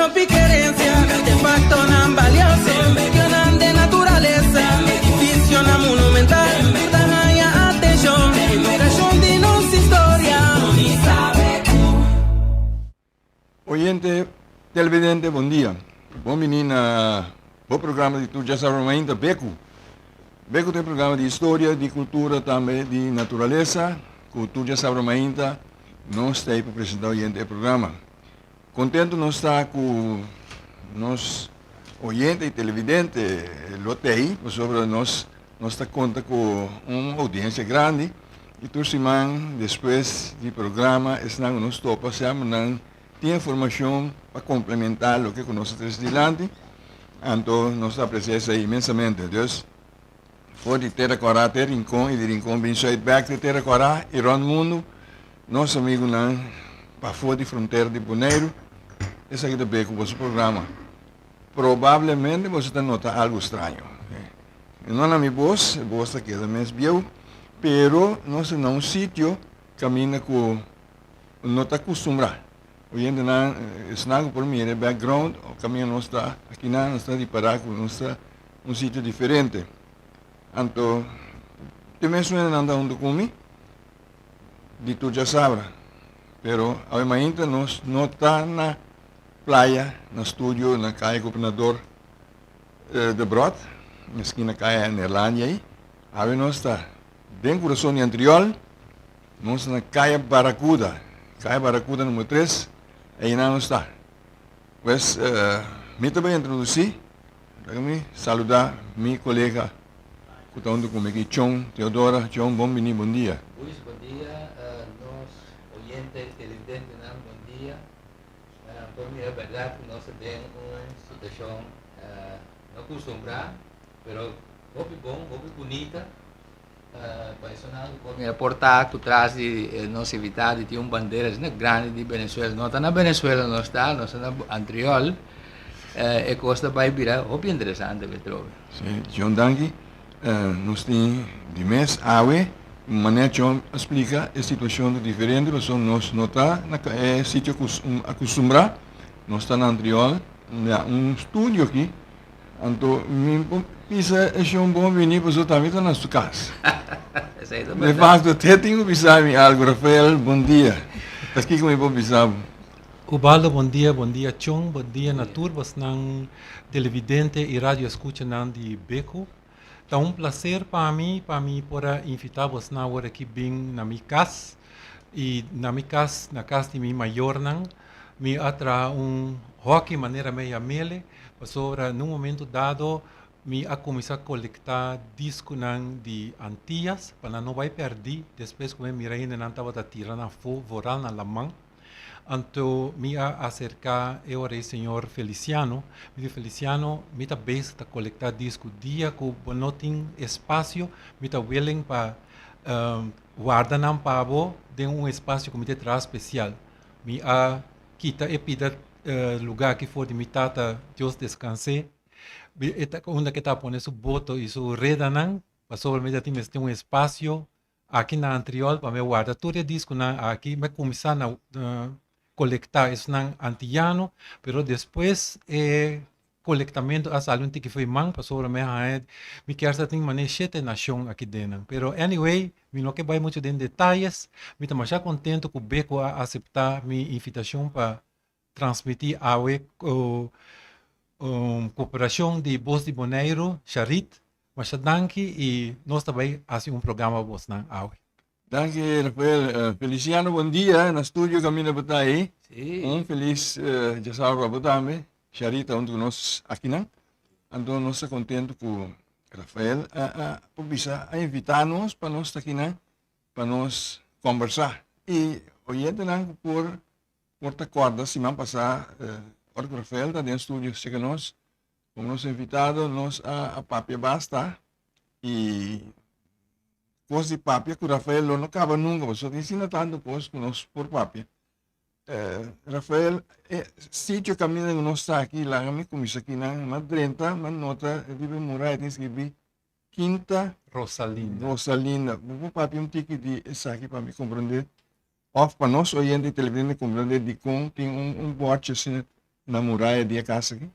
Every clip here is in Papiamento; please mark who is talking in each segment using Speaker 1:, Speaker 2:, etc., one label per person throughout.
Speaker 1: hopi kerensia, artefaktonan balioso, medionan den naturalesa, edifisionan monumental ku ta haña atenshon, enumerashon di nos historia.
Speaker 2: Oyente, televidente, bon dia. Bon bini na bo programa di tur djasabra mainta, Beku. Beku ta e programa di historia, di kultura, tambe di naturalesa, ku tur djasabra mainta nos ta ei pa presenta oyente e programa. Kontentu nos ta ku nos oyente i televidente lo ta ei, pasobra nos nos ta konta ku un oudiensia grandi i tur siman despues di programa esnan ku nos topa semper nan tin informashon pa komplementá loke ku nos a trese dilanti, anto nos ta apresia esei inmensamente. Dus for di Tera Kòrá te Rincon i di Rincon bin Zuid bèk te Tera Kòrá i rònt mundu nos amigunan pafó di frontera di Boneiru esaki ta be ku boso programa. Probablemente boso ta nota algu straño. No na mi bos, e bos ta keda mes bieu, pero nos ta na un sitio kaminda ku no ta kustumbrá. Oyentenan, esnan ku por mira e background, kaminda nos ta akinan, nos ta ripará ku nos ta un sitio diferente. Anto, te mes wendenan ta huntu ku mi di tur djasabra. Pero awe mainta nos no ta na playa, na studio na Kaya Gobernador Debrot, na skina Kaya Neerlandia ei. Awe nos ta den kurason di Antriol, nos ta na Kaya Baracuda, Kaya Baracuda numero tres, einan nos ta. Pues, mi ta bai introdusí. Laga mi saluda mi colega cu ta hunto cu mi aki, Chon Teodora. Chon, bon bini, bon dia.
Speaker 3: Luis, bon dia. Nos oyente y televidentenan, bon dia. Por mira berdad cu nos ta den un situacion no custumbra, pero hopi bon, hopi bunita. Pa esonan cu por mira por ta cu tras di nos invitado tin un bandera asina grandi di Venezuela. No ta na Venezuela nos ta, nos ta na Antriol. E cos ta bay bira hopi interesante Petrobio.
Speaker 2: Si, John danki. Nos tin di mes awe, manera John a splica e situacion ta diferente pasobra nos no ta na e sitio acostumbra, nos ta na Antriol, na un studio aki. Anto mi por bisa e shon bon bini pasobra tambe ta na su kas.
Speaker 3: Esei ta
Speaker 2: De
Speaker 3: berdad.
Speaker 2: facto te tin ku bisa mi algu. Rafael, bon dia. Ta kiko mi por bisa bo?
Speaker 4: Ubaldo, bon dia, bon dia Chon, bon dia na tur bosnan televidente i radio escuchanan di Beco. Ta un placer pa mi pa mi por a invita bosnan awor aki bin na mi kas i na mi kas, na kas di mi mayornan. Mi a traha un hockey manera mi a yam'ele pasobra na un momento dado mi a cuminsa colecta disconan di Antillas pa nan no bay perdi despues cu mi a mira hendenan tabata tira nan afo vooral na laman. Anto mi a acerca e ora e señor Feliciano, mi di Feliciano mi ta bezig ta colecta disco dia cu bo no tin espacio mi ta willing pa warda nan pa bo den un espacio cu mi ta traha special. Mi a kita e pida lugá aki for di mi tata, Dios deskans'é. E ta unda ke ta pone su boto i su redanan, pasobra mi ta tin mester un espasio aki na Antriol pa mi a warda tur e diskonan aki. Mi a kuminsá na kolektá esnan antiyano, pero despues e Kolektamentu a sali un tiki fo'i man pasobra mi a haña mi kier sa tin manera shete nashon aki den nan. Pero anyway, mi no ke bai muchu den detayes. Mi ta masha kontentu ku Beko a aseptá mi invitashon pa transmití awe ku koperashon di Bos di Boneiru, Sharit. Masha danki i nos ta bai hasi un programa pa bosnan awe.
Speaker 2: Danki Rafael. Feliciano bon dia na studio caminda bo ta ahi.
Speaker 3: Sí.
Speaker 2: Un feliz djasabra pa bo tambe. Sharita hunto cu nos akinan. Anto nos ta contento cu Rafael a a por bisa a invita nos pa nos ta akinan pa nos combersa. Y oyentenan cu por por ta corda siman pasa ora cu Rafael ta den studio cerca nos como nos invitado nos a a papia basta y Kos di papia ku Rafael lo no kaba nunka pasobra tin asina tantu kos ku nos por papia. Rafael, e sitio kaminda ku nos ta aki, laga mi kuminsá aki nan, m'a drenta, m'a nota riba e muraya tin skibí Quinta
Speaker 4: Rosalinda.
Speaker 2: Rosalinda. Bo por papia un tiki di esaki pa mi komprondé òf pa nos oyente i televidente komprondé dikon tin un bòrchi asina. Na muraya di e kas aki?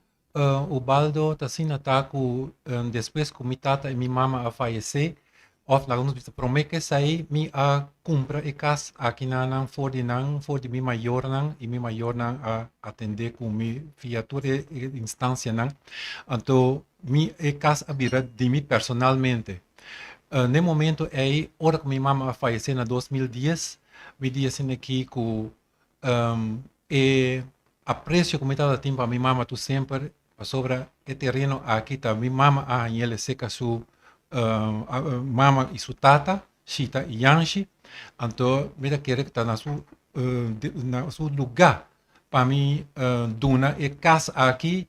Speaker 4: Ubaldo ta asina ta ku despues ku mi tata i mi mama a fayesé, òf laga nos bisa promé ku esei, mi a kumpra e kas aki na nan for di nan, for di mi mayornan, i mi mayornan a atendé ku mi via tur e instansianan. Anto mi e kas a bira di mi personalmente. N'e momento ei, ora ku mi mama a fayesé na 2010, mi di asina aki ku E aprecio cu mi tabata tin pa mi mama tur semper, pasobra e tereno aki ta mi mama a hañ'el seca su mama y su tata, Shita y Yanshi, anto mi ta kere cu ta na su na su luga pa mi duna e cas aki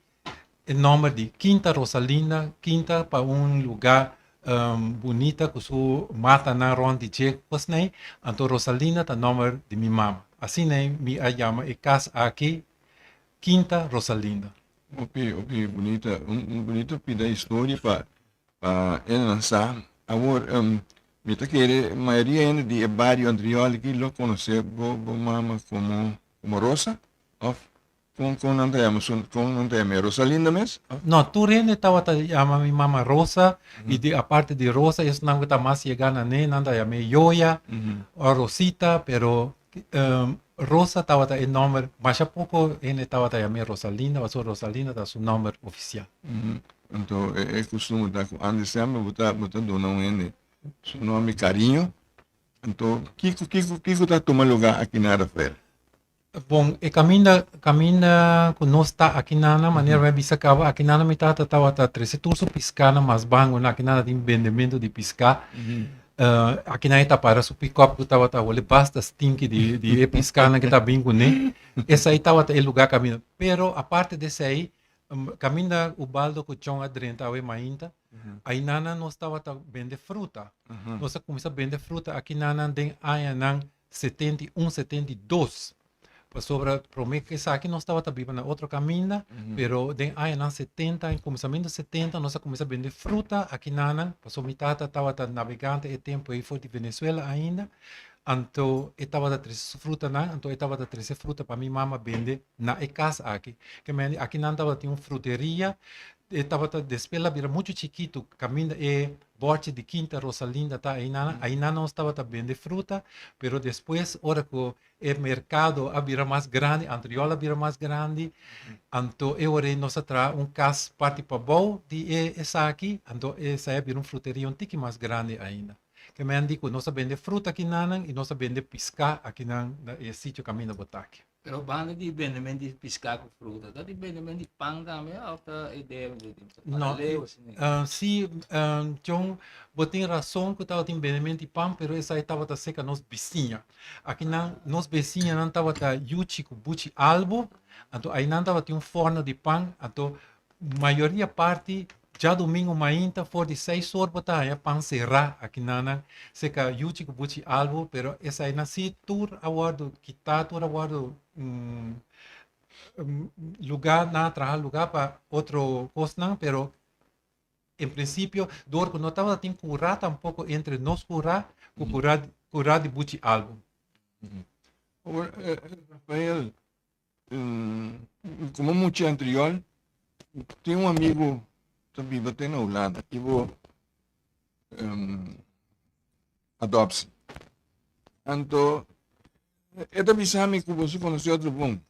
Speaker 4: E nomber di Quinta Rosalinda, Quinta pa un lugar bunita cu su matanan rond di dje cosney, anto Rosalinda ta nomber di mi mama. Asiney mi a yama e cas aki Quinta Rosalinda.
Speaker 2: Hopi hopi bunita, un bunita pida historia pa pa e sa. Awor mi ta kere mayoria hende di e bario Antriol aki lo conoce bo bo mama como como Rosa of Kon kon nan ta yama su kon nan ta yama e Rosalinda mes?
Speaker 4: No, tur hende tabata yama mi mama Rosa y di aparte di Rosa esnan ku ta mas yega na ne nan ta yam'é Yoya o Rosita pero Rosa tabata e nomber masha poko hende tabata yam'é Rosalinda pasobra Rosalinda ta su nomber ofisial.
Speaker 2: Anto e kustumber ta ku antes semper bo ta bo ta duna un hende su nomber kariño anto kiko kiko kiko ta tuma luga aki na Rafael?
Speaker 4: Bon, e kaminda kaminda ku nos ta aki nana, manera mi a bisa kaba, aki nana mi tata tabata trese tur su piská na mas bango, na aki nana tin bendementu di piská. Aki nan e ta para su pikòp ku tabata hole basta stinki di di e piskánan ku ta bin kuné. Esei tabata e lugá kaminda. Pero aparte di esei, kaminda Ubaldo ku Chon a drenta awe mainta, ainana nos tabata bende fruta. Nos a kuminsá bende fruta aki nana den añanan 71, 72. Pasobra promé ku esaki nos tabata biba na otro kaminda, pero den añanan 70, en kuminsamentu 70 nos a kuminsá bende fruta aki nanan, pasobra mi tata tabata nabegante e tempu ei for di Venezuela ainda, anto e tabata trese su frutanan, anto e tabata trese fruta pa mi mama bende na e kas aki. Ke mende aki nan tabatin un fruteria, e tabata despues el a bira muchu chikitu kaminda e Borchi di Quinta Rosalinda ta einan. Einan nos tabata bende fruta, pero despues ora ku e merkado a bira mas grandi, Antriol a bira mas grandi, anto e ora ei nos a traha un kas parti pabou di e esaki, anto esei a bira un fruteria un tiki mas grandi ainda. Ke men di ku nos a bende fruta akinanan i nos a bende piská akinan na e sitio kaminda bo ta aki.
Speaker 3: Pero banda di bendement di piská ku fruta, ta di bendement di pan tambe òf ta idea di
Speaker 4: No, si, John, bo tin rason ku tabatin bendement di pan, pero esei tabata serka nos bisiña. Akinan nos bisiñanan tabata Yuchi ku Buchi Albo, anto ainan tabatin un fòrno di pan, anto Mayoria parti djadumingu mainta for di seis or bo ta haña pan será akinanan seka yuchi ku buchi albu pero esainan si tur a wòrdu kitá tur a wòrdu lugá nan a traha lugá pa otro kosnan pero en prinsipio dor ku no tabata tin kurá tampoko entre nos kurá ku kurá kurá di buchi albu.
Speaker 2: Awor Rafael Como mucha anterior, tin un amigo ta biba te na Hulanda, Ivo um, Adoptie. Anto, e ta bisa mi ku boso konosé otro bon.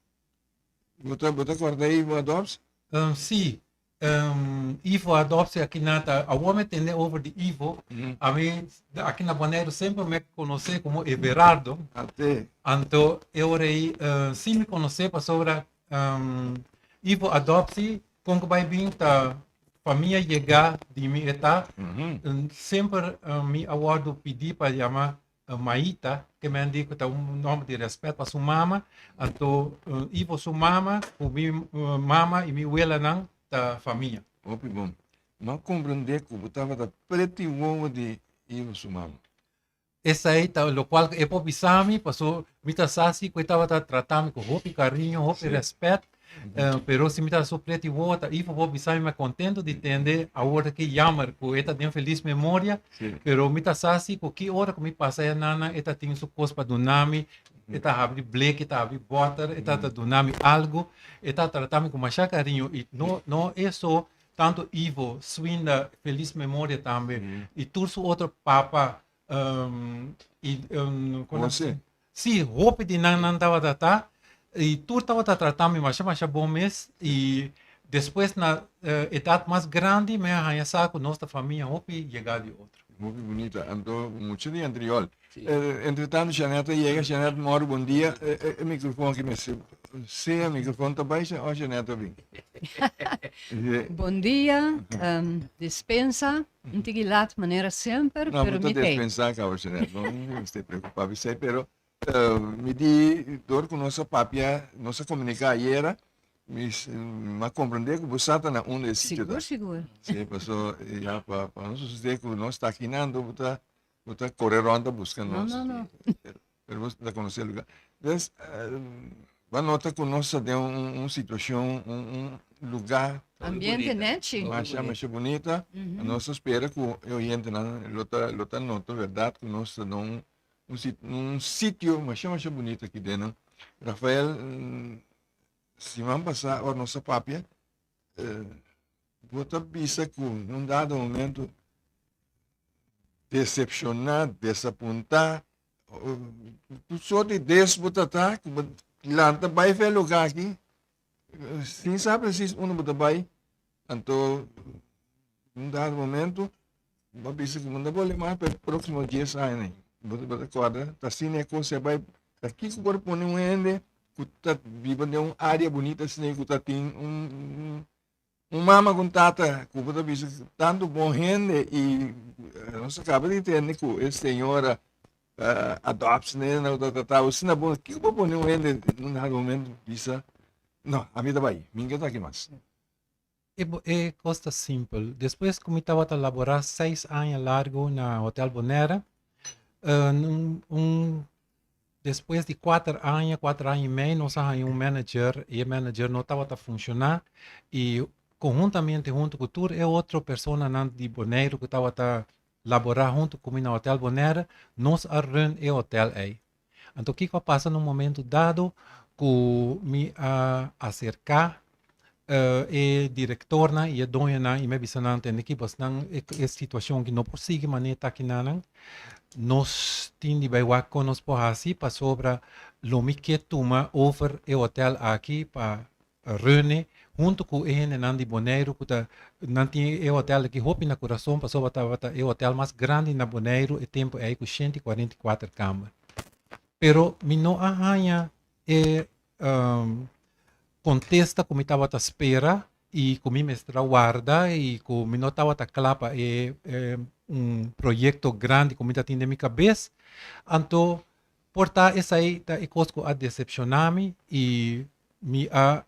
Speaker 2: Bo ta, bo ta korda Ivo Adoptie?
Speaker 4: Um, sí, um, Ivo Adoptie aki na ta, awor mi tende over di Ivo, mm -hmm. a mi aki na Boneiru semper me konosé komo Everardo.
Speaker 2: Ate.
Speaker 4: Anto e ora ei uh, si mi konosé pasobra um, Ivo Adoptie kon ku bai bin ta famia yega di mi eta, mm -hmm. um, semper um, mi a wòrdu pidi pa yama Maita, ke men di ku ta un nòmber di rèspèt pa su mama. Anto Ivo su mama ku mi mama i mi welanan ta famia.
Speaker 2: Hopi bon. Mi a komprendé ku bo tabata preti wowo di Ivo su mama.
Speaker 4: Esei ta lokual ku e por bisa mi, paso mi ta sa si ku e tabata trata mi ku hopi kariño, hopi rèspèt. Pero si mi ta su preti wowo ta Ivo por bisa mi mi a contento di tende awor ki jammer cu e ta den feliz memoria. Pero mi ta sa si cu ki ora cu mi pasa ya nana e ta tin su cos pa duna mi. E ta habri bleki, e ta habri bòter, e ta duna mi algu, e ta trata mi ku masha kariño i no no eso tanto Ivo, Swinda, felis memoria tambe, i tur su otro papa i
Speaker 2: Jose.
Speaker 4: Sí, hopi di nan nan tabata ta i tur tabata trata mi masha masha bon mes i despues na edat mas grandi mi a haña sa ku nos ta famia hopi yega di otro.
Speaker 2: Hopi bunita. Anto mucha di antriol. Entre tanto Jeanette a yega. Jeanette Moro, bon dia. E microfoon aki mester sea microfoon ta bai o Jeanette a bin?
Speaker 5: Bon dia. Dispensa un tiki lat manera semper,
Speaker 2: No,
Speaker 5: pero
Speaker 2: bo ta
Speaker 5: mi t'ei.
Speaker 2: despensa caba Jeanette. No mester preocupa bisei, pero mi di dor cu nos a papia, nos a comunica ayera, Mi a comprende cu bo sa ta na unda e sitio ta.
Speaker 5: Sigur, sigur.
Speaker 2: Sí, paso ya pa pa no sucede cu nos ta aki nan, bo ta bo ta corre rond ta busca
Speaker 5: No,
Speaker 2: nos.
Speaker 5: no, no.
Speaker 2: Pero, pero bo ta conoce e lugar. Entonces, bo a nota cu nos ta den un un situacion, un un lugar
Speaker 5: Ambiente nechi.
Speaker 2: masha masha bunita. Nos ta spera cu e oyentenan lo ta lo ta nota verdad cu nos ta den un un un sitio masha masha bunita aki den nan. Rafael, Siman pasá ora nos a papia, bo ta bisa ku un dado momento desepshoná, desapuntá, tur sort di des bo ta ta ku bo lanta bai for e lugá aki sin sa presis unda bo ta bai, anto un dado momento bo a bisa ku bo no ta bolbe mas pa e próksimo dies aña. Bo ta kòrda ta asina e kos a bai. Ta kiko por pone un hende ku ta biba den un área bunita asina ku ta tin un un mama ku un tata ku bo ta bisa tantu bon hende i nos a kaba di tende ku e señora adòpsi nan ta tratá bo asina bon. Kiko por pone un hende un dado momento bisa no ami ta bai mi no ke ta aki mas.
Speaker 4: E e kos ta simpel. Despues ku mi tabata laborá seis aña largu na Hotel Bonaire, un un despues di kuater aña, kuater aña i mei nos a haña un manager i e manager no tabata funshoná i konhuntamente huntu ku tur e otro personanan di Boneiru ku tabata laborá huntu ku mi na Hotel Bonaire, nos a run e hotel ei. Anto kiko a pasa na un momento dado ku mi a aserká e direktornan i e doñonan i mi a bisa nan tende ki bosnan e situashon ki no por sigui manera ta kinanan nos tin di bai wak kon nos por hasi pasobra lo mi ke tuma over e hotel aki pa rene huntu ku e hendenan di Boneiru ku ta nan tin e hotel aki hopi na kurason pasobra tabata e hotel mas grandi na Boneiru e tempu ei ku 144 kamer. Pero mi no a haña e kontesta ku mi tabata spera i ku mi mester a warda i ku mi no tabata kla pa e un proyekto grandi ku mi ta tin den mi kabes. Anto por ta esei ta e kos ku a desepshoná mi i Mi a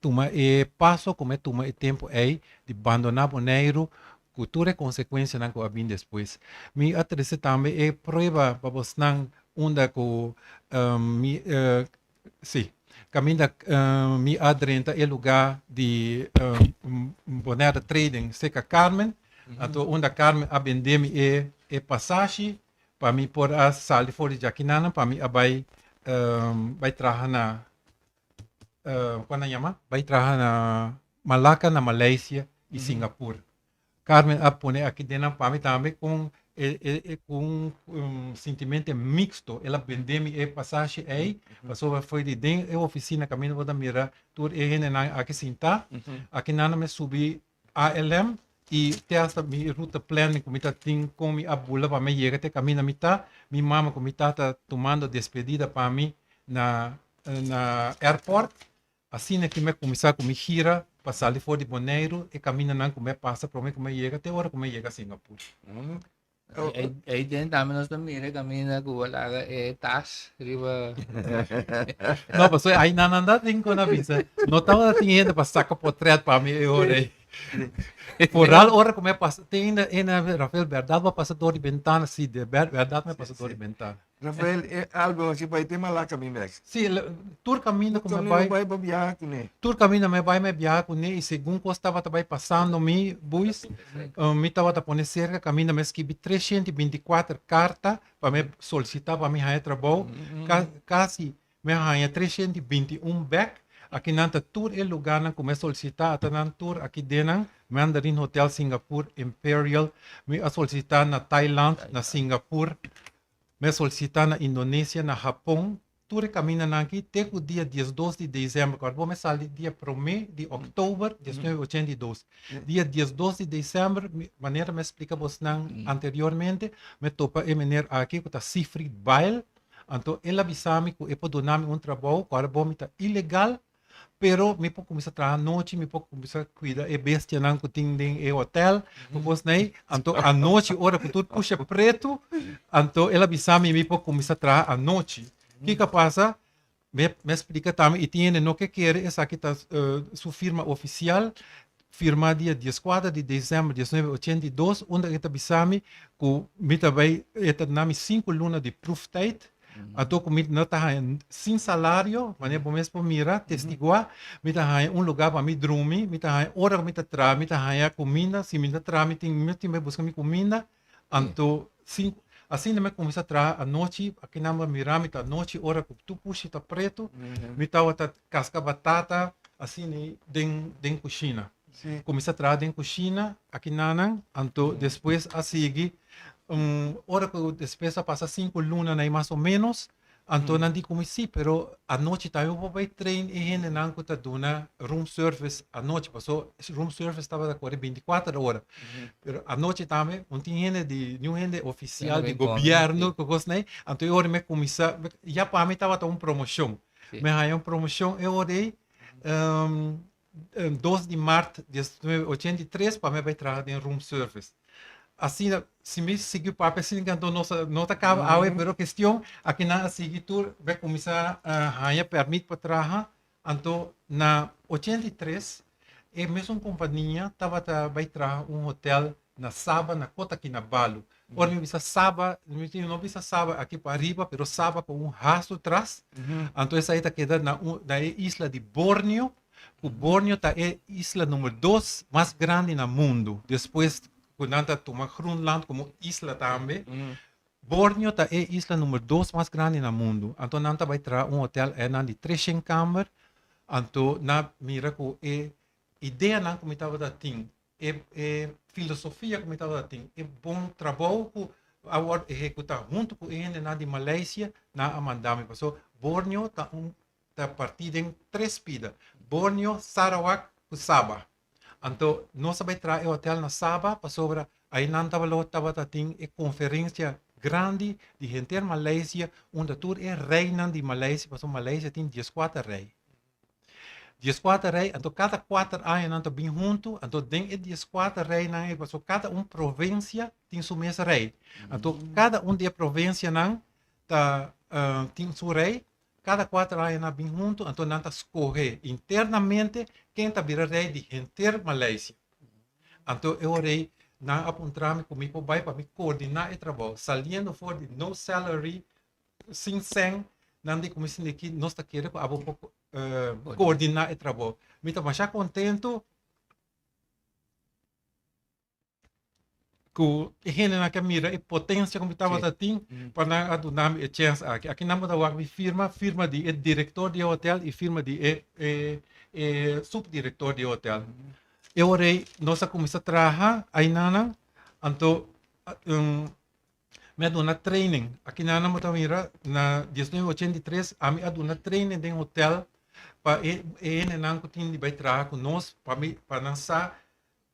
Speaker 4: tuma e paso ku mi a tuma e tempu ei di bandoná Boneiru ku tur e konsekuensianan ku a bin despues. Mi a trese tambe e prueba pa bosnan unda ku mi si kaminda mi a drenta e lugá di Bonaire Trading serka Carmen, anto unda Carmen a bende mi e pasashi pa mi por a sali for di djakinana pa mi a bai bai traha na kon nan yama bai traha na Malacca na Malaysia y Singapur. Carmen a pone aki den nan pa mi tambe con e e con un sintimente mixto el a bende mi e pasashi ey pasobra foi di den e oficina caminda bo ta mira tur e hendenan aki sinta aki nan a mi subi ALM y te hasta mi ruta planning cu mi ta tin con mi a bula pa mi yega te caminda mi ta, mi mama cu mi tata tumando despedida pa mi na na airport, asina ki mi a cuminsa cu mi gira pa sali for di Boneiru e camindanan cu mi a pasa prome cu mi a yega te ora cu mi a yega Singapur.
Speaker 3: Ei den tambe nos ta mira caminda cu bo laga e tas riba.
Speaker 4: No, pasobra ai nan nan ta tin con a bisa. No tabata tin hende pa saca potret pa mi e ora ei. Vooral ora ku mi a pasa, te ainda ena Rafael berdad bo a pasa door di bentana, si de berdad mi a pasa door di bentana.
Speaker 2: Rafael, e album aki bai te Malaka mi bek.
Speaker 4: Si, tur kaminda ku mi bai.
Speaker 2: Bai bo biaha kuné.
Speaker 4: Tur kaminda mi bai mi biaha kuné i segun kos tabata bai pasando mi buis, mi tabata pone serka kaminda mi skibi 324 karta pa mi solisitá pa mi haña trabou, kasi Mi a haña 321 bek. Aki nan ta tur e lugarnan ku mi a solisitá. Ata nan tur aki den nan, Mandarin Hotel Singapore, Imperial. Mi a solisitá na Thailand, na Singapore. Mi a solisitá na Indonesia, na Hapon. Tur e kamindanan aki te ku dia 12 di desèmber. Kòrda bo mi a sali dia promé di òktober 1982. Dia 12 di desèmber, manera mi a splika bosnan anteriormente, mi a topa e meneer aki ku ta Siegfried Bijl. Anto el a bisa mi ku e por duna mi un trabou ku ora bo mi ta ilegal, pero mi por kuminsá traha anochi, mi por kuminsá kuida e bestianan ku tin den e hotel, ku kosnan ei. Anto anochi ora ku tur pusha pretu, anto el a bisa mi mi por kuminsá traha anochi. Kiko a pasa? Mi a splika tambe i tin hende no ke kere esaki ta su firma ofisial, firma dia 14 di desèmber 1982, unda e ta bisa mi ku mi ta bai, e ta duna mi sinku luna di proeftijd, anto ku mi no ta haña sin salario, manera bo mes por mira, testiguá, mi ta haña un lugá pa mi drumi, mi ta haña ora ku mi ta traha mi ta haña kuminda, si mi no ta traha mi tin mi tin bai buska mi kuminda, Anto sin asina mi a kuminsá traha anochi, akinan bo a mira mi ta anochi ora ku tur pushi ta pretu, mi tabata kaska batata asina den den kushina. Kuminsá traha den kushina akinanan, anto despues a sigui ora ku despues a pasa sinku luna na mas o ménos, Anto nan di ku mi, Sí, pero anochi tambe bo por bai train e hendenan ku ta duna room service anochi, paso room service tabata kore 24 ora. Pero anochi tambe un tin hende di, niun hende ofisial di gobièrnu ku kosnan ei. Anto e ora mi a kuminsá, ya pa mi tabata un promoshon. Mi a haña un promoshon e ora ei, 2 di mart 1983 pa mi a bai traha den room service. Asina, si mi sigui papia asina anto nos no ta kaba awe, pero kestion aki nan a sigui tur bai kuminsá haña pèrmit pa traha. Anto na 83 e mesun kompania tabata bai traha un hotel na Saba na Kota Kinabalu. Ora mi bisa Saba, mi no bisa Saba aki pa ariba, pero Saba ku un hasto tras. Anto esei ta keda na un na e isla di Borneo, ku Borneo ta e isla number dos mas grandi na mundu, despues ku nan ta tuma Groenland komo isla tambe. Borneo ta e isla number dos mas grandi na mundu. Anto nan ta bai traha un hotel einan di 300 kamber. Anto nan mira ku e ideanan ku mi tabata tin E e filosofia ku mi tabata tin, e bon trabou ku a wòrdu ehekutá huntu ku e hendenan di Malaysia, nan a manda mi. Pasobra Borneo ta un ta partí den tres pida, Borneo, Sarawak ku Sabah. Anto nos a bai traha e hotèl na Sabah pasobra ainan tabalo tabata tin e konferensia grandi di henter Malaysia unda tur e reinan di Malaysia, pasobra Malaysia tin 14 rei. 14 rei, anto kada kuater aña nan ta bin huntu, anto den e 14 reinan ei, pasobra kada un provinsia tin su mes rei. Anto kada un di e provinsianan ta tin su rei, kada kuater aña nan bin huntu, anto nan ta skohe internamente ken ta bira rei di henter Malaysia. Anto e ora ei nan a puntra mi ku mi por bai pa mi koordiná e trabou, saliendo for di no salary, Sin sèn, nan di ku mi sinti ki nos ta kere ku abo por koordiná e trabou. Mi ta masha kontentu ku e hendenan ke mira e potensia ku mi tabata tin pa nan a duna mi e chèns aki. Aki nan bo ta wak mi firma, firma di e direktor di e hotel i firma di e e supdirektor di e hotel. E ora ei nos a kuminsá traha ainana, anto Mi a duna training. Aki nan bo ta mira na 1983 ami a duna training den hotel pa e e hendenan ku tin di bai traha ku nos pa mi pa nan sa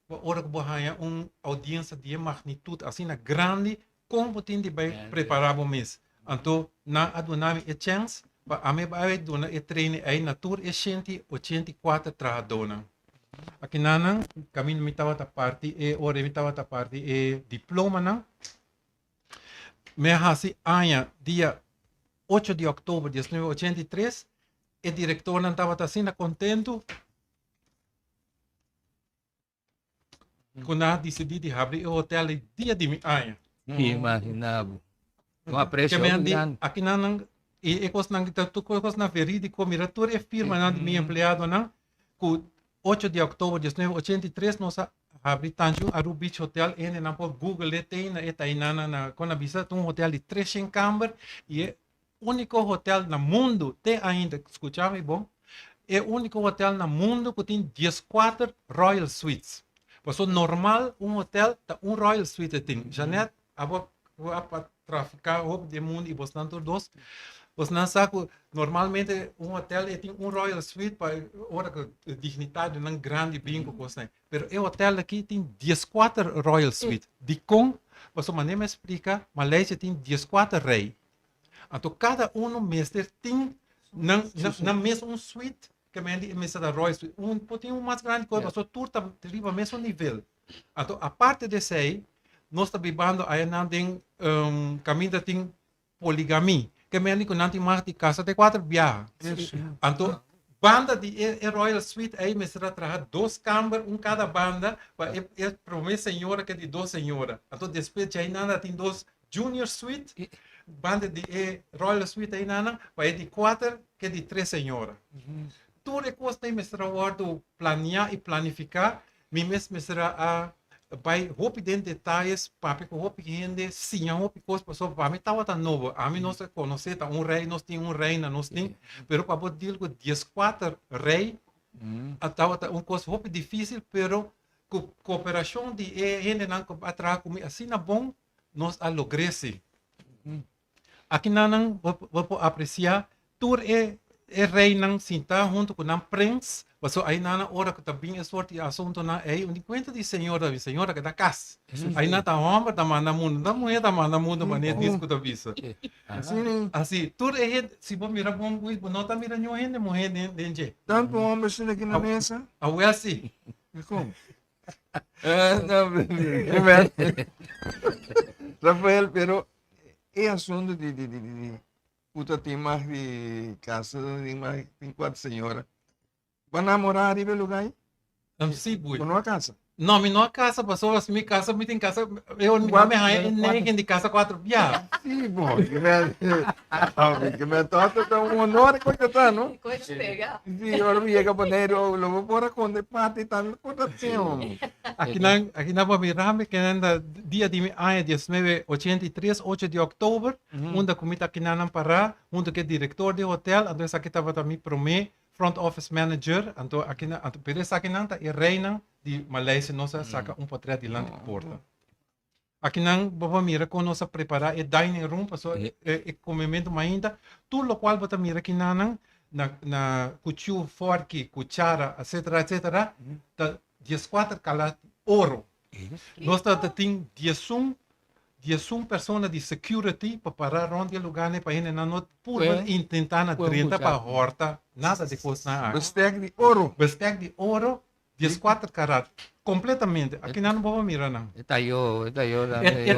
Speaker 4: ku ora ku bo haña un audiencia di e magnitud asina grandi kon bo tin di bai prepara bo mes. Anto nan a duna mi e chèns pa ami bai duna e training ei na tur e 184 trahadónan. Aki nan kaminda mi tabata parti e ora mi tabata parti e diplomanan. Mi a hasi aña dia 8 di òktober 1983 e direktornan tabata asina kontentu. Ku nan a disidí di habri e hotel e dia di mi aña.
Speaker 3: Imaginá bo. Un apresio
Speaker 4: Ke men di
Speaker 3: grandi.
Speaker 4: aki nan nan i e kosnan ta tur kosnan verídiko mira tur e firmanan di mi empleadonan ku 8 di òktober 1983 nos a habri Tanjung Aru Beach Hotel hende nan por google e te na e ta einan na na kon a bisa ta un hotel di 300 kamber i e úniko hotel na mundu te ainda skucha mi bon e úniko hotel na mundu ku tin 14 Royal Suites pasobra normal un hotel ta un Royal Suite e tin Jeanette Abo ku a trafiká hopi den mundu i bosnan tur dos, bosnan sa ku normalmente un hotel e tin un Royal Suite pa ora ku dignitarionan grandi bin ku kosnan. Pero e hotel aki tin dieskuater Royal Suite. Dikon? Pasobra manera mi a splika, Malaysia tin dieskuater rei. Anto kada uno mester tin nan nan mes un suite ke men di e mester ta Royal Suite. Un por tin un mas grandi ku otro pasobra tur ta riba mesun nivel. Anto aparte di esei nos ta bibando ayanan den kaminda tin poligami ke men di ku nan tin mag di kasa te kuater biaha. Anto banda di e Royal Suite ei mester a traha dos kamber un kada banda pa e prome señora ke di dos señora. Anto despues djainan a tin dos Junior Suite banda di e Royal Suite einan pa e di kuater ke di tres señora. Tur e kosnan ei mester a wòrdu planiá i planifiká. Mi mes mester a bai hopi den detayes, papia ku hopi hende, siña hopi kos pasobra pa mi tabata nobo. Ami nos a konosé ta un rei nos tin, un reina nos tin, pero pa bo deal ku dieskuater rei a tabata un kos hopi difísil, pero ku kooperashon di e hendenan ku a traha ku mi asina bon nos a logr'é si. Akinan nan bo bo por apresiá tur e e reinan sintá huntu ku nan prens, pasobra ainan nan ora ku ta bin e sort di asuntunan ei, un di kuenta di señor ta bin, señor ta keda kas. Ainan ta hòmber ta manda mundu, no ta muhé ta manda mundu manera disku ta bisa. Asi, tur e hende, si bo mira bon bo no ta mira niun hende muhé den den dje.
Speaker 2: Tantu hòmber asina aki na mesa?
Speaker 4: Awel si.
Speaker 2: Dikon? No, Rafael, pero e asunto di di di di puta tin mas di casa, tin mas tin cuatro señora. Ba namorá riba e lugar ahí?
Speaker 4: Sí, boy.
Speaker 2: Bo no a casa?
Speaker 4: No, mi no a casa, pasobra si mi casa, mi tin casa, eu no me haña e negen di casa cuatro bia.
Speaker 2: Sí, bo. Que me, que me toto ta un honor que ta, no?
Speaker 5: Coisa pega.
Speaker 2: Sí, ora mi llega Boneiru, lo bo por a conta parti tan por acción.
Speaker 4: Aki nan, aki nan bo mira mi que nan da dia di mi aña 1983, 8 di oktober, unda cu mi ta aki nan nan para, hunto cu e director di hotel, anto esaki tabata mi prome front office manager, anto aki nan, anto pero esakinan ta e reinan di Maleisia, nos a saka un potret dilanti di porta. Akinan bo por mira kon nos a prepara e dining room pasobra e komementu mainta, tur lokual bo ta mira kinanan na na kuchiu, forki, kuchara, etcetera, etcetera, ta dieskuater kalat di oro. Nos ta tin diesun 11 persona di security pa para rond di e lugarnan pa hendenan no purba intenta na drenta pa horta nada di cosnan aki.
Speaker 2: Bestek di oro.
Speaker 4: Bestek di oro, 14 karat, completamente. Aki nan no por mira nan.
Speaker 3: E tayo, e tayo.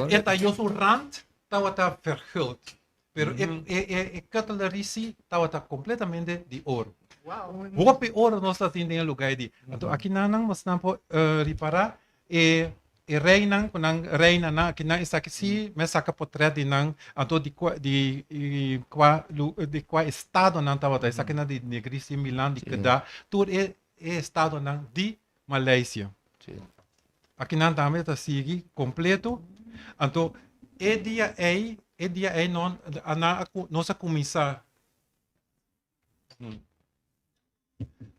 Speaker 4: E tayo su rand tabata verguld, pero e cutlery si tabata completamente di oro. Hopi oro nos ta tin den e lugar di. Anto aki nan nan nos nan por ripara E e reinan ku nan reinanan aki nan esaki si mi a saka potret di nan anto di kua di kua lu di kua estado nan tabata esaki nan di Negeri Sembilan di Kedah tur e e estadonan di Malaysia. Aki nan tambe ta sigui kompleto anto e dia ei e dia ei no nan a nos a kuminsá.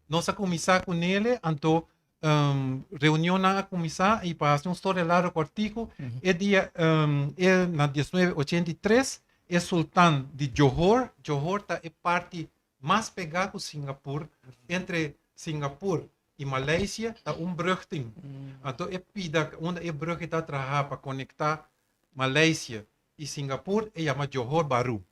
Speaker 4: Nos a kuminsá ku Nele, anto reunionnan a kuminsá i pa hasi un storia largu kòrtiku, e dia e na diesnuebe ochenta i tres e sultan di Johor, Johor ta e parti mas pegá ku Singapur, entre Singapur i Malaysia ta un brùg tin, anto e pida unda e brùg ta traha pa konektá Malaysia i Singapur e yama Johor Bahru.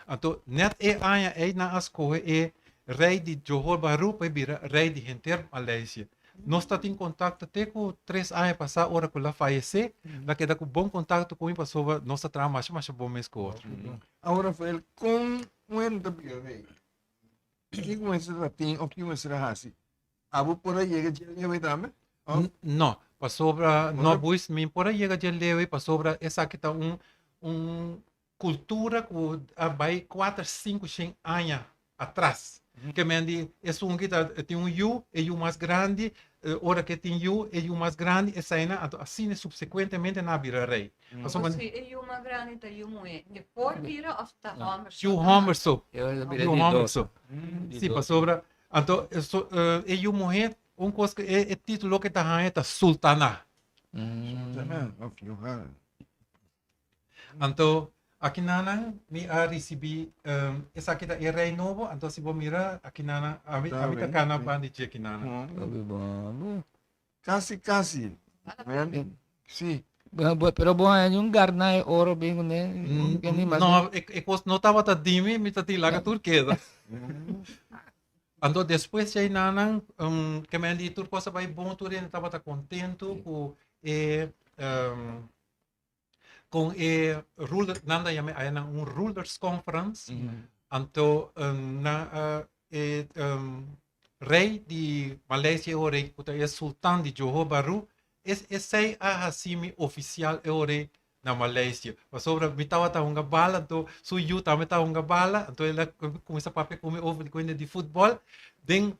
Speaker 4: Anto net e aña ei nan a skohe e rei di Johor Bahru pa e bira rei di henter Malaysia. Nos ta tin kontakto te ku tres aña pasá ora ku el a fayesé, el a keda ku bon kontakto ku mi pasobra nos ta traha masha masha bon mes ku otro.
Speaker 2: Awor Rafael, kon un hende ta bira rei? Kiko mester ta tin òf kiko mester a hasi? Abo por a yega dje leu ei tambe?
Speaker 4: No. Pasobra no buis mi por a yega dje leu ei pasobra esaki ta un un kultura ku a bai kuater sinku shen aña atras. Ke men di esun ki ta tin un yu, e yu mas grandi, ora ke tin yu, e yu mas grandi, eseinan anto asina subsekuentemente nan a bira rei.
Speaker 5: Pasobra si e yu mas grandi ta yu muhé, e por bira òf ta hòmber so?
Speaker 4: Yu hòmber so. Yu hòmber so. Si, pasobra anto e yu muhé Un kos ku e título ke ta haña ta Sultana.
Speaker 2: Sultana of Johan.
Speaker 4: Anto aki nanan mi a risibí esaki ta e rei nobo, anto si bo mira aki nanan ami ami ta kana banda di dje aki nanan.
Speaker 2: Kasi kasi. Si.
Speaker 3: Pero bo haña un garna e oro bin kuné.
Speaker 4: No, e kos no tabata di mi, mi ta tin laga tur keda. Anto despues djei nanan ke men di tur kos a bai bon, tur hende tabata kontentu ku e kon e ruler, nan ta yama ayanan un rulers conference, anto nan a e rei di Malaysia e ora ei ku ta e sultan di Johor Bahru, esei a hasi mi ofisial e ora ei na Malaysia. Pasobra mi tabata hunga bala, anto su yu tambe tabata hunga bala, anto el a kuminsá papia ku mi over di kuenta di futbòl. Den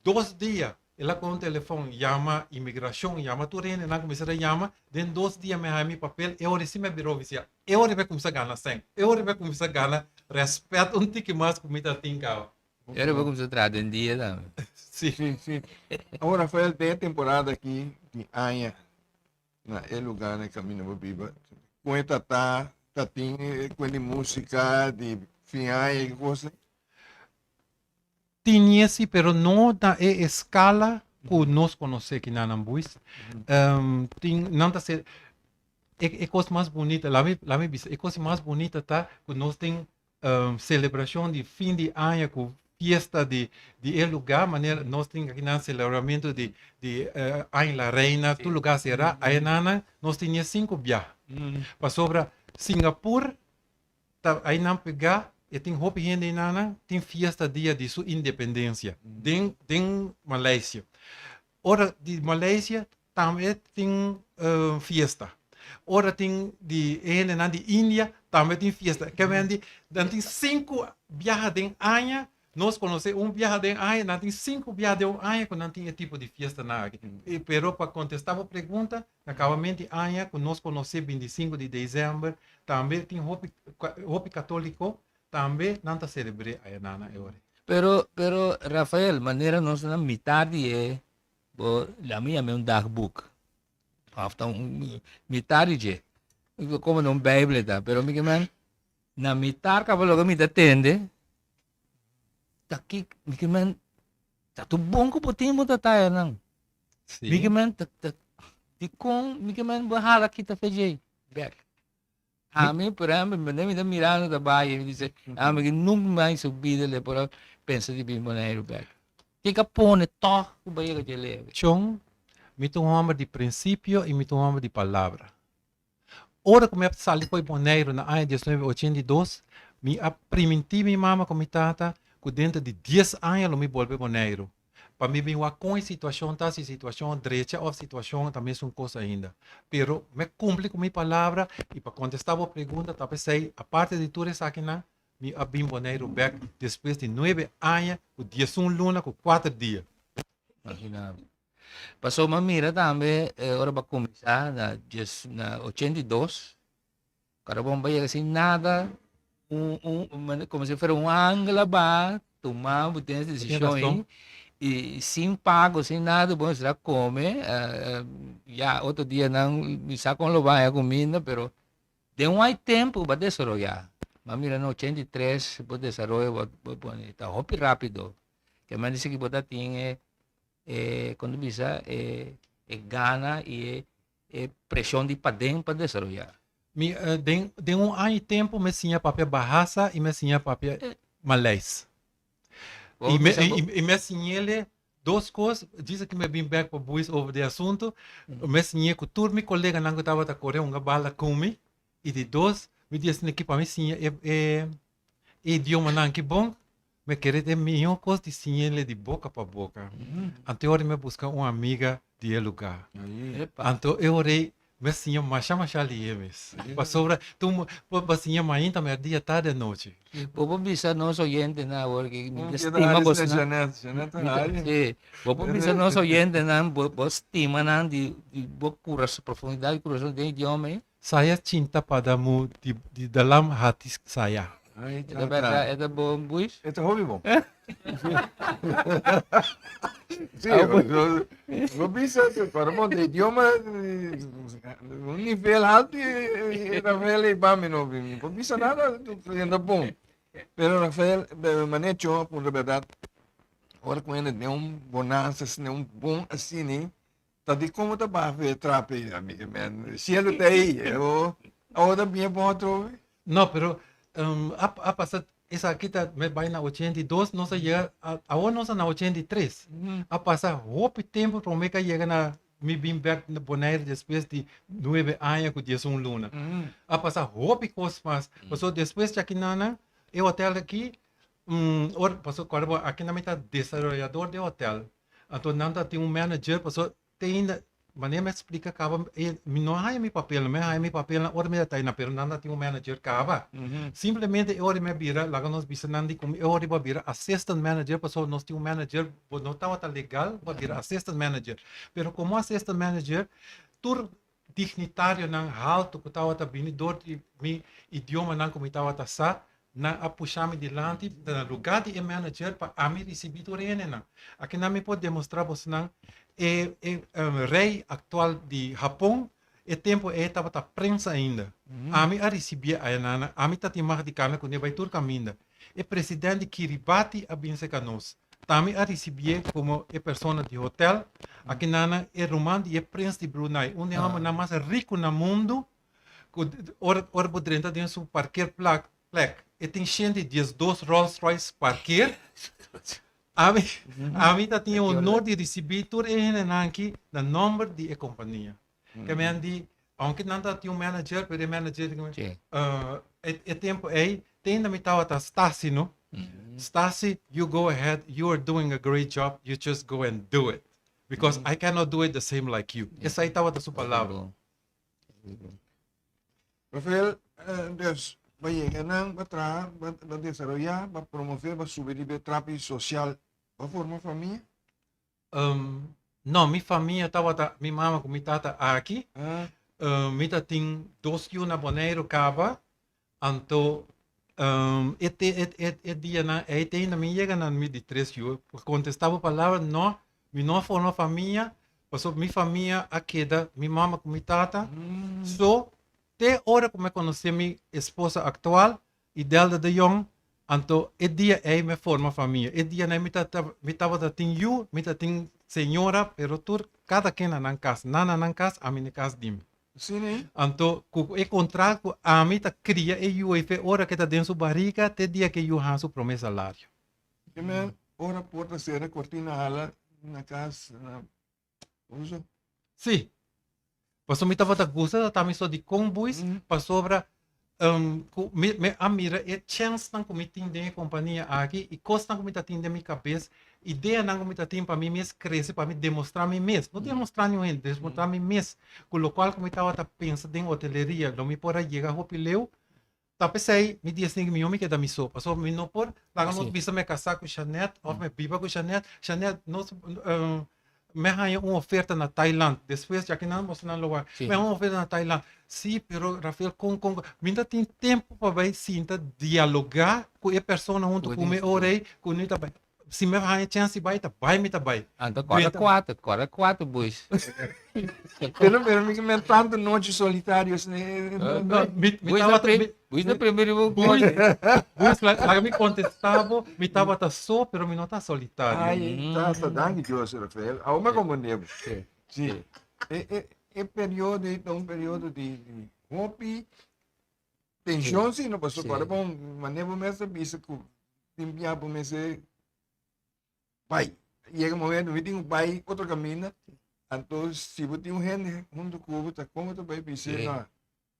Speaker 4: dos dia el a kohe un telefòn yama imigrashon, yama tur hende, nan kuminsá ta yama. Den dos dia mi a haña mi papel, e ora si mi a bira ofisial. E ora mi a kuminsá gana sèn, e ora mi a kuminsá gana rèspèt un tiki mas ku mi ta tin kaba.
Speaker 3: E ora bo a kuminsá traha den dia tambe.
Speaker 4: Sí.
Speaker 2: Sí, sí. Awor Rafael, den e temporada aki di aña na e lugar na e camino bo biba con e tata ta tin con di musica di fin aña y cosa?
Speaker 4: Tin esi pero no na e escala cu nos conoce aki na Nambuis. Tin nan ta ser e cos mas bunita lami lami bisa e cos mas bunita ta cu nos tin celebracion di fin di aña cu fiesta di di e lugar manera nos tin akinan celebramento di di aña la reina tur lugar cera ayanana nos tin e cinco bia pasobra Singapur ta ainan pega e tin hopi hende ainana tin fiesta dia di su independencia den den Malaysia ora di Malaysia Tambe tin fiesta. Ora tin di e hendenan di India tambe tin fiesta. Ke men di nan tin sinku biaha den aña, nos konosé un biaha den aña, nan tin sinku biaha den un aña ku nan tin e tipo di fiestanan aki. Pero pa kontestá bo pregunta, na kabamento di aña ku nos konosé bintisinku di desèmber, tambe tin hopi hopi katoliko tambe nan ta selebr'é ayanana e ora.
Speaker 3: Pero, pero Rafael, manera nos na mitar di e Bo lami yam'é un dagboek. Of ta un mitar di dje. Como na un Bijbel e ta. Pero mi ke men, na mitar kaba loke mi ta tende, ta ki, mi ke men, ta tur bon ku bo tin bo ta taya nan.
Speaker 4: Sí.
Speaker 3: Mi ke men, ta, ta, dikon mi ke men bo hala kita fe dje bek. Ami, por ehempel, mi mi ta mirando ta bai, mi dice, ami ki nunca mai su bida le por a pensa di bin Boneiru bek. Tin ka pone tog ku bo yega dje leve.
Speaker 4: Chon, mi ta un homber di principio y mi ta un homber di palabra. Ora ku mi a sali for Boneiru na aña 1982, mi a priminti mi mama ku mi tata ku denter di dies aña lo mi bolbe Boneiru. Pa mi bin wak kon e situashon ta, si situashon drecha òf situashon ta mesun kos ainda. Pero mi a kumpli ku mi palabra i pa kontestá bo pregunta ta p'esei, aparte di tur esakinan, mi a bin Boneiru bèk despues di nuebe aña ku diesun luna ku kuater dia.
Speaker 3: Imagina bo. Pasobra mi a mira tambe ora bo a kuminsá na dies na 82, Carabon ba yega sin nada, un, un, un, como si fuera un angel ba tuma bo ten esa decisión ahí, y sin pago, sin nada, bo mester a come, uh, uh, ya otro dia nan mi sa con lo ba comida, pero den un hay tempo ba desarolla. Ma mira na 83 bo desaroyo bo, bo pone, ta hopi rápido. Que men dice que bo ta tin e, e, cuando bisa, e, e gana y e, E preshon di paden pa desaroyá.
Speaker 4: Mi den den un aña i tempu mi a siña papia Bahasa i mi a siña papia Maleis. I mi i mi a siñ'ele dos kos, djis aki mi a bin bèk pa buis over di e asuntu, mi a siñ'é ku tur mi koleganan ku tabata kore hunga bala ku mi, i di dos mi di esaki pa mi siña e e idiomanan ki bon, mi a kere e mihó kos di siñ'ele di boka pa boka. Anto e ora mi a buska un amiga. di e lugá. Anto e ora ei mi a siña masha masha lihé mes. Pasobra tur bo a siña mainta, mèrdia, tardi, anochi.
Speaker 3: Bo por bisa nos oyentenan awor ki mi ta stima bosnan. Sí, bo por bisa nos oyentenan bo bo stima nan di di bo kurason, profundidat di kurason den idioma ei.
Speaker 4: Saya cinta padamu di di dalam hati saya.
Speaker 3: E ta bèrdat, e ta bon buis?
Speaker 2: E ta hopi bon. Sí, bo bisa para bon de idioma un nivel alto y Rafael y pa mi no bo bisa nada ta bon. Pero Rafael manecho por la verdad ora cu hende den un bonanza asina un bon asina Ta di como ta baha e trape ei ami men cielo ta ei awor ta bien bon atrobe.
Speaker 4: No pero a a pasa esaki ta me bai na 82 nos a yega awor nos a na 83 a pasa hopi tempo prome ke a yega na mi bin bek na Bonaire despues di nuebe aña ku diesun luna a pasa hopi kos mas pasobra despues djakinana e hotel aki ora pasobra kòrda bo aki nan mi ta desaroyador di hotel Anto nan ta tin un manager paso te ainda manera mi a splika kaba e mi no a haña mi papelnan mi a haña mi papelnan ora mi ta ta einan pero nan ta tin un manager kaba simplemente e ora mi a bira laga nos bisa nan di ku e ora bo a bira assistant manager pasobra nos tin un manager bo no tabata legal bo a bira assistant manager pero komo assistant manager tur dignitarionan haltu ku tabata bini dor di mi idiomanan ku mi tabata sa, nan a pusha mi dilanti na lugá di e manager pa ami risibí tur e hendenan. Akinan mi por demostrá bosonan e e rei aktual di Hapon, e tempu ei tabata prens ainda. Ami a risibié ayanan, ami ta tin mag di kana kuné bai tur kaminda. E president di Kiribati a bin serka nos. Tambe a risibié komo e persona di hotel. Akinana e ruman di e prins di Brunei, un di e hòmbernan mas riku na mundu, ku ora ora bo drenta den su parkeerplak plek, e tin 112 Rolls Royce parkeer. Ami ami ta tin e honor di risibí tur e hendenan aki na nòmber di e kompania. Ke men di, aunke nan ta tin un manager, pero e manager di
Speaker 3: Sí.
Speaker 4: e, e tempo ei, tenda mi tabata Stasi, no? Stasi, you go ahead, you are doing a great job, you just go and do it. Because I cannot do it the same like you. Esei tabata su palabra.
Speaker 2: Rafael, eh, dus, ba yega nan, ba traha, ba, ba desaroyá, ba promové, ba subi riba e trapi sosial, ba forma famia.
Speaker 4: Um, no, mi famia tabata mi mama ku mi tata aki.
Speaker 2: Ah.
Speaker 4: Um, mi ta tin dos yu na Boneiru kaba. Anto um, e, te, e, e, e dianan ei te ainda mi yega na mi di tres yu. Kontestá bo palabra, no, mi no a forma famia, pasobra mi famia a keda mi mama ku mi tata. So, te ora ku mi a konosé mi esposa aktual, Idelda de Jong, Anto e dia ei mi a forma famia. E dianan mi ta mi tabata tin yu, mi ta tin señora, pero tur kada ken na nan kas. Nan na nan kas, ami na e kas di mi.
Speaker 2: Asina?
Speaker 4: Anto ku e kontrakt ku ami ta kria e yu ei fe ora ku e ta den su bariga te dia ku e yu haña su promé salario.
Speaker 2: Ke men ora porta sera, kortina hala na kas, na uso?
Speaker 4: Sí. Pasobra mi tabata gusta ta ta mi so di kon buis, pasobra ku mi mi a mira e chènsnan ku mi tin den e kompania aki i kosnan ku mi ta tin den mi kabes, ideanan ku mi ta tin pa mi mes krese, pa mi demostrá mi mes, no demostrá niun hende, demostrá mi mes ku lokual ku mi tabata pensa den hoteleria lo mi por a yega hopi leu. Ta p'esei mi di esei mihó mi keda mi so, pasobra mi no por laga nos bisa mi a kasá ku Shanette òf mi a biba ku Shanette. Shanette, nos mi a haña un oferta na Thailand, despues djaki nan boso nan lo wak, mi a haña un oferta na Thailand. Sí, pero Rafael kon kon mi no ta tin tempu pa bai sinta dialogá ku e persona huntu ku mi ora ei ku mi ta bai. Si mi haña chance di bai, ta bai mi ta bai.
Speaker 3: Anto kòrda kuater, kòrda kuater boys.
Speaker 2: Pero pero mi men tanto noche solitario asina.
Speaker 4: No, mi mi tabata mi
Speaker 3: Boys na primer riba un
Speaker 4: Boys, boys laga mi contesta bo, mi tabata so, pero mi no ta solitario.
Speaker 2: Ai, ta ta danki Dios, Rafael. Awor mi a comprende bo.
Speaker 3: Sí.
Speaker 2: Sí. E e e periodo ei ta un periodo di di hopi tension sí, no pasobra
Speaker 3: Sí.
Speaker 2: kòrda bon manera bo mes a bisa ku tin bia bo mester bai. Yega momento mi tin ku bai otro kaminda, anto si bo tin un hende huntu ku bo ta kon bo ta bai bis'é
Speaker 3: Sí.
Speaker 2: no,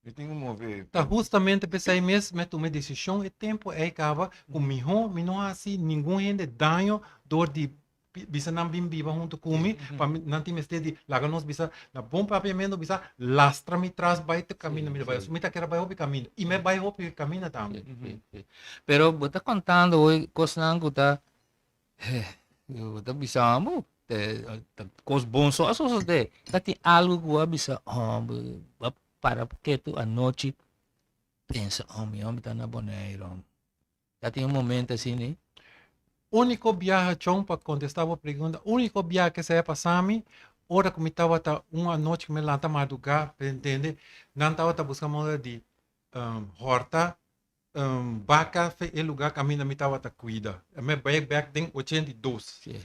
Speaker 2: mi tin ku move.
Speaker 4: Ta hustamente p'esei mes mi a tuma e desishon e tempu ei kaba ku mihó mi no hasi ningun hende daño dor di. Bisa nan bin biba huntu ku mi, pa mi nan tin mester di laga nos bisa na bon papiamentu bisa lastra mi tras bai te kaminda mi ta bai. Mi ta kere bai hopi kaminda i mi a bai hopi kaminda tambe.
Speaker 3: Pero bo ta kontando hoy kosnan ku ta bo ta bisa bo ta kos bon so a sosode. Ta tin algu ku bo a bisa homber bo a para ketu anochi pensa oh mi homber ta na Boneiru. Ta tin un momento asina?
Speaker 4: Úniko biaha, Chon, pa kontestá bo pregunta, úniko biaha ku esei a pasa mi, ora ku mi tabata un anochi ku mi lanta madrugá, entende, nan tabata buska moda di hòrta baka fe e lugá kaminda mi tabata kuida. Mi bai bèk den 82.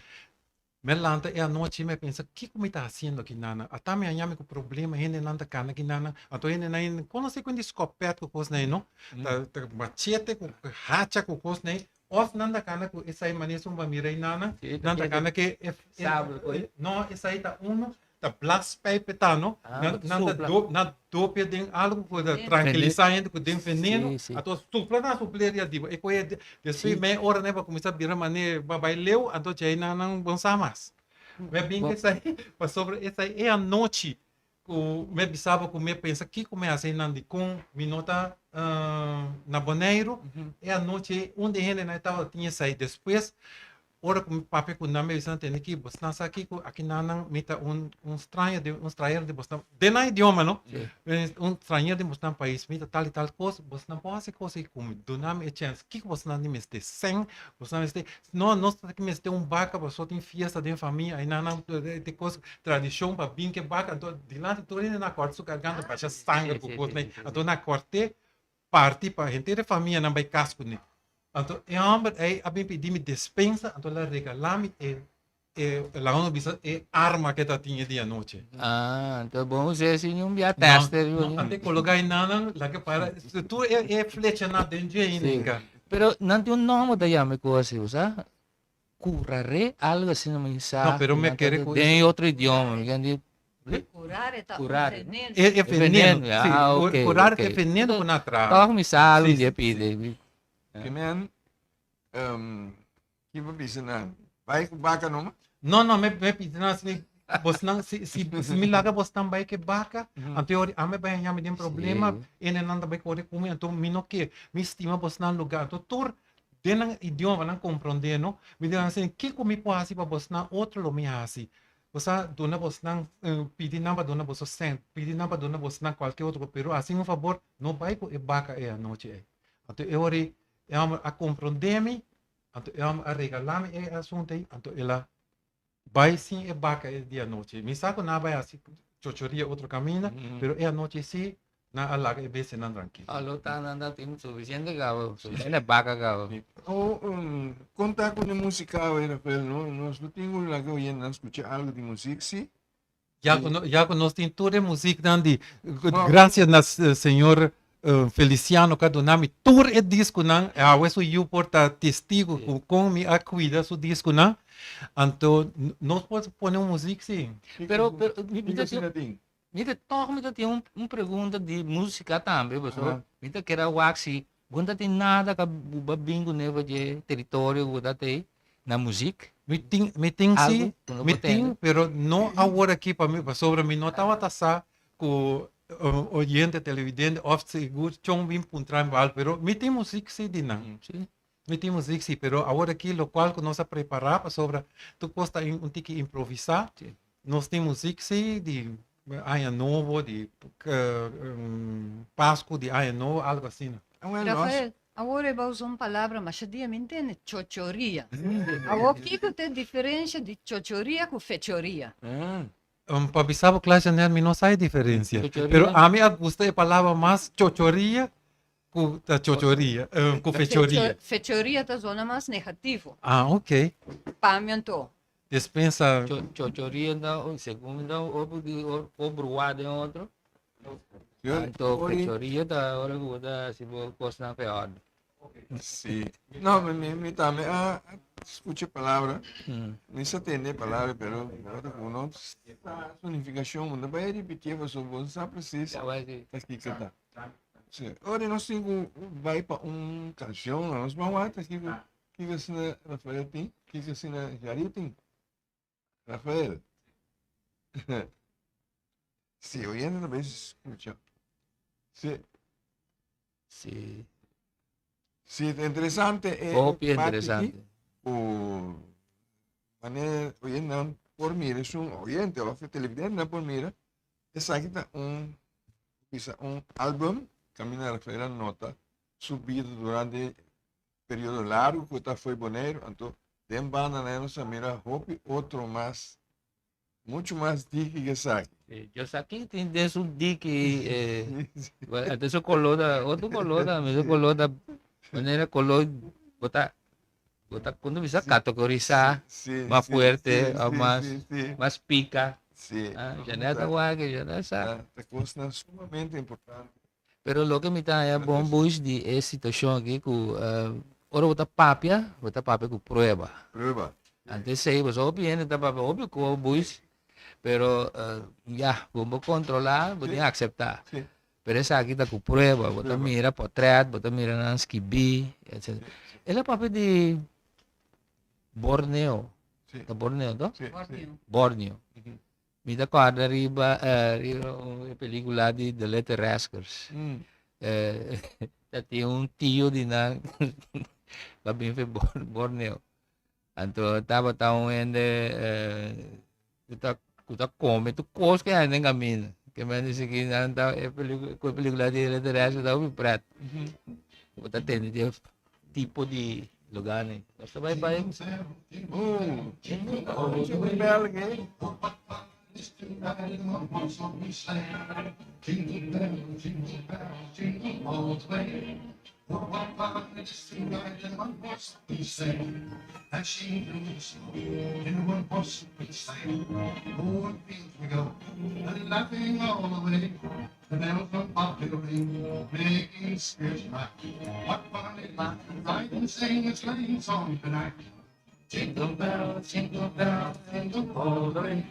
Speaker 4: Mi a lanta e anochi i mi a pensa, Kiko mi ta hasiendo aki nan? Ata mi haña mi ku problema, hendenan ta kana aki nan. Anto hendenan ei konosé ku hende skòpèt ku kosnan ei, no? Ta ta machete ku hacha ku kosnan ei. Òf nan ta kana ku esei manera esun bo a mira ei nan, nan ta kana ku e e no, esei ta uno ta blas pijp e ta, no? Nan nan ta dop nan dopia den algu ku ta trankilisá hende ku den veneno. Anto supla nan supleria di bo. E koe Despues mei ora nan a kuminsá bira manera pa bai leu, anto djei nan nan bon sa mas. Mi a bin ku esei pasobra esei e anochi ku mi a bisa bo ku mi a pensa kiko mi a hasi einan dikon mi no ta na Boneiru. E anochi ei un di e hendenan e tabata tin esei. Despues Ora ku mi papia ku nan mi bisa nan tende ki bosnan sa kiko aki nan nan mi ta un un straño di un strañero di bosnan den nan idioma no un strañero di bosnan pais mi ta tal i tal kos bosnan por hasi kos ei ku mi duna mi e chèns kiko bosnan tin mester sèn bosnan mester no nos ta mester un baka pasobra tin fiesta den famia ei nan nan te kos tradishon pa bin ke baka anto dilanti tur hende nan a kòrta su garganta basha sanger ku kosnan ei anto nan a kòrt'é parti pa henter e famianan bai kas kuné. Anto e hòmber ei a bin pidi mi despensa, anto el a regalá mi e, e, laga nos bisa, e arma ku e ta tin e di anochi.
Speaker 3: Ah, anto bon us'é sin un bia tèster.
Speaker 4: No, no, ante kologá e nannan, laga para, tur e, e flechanan den dje ainda hinká.
Speaker 3: Pero nan tin un nòmber ta yama e kos así, bo sa? Curaré, algo asina mi sa.
Speaker 4: No, pero mi a kere cu.
Speaker 3: Den otro idioma, mi ken di.
Speaker 5: Curare ta un
Speaker 3: Curare.
Speaker 5: veneno.
Speaker 4: E, e veneno,
Speaker 3: Ah,
Speaker 4: si.
Speaker 3: ok,
Speaker 4: Curare
Speaker 3: ok.
Speaker 4: ta e veneno cu nan traha.
Speaker 3: Toch mi sa algo
Speaker 4: Si,
Speaker 3: di e
Speaker 4: si.
Speaker 3: pide.
Speaker 2: Ke men, um, ki bo bisa nan? Bai ku baka numa?
Speaker 4: No, no, mi, mi pidi nan asina, bosnan, si, si, si mi laga bosnan bai ke baka, anto e ora ami bai haña mi den problema, ene nan ta bai kore ku mi, anto mi no ke, mi stima bosnan lugar, anto tur Den nan idioma nan komprondé no. Mi di nan asina, Kiko mi por hasi pa bosnan? Otro lo mi hasi. Bo sa duna bosnan, pidi nan pa duna boso sènt, pidi nan pa duna bosnan kualke otro kos, pero hasi un fabor, no bai ku e baka e anochi ei. Anto e ora ei e hòmber a komprondé mi, anto e hòmber a regalá mi e asuntu ei, anto el a Bai sin e baka e di anochi. Mi sa ku nan a bai hasi chochoria otro kaminda, pero e anochi si nan a laga e bestianan trankil.
Speaker 3: Alo ta nan ta tin sufisiente kaba, sufisiente baka kaba.
Speaker 2: O kon ta ku e musika awe Rafael? No nos no tin ku laga oyentenan skucha algu di musik si?
Speaker 4: Ya ku ya ku nos tin tur e musiknan di gracias na señor Feliciano ku a duna mi tur e diskunan, awe su yu por ta testigo ku kon mi a kuida su diskunan, anto nos por pone un muzik si.
Speaker 3: Pero pero mi ta tin mi ta tòg mi ta tin un un pregunta di musika tambe pasobra mi ta kere a wak si bo no ta tin nada ku bo a bin kuné for dje teritorio ku bo ta tei na muzik.
Speaker 4: Mi tin mi tin si mi tin pero no awor aki pa mi pasobra mi no tabata sa ku oyente televidente of sigur chon bin puntra mi bal pero mi tin muzik si di nan mi tin muzik si pero awor aki lokual ku nos a prepara pasobra tur kos ta un tiki improvisa nos tin muzik si di aña nobo di pasku di aña nobo algo asina.
Speaker 5: Rafael, awor e ba usa un palabra masha dia mi ntende, chochoria. Awor kiko ta e diferensha di chochoria ku fechoria?
Speaker 4: Pa bisa bo kla Janel mi no sa e diferencia. Pero ami a gusta e palabra mas chochoria ku ta chochoria, ku fechoria.
Speaker 5: Fechoria ta zona mas negativo.
Speaker 4: Ah, ok.
Speaker 5: Pa mi anto.
Speaker 4: Despensa.
Speaker 3: Chochoria ta segun ta o bruá den otro. Anto fechoria ta ora ku bo ta hasi bo kosnan peor.
Speaker 2: Sí. No, mi, mi, mi tambe a escucha palabra. Mi sa tende palabra, pero ora ku no sa su nificacion, no bai repitié pasobra bo no sa precies
Speaker 3: Ya bai sí.
Speaker 2: ta kiko ta. Sí. Ora nos tin ku bai pa un cancion, nos ban wak ta kiko, kiko asina Rafael tin, kiko asina Jair tin. Rafael. Sí, oyente ta escucha. Sí.
Speaker 3: Sí.
Speaker 2: Sí, ta interesante. Eh,
Speaker 3: Hopi
Speaker 2: parte
Speaker 3: interesante.
Speaker 2: aquí, Ku manera oyentenan por mira, es un oyente of televidentenan por mira, esaki ta un, bisa un álbum, kaminda Rafael a nota su bida durante periodo largo ku ta foi Boneiru, anto den banda nan nos a mira hopi otro mas, mucho mas diki ke esaki.
Speaker 3: Sí, yo sa kin tin den su diki, eh, ante su color da, otro color da, su color da, manera color, bota, bota, cuando bisa categorizar,
Speaker 2: Sí,
Speaker 3: mas
Speaker 2: sí,
Speaker 3: fuerte,
Speaker 2: sí,
Speaker 3: o
Speaker 2: sí,
Speaker 3: mas,
Speaker 2: sí, sí.
Speaker 3: mas pica.
Speaker 2: Sí.
Speaker 3: Ah, ya no está guay, ya no está.
Speaker 2: Ta, ta cosnan sumamente importante.
Speaker 3: Pero loke mi ta haña bon bush di e situashon aki ku ora bo ta papia, bo ta papia ku prueba.
Speaker 2: Prueba.
Speaker 3: Antes esei boso hopi hende ta papia hopi ku bush, pero ya, bo por kontrolá, bo tin akseptá. Pero esaki ta ku prueba, bo ta mira potrèt, bo ta mira nan skibí, etcetera. El a papia di Borneo, ta Borneo to? Borneo. Mi ta kòrda riba riba un pelikula di The Little Rascals. Ta tin un tio di nan pa bin for Borneo. Anto tabata un hende ku ta ku ta kome tur kos ku hende den kaminda. Ke men di sigui nan ta e pelikula di The Little Rascals ta hopi pret. Bo ta tende di e tipo di lugarnan. Nos ta bai bai.
Speaker 6: The bells on bobtail ring, making spirits bright. What fun it is to ride and sing a sleighing song tonight. Jingle bells, jingle bells, jingle all the way.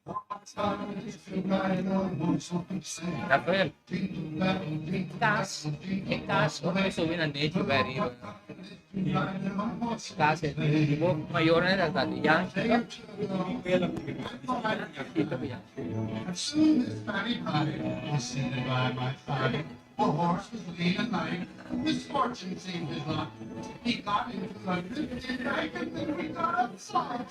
Speaker 6: What fun it is to ride in a one-horse open sleigh.
Speaker 3: Rafael,
Speaker 6: Jingle bell, jingle
Speaker 3: kas,
Speaker 6: bell, jingle
Speaker 3: e kas,
Speaker 6: all the
Speaker 3: ora
Speaker 6: way.
Speaker 3: mi subi na nechi bai riba.
Speaker 6: What fun it is to ride in a one-horse open
Speaker 3: Kas,
Speaker 6: sleigh.
Speaker 3: di bo mayornan ta tati Yanchi,
Speaker 6: Day
Speaker 3: no?
Speaker 6: or two ago, I thought I'd
Speaker 3: Yanchito ku Yanchi.
Speaker 6: And soon this fatty pie was seated by my side. The horse was lean and light, misfortune seemed his lot. He got into a drifting bank and then we got outside.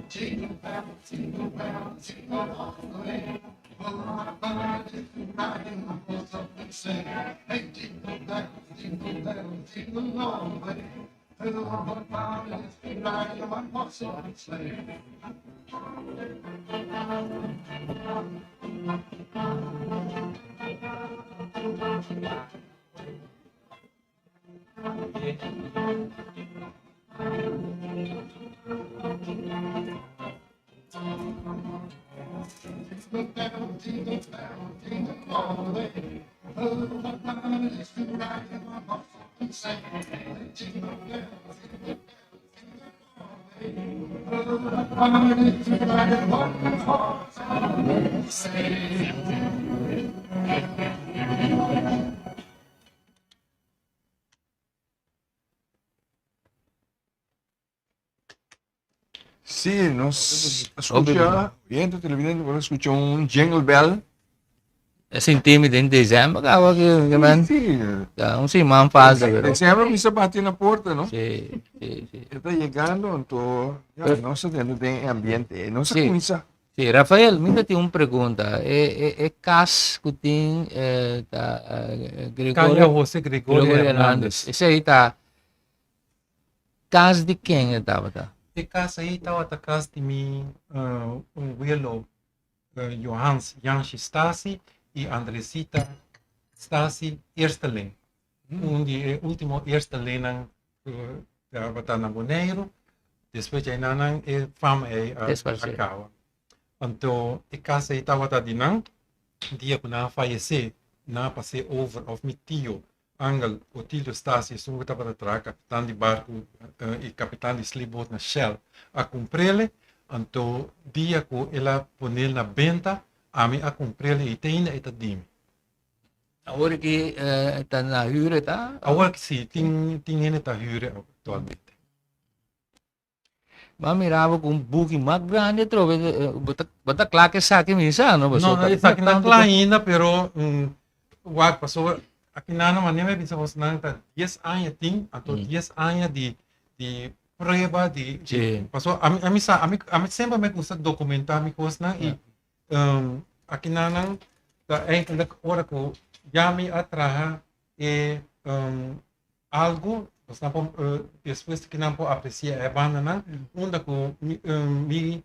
Speaker 6: Jingle bell, jingle bell, jingle all the way. Oh, what fun it is to ride in a horse open sleigh. Hey, jingle bell, jingle bell, jingle all the way. Oh, what fun it is to ride in a one-horse open sleigh. Jingle bell, jingle bell, jingle all the way. Oh, what fun it is to ride in a one-horse open sleigh. Jingle bell, jingle bell, jingle all the way. Oh, what fun it is to ride in a one-horse open sleigh.
Speaker 2: Sí, nos escucha, oyente televidente, por escucha un jingle bell.
Speaker 3: E sinti mi den december caba que, que man.
Speaker 2: Sí,
Speaker 3: Ya, un siman falta, pero.
Speaker 2: December mi bati na porta, no?
Speaker 3: Sí, sí, sí.
Speaker 2: Está llegando, entonces, ya, no se tiene den ambiente, no se
Speaker 3: Sí.
Speaker 2: comienza.
Speaker 3: Sí, Rafael, mi ta tin un pregunta. E, e, e cas cu tin eh, ta, eh,
Speaker 4: Caya
Speaker 3: Gregorio,
Speaker 4: José Gregorio
Speaker 3: Gregorio Hernandez.
Speaker 4: Hernandez.
Speaker 3: Esey ta cas di ken e tabata?
Speaker 4: E cas ey tabata cas di mi uh, un welo uh, Johans Janshi Stasi y Andresita Stasi Eersteling. Un di e ultimo eerstelingnan cu tabata na Boneiru. Despues djai nan e fam ei a,
Speaker 3: Desparcé.
Speaker 4: a caba. Anto e cas ei tabata di nan. Dia cu nan a fayece, nan a pas'é over of mi tio Angel Otilio Stasi, esun cu tabata traha capitan di barcu y capitan di sleepboat na Shell, a cumprele. Anto dia cu el a ponel na benta, ami a cumprele y te ainda e ta di mi.
Speaker 3: Awor ki ta na huur e ta?
Speaker 4: Awor ki si, tin tin hende ta huur actualmente.
Speaker 3: M'a mira bo ku un buki mas grandi atrobe, bo ta bo ta kla ku esaki mi sa no?
Speaker 4: No, no, esaki no ta kla ainda, pero wak pasobra aki nan manera mi a bisa bos nan ta dies aña tin, anto dies aña di di prueba di pasobra ami ami sa ami ami semper mi gusta dokumenta mi kosnan i aki nan ta eigenlijk ora ku ya mi a traha e Algu, nos nan por despues di ki nan por aprecia e bandanan, unda ku mi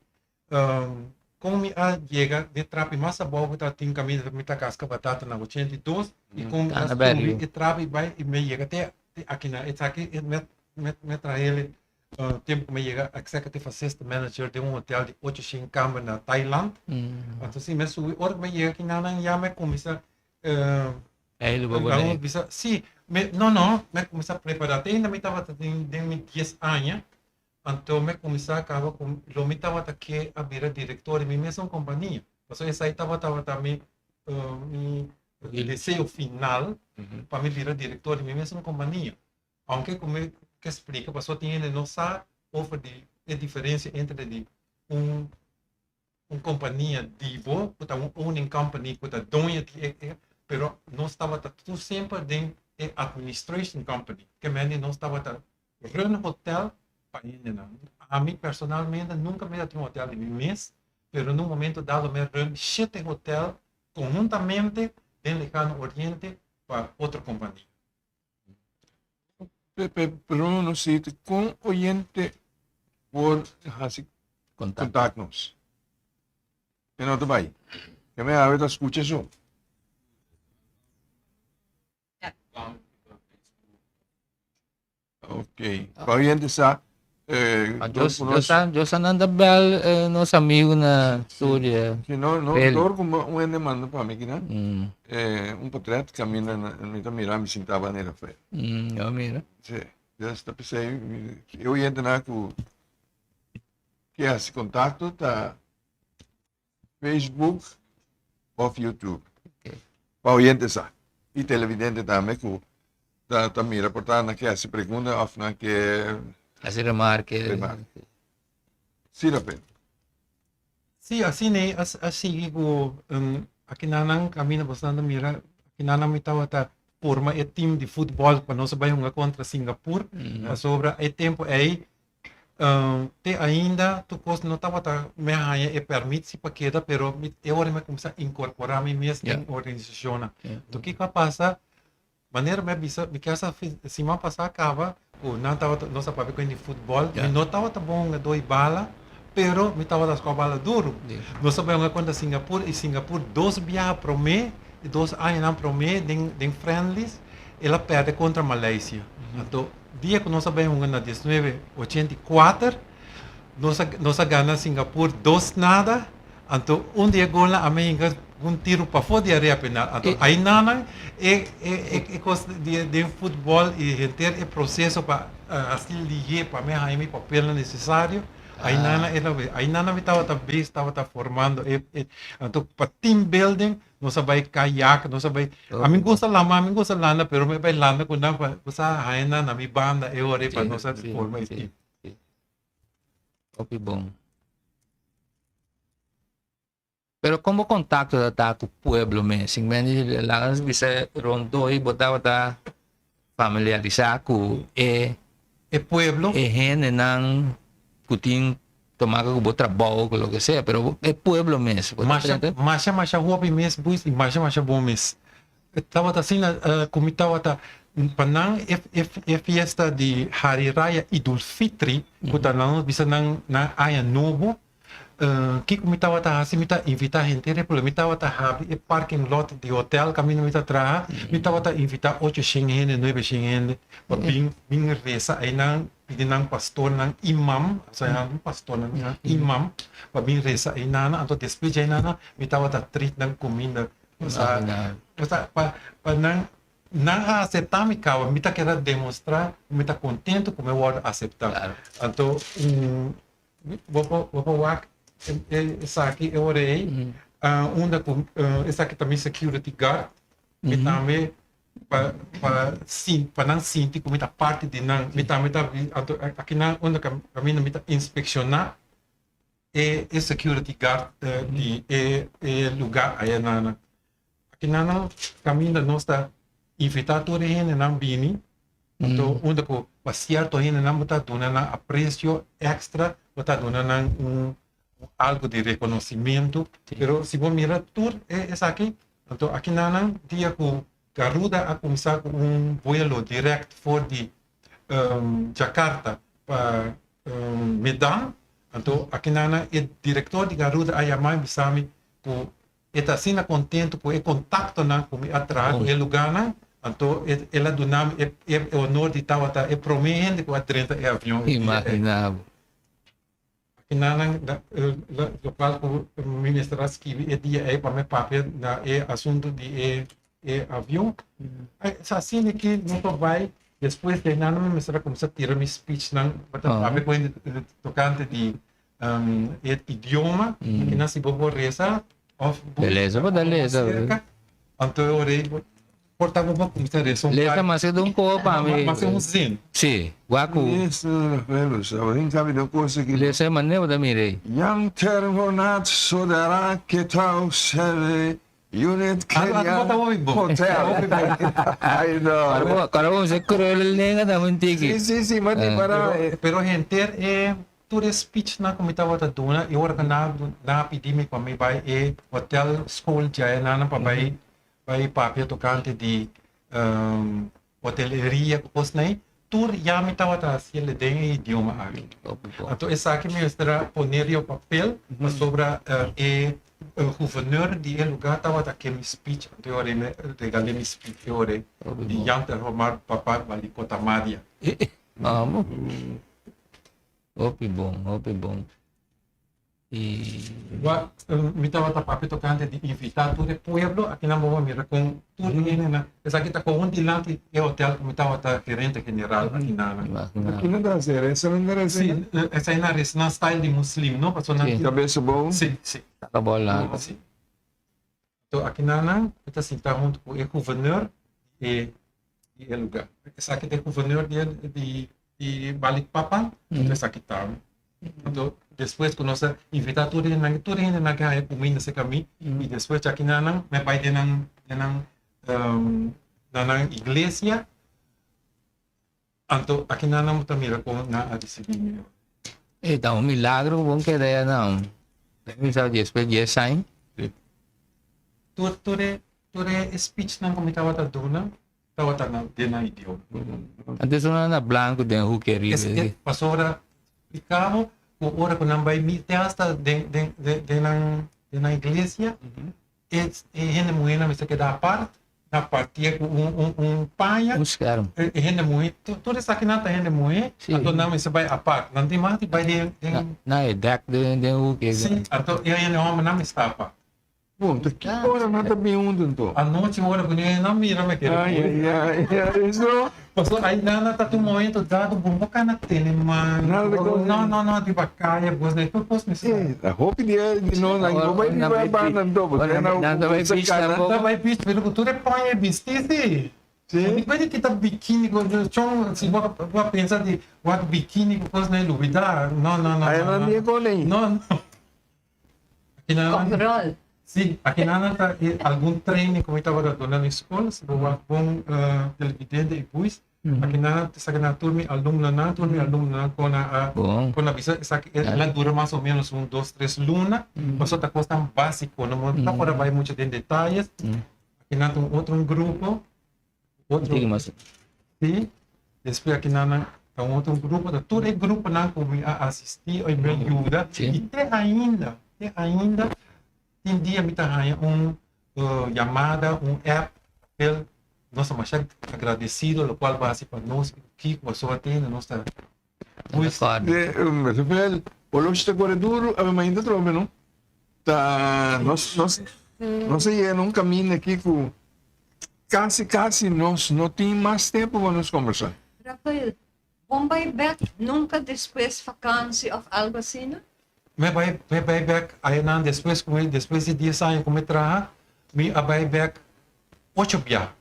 Speaker 4: kon mi a yega den trapi mas abou ku ta tin kaminda mi ta kaska batata na 82 i kon mi a subi e trapi bai i mi a yega te akinan. Esaki mi a traha tempu ku mi a yega executive assistant manager den un hotel di ocho shen kamber na Thailand. Anto si mi a subi ora ku mi a yega akinan ya mi a kuminsa
Speaker 3: Ey lo bo
Speaker 4: Nan bisa, sí, me, no, no, me kuminsá prepará. Te ainda mi tabata den, den mi dies aña, anto me kuminsá kaba ku lo mi tabata ke a bira direktor di mi mesun kompania. Pasobra esei tabata tabata mi, mi deseo final pa mi bira direktor di mi mesun kompania. Aunke ku mi ke splika, pasobra tin hende no sa over di e diferensia entre di un un compania di bo cu ta un owning company cu ta doño di e e pero nos tabata tur semper den e administration company ke mende nos tabata run hotel pa hendenan. Ami personalmente nunca mi ta tin un hotel di mi mes pero na un momento dado mi a run shete hotel conhuntamente den Lejano Oriente pa otro compania.
Speaker 2: Pepe, pero no si con oyente por hasi contact nos. E no te bai. Que me awe ta escucha eso. Ok. Pa oyente sa
Speaker 3: eh, ah, yo, yo, sa, yo sa nanda bel eh, nos amigo na studio.
Speaker 2: Si no, no, door como un hende manda pa mi kina, eh, un portret camina na, mi ta mira mi sintaba nera fe.
Speaker 3: Yo mira.
Speaker 2: Sí, dus ta pensei, e oyente na ku ke hasi contacto ta Facebook of YouTube. Pa oyente sa. Y televidente tambe ku ta, ta mira por ta na ke hasi pregunta of na ke
Speaker 3: Hasi remarke.
Speaker 2: Remarke. Sí, Rafael.
Speaker 4: Sí, asina e a sigui ku aki nan nan kaminda bosnan ta mira aki nan nan mi tabata forma e team di futbòl pa nos a bai hunga kontra Singapur pasobra e tempu ei Te ainda tur kos no tabata mi a haña e pèrmit si pa keda pero mi e ora mi a kuminsá inkorporá mi mes den organisashonnan. Enton kiko a pasa? Manera mi a bisa mi kier sa siman pasá kaba ku nan tabata nos a papia ku hende di futbòl mi no tabata bon hungadó di bala pero mi tabata skòp bala duru. Nos a bai hunga kontra Singapur i Singapur dos biaha promé e dos añanan promé den den friendlies el a pèrdè kontra Malaysia. Anto Dia ku nos a bai hunga na diesnuebe ochenta i kuater, nos a nos a gana Singapur dos nada, anto un di e golnan a mi hinka un tiru pafó di area penal. Anto ainannan e e e e kos di den futbòl i henter e proseso pa hasi lihe pa mi haña mi papelnan nesesario, ainannan e ainannan mi tabata bes tabata formando e e anto pa team building Nos a bai kayak, nos a bai... A mi gusta lama, a mi gusta landa, pero mi bai landa ku nan pa ku sa haña nan na mi banda e ora pa nos a forma e team.
Speaker 3: Hopi bon. Pero kon bo kontakto ta ta ku pueblo mes? Sin men di laga nos bisa rondó i bo tabata familiarisá ku e
Speaker 4: E pueblo.
Speaker 3: E hendenan ku tin tomaka ku bo trabou ku loke sea, pero e pueblo mes. Bo ta
Speaker 4: Masha,
Speaker 3: trata?
Speaker 4: masha, masha hopi mes buis i masha, masha bon mes. E tabata asina ku mi tabata pa nan e e e fiesta di Hari Raya Idul Fitri ku ta nan nos bisa nan nan aña nobo. Kiko mi tabata hasi? Mi ta invitá henter e pueblo. Mi tabata habri e parking lot di hotel kaminda mi ta traha. Mi tabata invitá ocho shen hende, nuebe shen hende pa bin bin resa einan, pidi nan pastornan, imam, osea nan pastornan, nan imam pa bin resa einan. Anto despues dje einan mi tabata treat nan kuminda. Osea, osea pa pa nan nan a aseptá mi kaba. Mi ta keda demostrá ku mi ta kontentu ku mi a wòrdu aseptá. Anto Bo por bo por wak esaki e ora ei unda ku esaki ta mi security guard mi tambe. Pa pa sin pa nan sinti ku mi ta parti di nan. Mi tambe ta anto aki nan unda kaminda mi ta inspekshoná e e security guard di e e lugá aya nan. Aki nan kaminda nos ta invitá tur e hendenan bini. Anto unda ku pa sierto hendenan bo ta duna nan apresio èkstra, bo ta duna nan un algo di rekonosimentu. Pero si bo mira tur e esaki, anto aki nan dia ku Garuda a kuminsá ku un vuelo dirèkt for di Jakarta pa Medan, anto aki nan e direktor di Garuda a yama i bisa mi ku E ta asina kontentu ku e kontaktonan ku mi a traha ku e lugánan, anto el a duna mi e honor di tabata e promé hende ku a drenta e avion e dia ei.
Speaker 3: Imaginá bo.
Speaker 4: Akinanan lokual ku mi mester a skibi e dia ei pa mi papia na e asuntu di e avion. Sa asina ki no ta bai despues di einan mi mester a kuminsá tira mi speechnan pa ta papia ku hende tokante di e idioma mm. na si bo por reza of
Speaker 3: bo lesa bo da lesa
Speaker 4: anto eu orei por ta bo kumsa reza
Speaker 3: un lesa mas que un ko pa mi
Speaker 4: mas un zin
Speaker 3: si waku
Speaker 2: Lesa Rafael sabe sabe do coisa que
Speaker 3: lesa maneira da mirei
Speaker 2: Yang terhormat saudara kita sere Unit Kenya Hotel. Ay no.
Speaker 3: Para bo se krul nenga da un tiki.
Speaker 2: Si si si, ma di para.
Speaker 4: Pero henter e tur e speechnan ku mi tabata duna e ora ku nan a pidi mi pa mi bai e hotel school djae nan pa bai bai papia tokante di hoteleria ku kosnan ei, tur ya mi tabata hasiel den e idioma aki. Anto esaki mi mester a pone riba papel pasobra e guvernor di e lugar tabata ke mi speech, anto e ora ei mi regal'é mi speech e ora ei di Jan Terhormar Papa Bali Kota Madia.
Speaker 3: Amo. Hopi bon, hopi bon. I.
Speaker 4: Wak, mi tabata papia tokante di invitá tur e pueblo, akinan bo a mira kon tur e hendenan, esaki ta kon dilanti e hotel ku mi tabata gerente general akinan.
Speaker 2: Akinan ta hasi resa nan ta resa?
Speaker 4: Si, esei nan resa nan style di muslim, no? Pasobra nan.
Speaker 2: Kabesa bou?
Speaker 4: Si, si.
Speaker 3: Saka bou largu.
Speaker 4: Si. Anto akinan nan mi ta sinta huntu ku e guvernor di e di e lugar. Esaki ta e guvernor di di di Balikpapan, anto esaki ta mi. Anto despues ku nos a invitá tur hendenan, tur hendenan ke haña kuminda serka mi i despues djakinan nan mi a bai den nan den nan na nan iglesia. Anto akinan nan bo ta mira kon nan a risibí mi.
Speaker 3: E ta un milagro ku bo keda ya nan. Mi sa despues dies aña.
Speaker 4: Tur tur e tur e speechnan ku mi tabata duna tabata na den nan idioma.
Speaker 3: Antes una na blanco den hoek riba.
Speaker 4: Es pasobra splika bo ku ora ku nan bai mi te hasta den den den nan den nan iglesia e e hende muhénan mester keda apart Na partia ku un un un paña.
Speaker 3: Un scherm.
Speaker 4: E hende muhé, tur esakinan ta hende muhé, anto nan mester bai apart. Nan tin mas di bai den den.
Speaker 3: Na e dek den den hoek.
Speaker 4: Si, anto e hende hòmbernan mester sta apart.
Speaker 2: Bon, ta ki ora nan ta bin huntu anto?
Speaker 4: Anochi ora ku nan mira mi kere
Speaker 2: Ai, ai, ai, ai, eso.
Speaker 4: Pasobra ai nan ta tin un momento dado bo no kana tene man.
Speaker 2: Nada de kos.
Speaker 4: No, no, no, riba kaya bos na tur kos mester.
Speaker 2: Eh, ta hopi dia di no nan no bai riba e banda anto, pasobra nan
Speaker 3: Nan ta bai
Speaker 2: usa
Speaker 3: beach
Speaker 2: kana.
Speaker 3: tampoco.
Speaker 4: Ta bai beach, pero ku tur e paña e bisti si.
Speaker 2: Si.
Speaker 4: Mi puede kita bikini ku chon si bo a pensa di wak bikini ku kos na e lubida. No, no, no.
Speaker 2: Ai nan di e kon ei.
Speaker 4: No, no.
Speaker 5: Control.
Speaker 4: Si, akinan ta e algun training ku mi tabata duna na skol, si bo wak bon televidente i buis, akinan ta saka nan tur mi alumnonan, tur mi alumnonan kon a a kon a bisa esaki el a dura mas o menos un dos tres luna, pasobra ta kosnan básiko, no ta por a bai mucho den detayes. Akinan ta un otro un grupo. Otro. Sí. Despues aki nan ta un otro grupo, ta tur e gruponan ku mi a asistí o mi a yuda.
Speaker 3: Sí.
Speaker 4: I te ainda, te ainda tin dia mi ta haña un yamada, un app, apel, nos ta masha agradesido lokual bo a hasi pa nos i kiko boso a tene, nos ta
Speaker 3: Pues,
Speaker 2: Rafael, oloshi ta kore duru, awe mainta trobe no. Ta nos nos nos a yega na un kaminda aki ku kasi kasi nos no tin mas tempu pa nos kombersá.
Speaker 5: Rafael, bon bai bek nunka despues vakansi of algo asina?
Speaker 4: Mi a bai mi a bai bek ayanan despues ku mi despues di dies aña ku mi traha mi a bai bek ocho bia.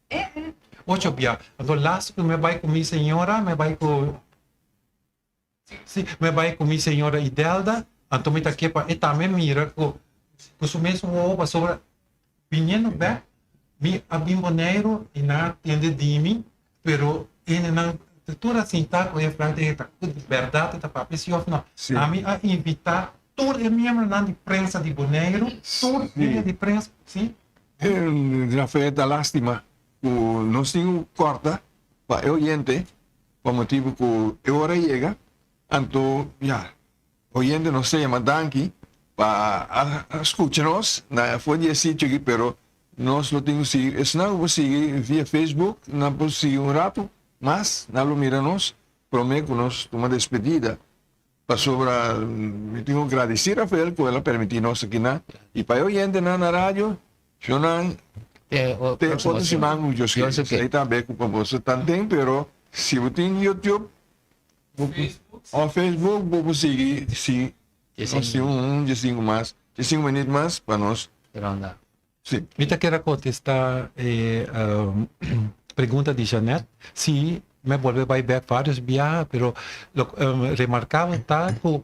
Speaker 5: Eh eh.
Speaker 4: Ocho bia. Anto laatste ku mi a bai ku mi señora, mi a bai ku si, mi a bai ku mi señora Idelda, anto mi ta ke pa e tambe mira ku ku su mes wowo pasobra biniendo bek mi a bin Boneiru i nan a tende di mi, pero hendenan tur a sinta ku e Frank den e ta ku di bèrdat e ta papia si òf no. Ami a invitá tur e miembronan di prensa di Boneiru, tur hende di prensa, si.
Speaker 2: Rafael ta lastima ku nos tin ku kòrta pa e oyente pa motibu ku e ora yega anto ya oyente nos ta yama danki pa a skucha nos na for di e sitio aki pero nos lo tin ku sigui esnan ku por sigui via Facebook nan por sigui un ratu mas nan lo mira nos prome ku nos tuma despedida. Pasobra mi tin ku gradisí Rafael ku el a permití nos akinan i pa e oyentenan na radio, shownan
Speaker 3: Te
Speaker 2: te
Speaker 3: otro
Speaker 2: otro siman ku Dios
Speaker 3: Dios
Speaker 2: kere.
Speaker 3: ke.
Speaker 2: Esei tambe ku pa boso tanten, pero si bo tin YouTube bo òf Facebook bo por sigui si nos tin un diesinku mas, diesinku minüt mas pa nos.
Speaker 3: Ronda.
Speaker 2: Sí.
Speaker 4: Mi ta kere contesta e pregunta di Jeanette. Sí, mi a bolbe bai bek varios biaha, pero lo remarcabel ta cu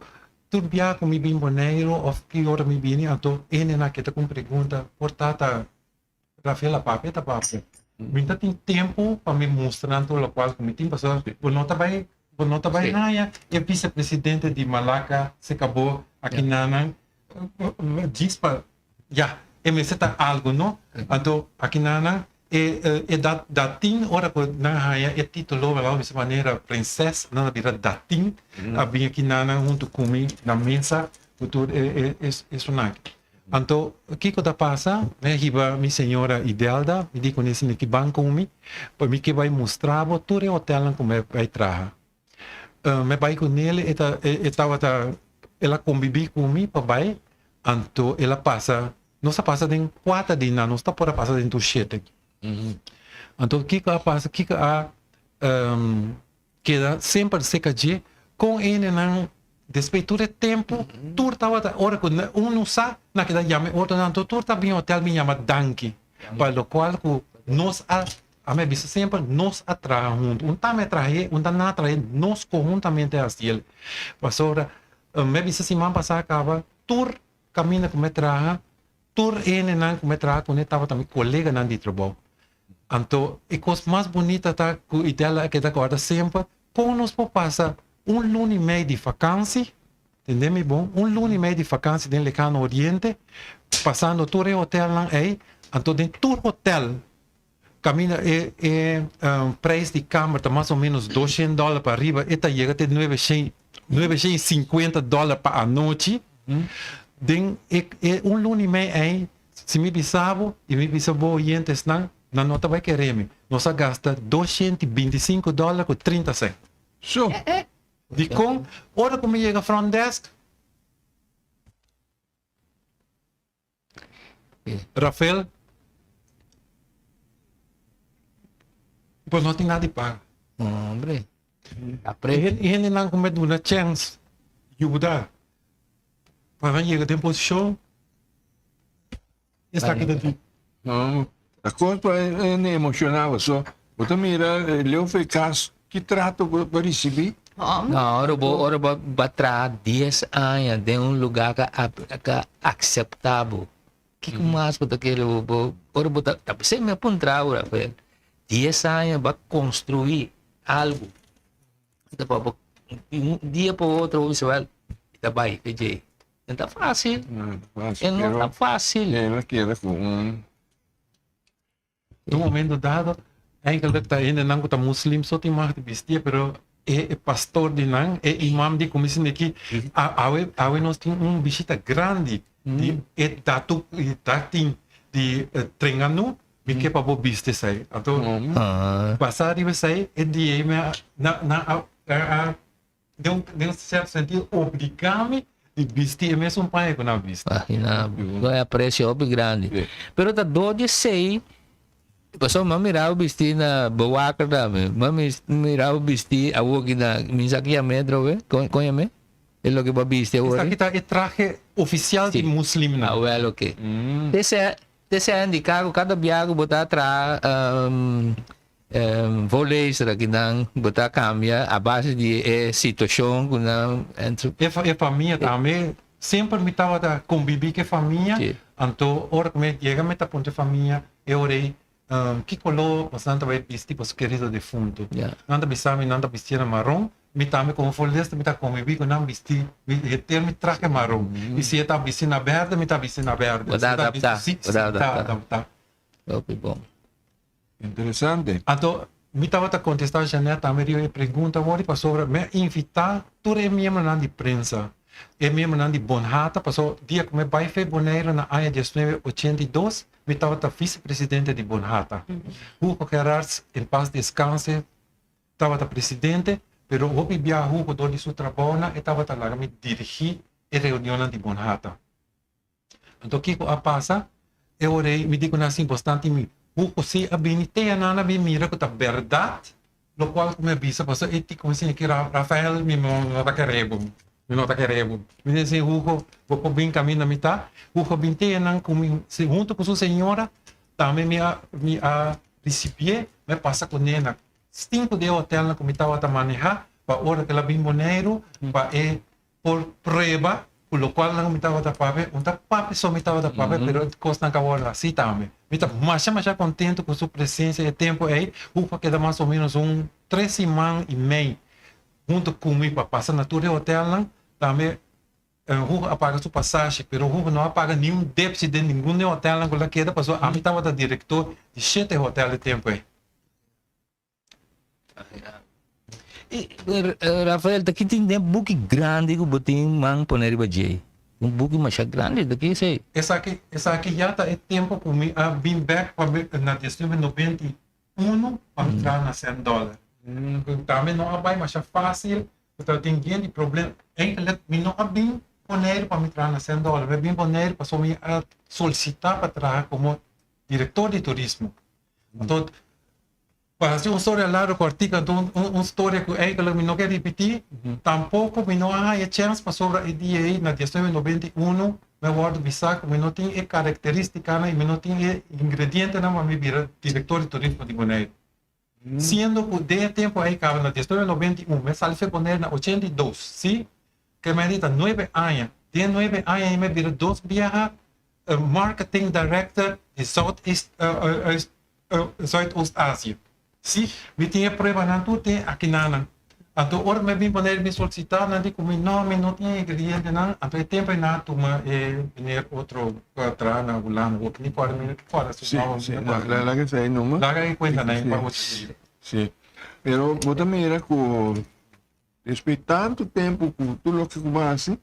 Speaker 4: tur biaha cu mi bin Boneiru of ki ora mi bini, anto hendenan ke ta cu un pregunta, por ta ta Rafael a papia ta papia. Mi ta tin tempo pa mi mustra nan tur locual cu mi tin, pasobra bo no ta bai, bo no ta bai haya e vicepresidente di Malacca se cabo aki nanan djis pa Ya, e mester ta algo no. Anto aki nan nan e e dat datin ora ku nan haña e titulo wèl bisa manera prinses nan a bira datin a bin aki nan nan huntu ku mi na mesa ku tur e e esunnan aki. Anto kiko ta pasa mi a hiba mi señora Idelda mi di kuné si mi ke ban ku mi pa mi ke bai mustra bo tur e hotelnan ku mi bai traha. Mi bai ku nel e ta e tabata el a kombibí ku mi pa bai anto el a pasa nos a pasa den kuater di nan nos ta por a pasa den tur shete anto kiko a pasa kiko a keda semper seka dje kon hendenan despues tur e tempu tur tabata ora ku unu sa nan keda yama e otronan anto tur ta bin hotel bin yama danki pa lokual ku nos a Ami a bisa semper, nos a traha huntu. Un ta mi a traha e, un ta nan a traha e, nos konhuntamente a hasi el. Pasobra mi a bisa siman pasá kaba, tur kaminda ku mi a traha, tur hendenan ku mi a traha kuné tabata mi koleganan di trabou. Anto e kos mas bunita ta ku Idel a keda kòrda semper, kon nos por pasa un luna i mei di fakansi, tende mi bon, un luna i mei di fakansi den Lejano Oriente, pasando tur e hotelnan ei, anto den tur hotel Caminda e e prijs di kamer ta mas o menos doshen dollar pa riba, e ta yega te nueve shen, nueve shen i sinkuenta dollar pa anochi. Den e e un luna i mei ei, si mi bisa bo i mi bisa bo oyentesnan, nan no ta bai kere mi. Nos a gasta doshen i binti sinku dollar ku trinta sent.
Speaker 2: So.
Speaker 4: Dikon? Ora ku mi yega front desk. Rafael, bo no tin nada di paga.
Speaker 3: Hombre,
Speaker 4: E hendenan ku mi a duna chèns yuda pa nan yega den posishon, esaki ta di.
Speaker 2: No, ta kos pa hende emoshoná paso bo ta mira Leo Fekas ki trato bo a risibí.
Speaker 3: No, ora bo ora bo a traha dies aña den un lugá ka ka akseptá bo, kiko mas bo ta kere bo bo ora bo ta ta p'esei mi a puntra bo Rafael, dies aña bo a konstruí algu ta pa bo di un dia pa otro bo bisa wèl mi ta bai fe djei. No ta fácil.
Speaker 2: No ta fácil.
Speaker 3: E no ta fácil.
Speaker 2: El a keda ku un.
Speaker 4: Den un momento dado, eigenlijk ta hendenan ku ta muslim so tin mag di bistia, pero e e pastor di nan, e imam di kuminsha di aki, awe awe nos tin un bishita grandi di e datu datin di Trenganú, mi ke pa bo bisti esei. Anto basá riba esei e dia ei mi a nan nan a a Den un, den un cierto sentido, obligami di bisti e mesun paña cu nan bisti.
Speaker 3: Imagina bo, lo e aprecio hopi grandi.
Speaker 2: Sí.
Speaker 3: Pero ta dor di esey, pasobra mi a mira bo bisti na bewaker tambe, mi a mira bo bisti awoki na, mi sa ki yam'é atrobe, con, con yam'é? E loke bo a bisti awor.
Speaker 4: Esaki ta e trahe oficial di
Speaker 3: Sí.
Speaker 4: muslimnan.
Speaker 3: Awel oke. Te sea, te sea indica cu cada biaha cu bo ta traha. Voorlezer aki nan bo ta cambia a base di e situacion cu nan
Speaker 4: E e famia tambe semper mi tabata convivi cu e famia anto ora cu mi yega mi ta puntra e famia e ora ey ki color boso ta bay bisti boso kerido defunto nan ta bisa mi nan ta bisti na maron mi tambe como voorlezer mi ta convivi cu nan bisti mi henter mi trahe maron y si e ta bisti na berde mi ta bisti na berde
Speaker 3: Bo ta adapta
Speaker 4: si mi ta adapta.
Speaker 3: Hopi bon.
Speaker 2: Interesante.
Speaker 4: Anto, mi tabata contesta Jeanette tambe riba e pregunta wori pasobra mi a invita tur e miembronan di prensa, e miembronan di Bonhata, paso dia cu mi bay fe Bonaire na aña diesnuebe ochenta i dos, mi tabata vicepresidente di Bonhata. Hugo Gerards, en paz descanse, tabata presidente, pero hopi bia Hugo dor di su trabounan e tabata laga mi dirigi e reunionnan di Bonhata. Anto kiko a pasa? E ora ei mi di ku nan sin bastante mi buku si a bini te a nan a bin mira ku ta bèrdat lokual ku mi a bisa pasobra e ti kuminsá ki Rafael mi no ta kere bo mi no ta kere bo mi di si Hugo bo por bin kaminda mi ta Hugo a bin te a nan ku mi huntu ku su señora tambe mi a mi a risibié mi a pasa kuné na sinku di e hotelnan ku mi tabata maneha pa ora ku el a bin Boneiru pa e Por prueba ku lokual nan mi tabata papia, un ta papia so mi tabata papia, pero kosnan ka wòrdu hasi tambe. Mi ta masha masha kontentu ku su presensia e tempu ei, Hugo a keda mas o ménos un tres siman i mei huntu ku mi pa pasa na tur e hotelnan. Tambe Hugo a paga su pasashi, pero Hugo no a paga niun depsi den ningun di e hotelnan ku el a keda, pasobra ami tabata direktor di shete hotel e tempu ei.
Speaker 3: I Rafael, ta ki tin den buki grandi ku bo tin man pone riba dje? Un buki masha grandi, ta ki esei?
Speaker 4: Esaki, esaki ya ta e tempo ku mi a bin bek pa mi na diesnuebe noventa i uno pa mi traha na Cent Dollar. Tambe no a bai masha fácil, ku tabatin bien di problem. Eigenlijk mi no a bin Boneiru pa mi traha na Cent Dollar, mi a bin Boneiru pasobra mi a solisitá pa traha komo direktor di turismo. Anto, pa hasi un storia largo kòrtiku, anto un un storia ku eigenlijk mi no ke ripití, tampoko mi no a haña chèns pasobra e dia ei na diesnuebe noventa i unu mi a wòrdu bisá ku mi no tin e karakterístikanan i mi no tin e ingredientenan pa mi bira direktor di turismo di Boneiru. Siendo ku den e tempu ei kaba na diesnuebe noventa i un, mi a sali fe Boneiru na ochenta i dos, sí, ke mi a di ta nuebe aña. Den e nuebe aña ei mi a bira dos biaha Marketing Director di Southeast Zuidoost Azië. Sí, mi tin e pruebanan tur den akinanan. Anto ora mi a bin poner mi solisitá nan di ku mi no, mi no tin e ingredientenan. Anto e tempu ei nan a tuma e meneer otro ku a traha na Hulanda. Bo ni kòrda mi kòrda su nòmber.
Speaker 2: Sí, sí, laga esei numa.
Speaker 4: Laga e kuenta nan pa otro dia.
Speaker 2: Sí, pero bo ta mira ku Despues tantu tempu ku tur loke ku bo hasi,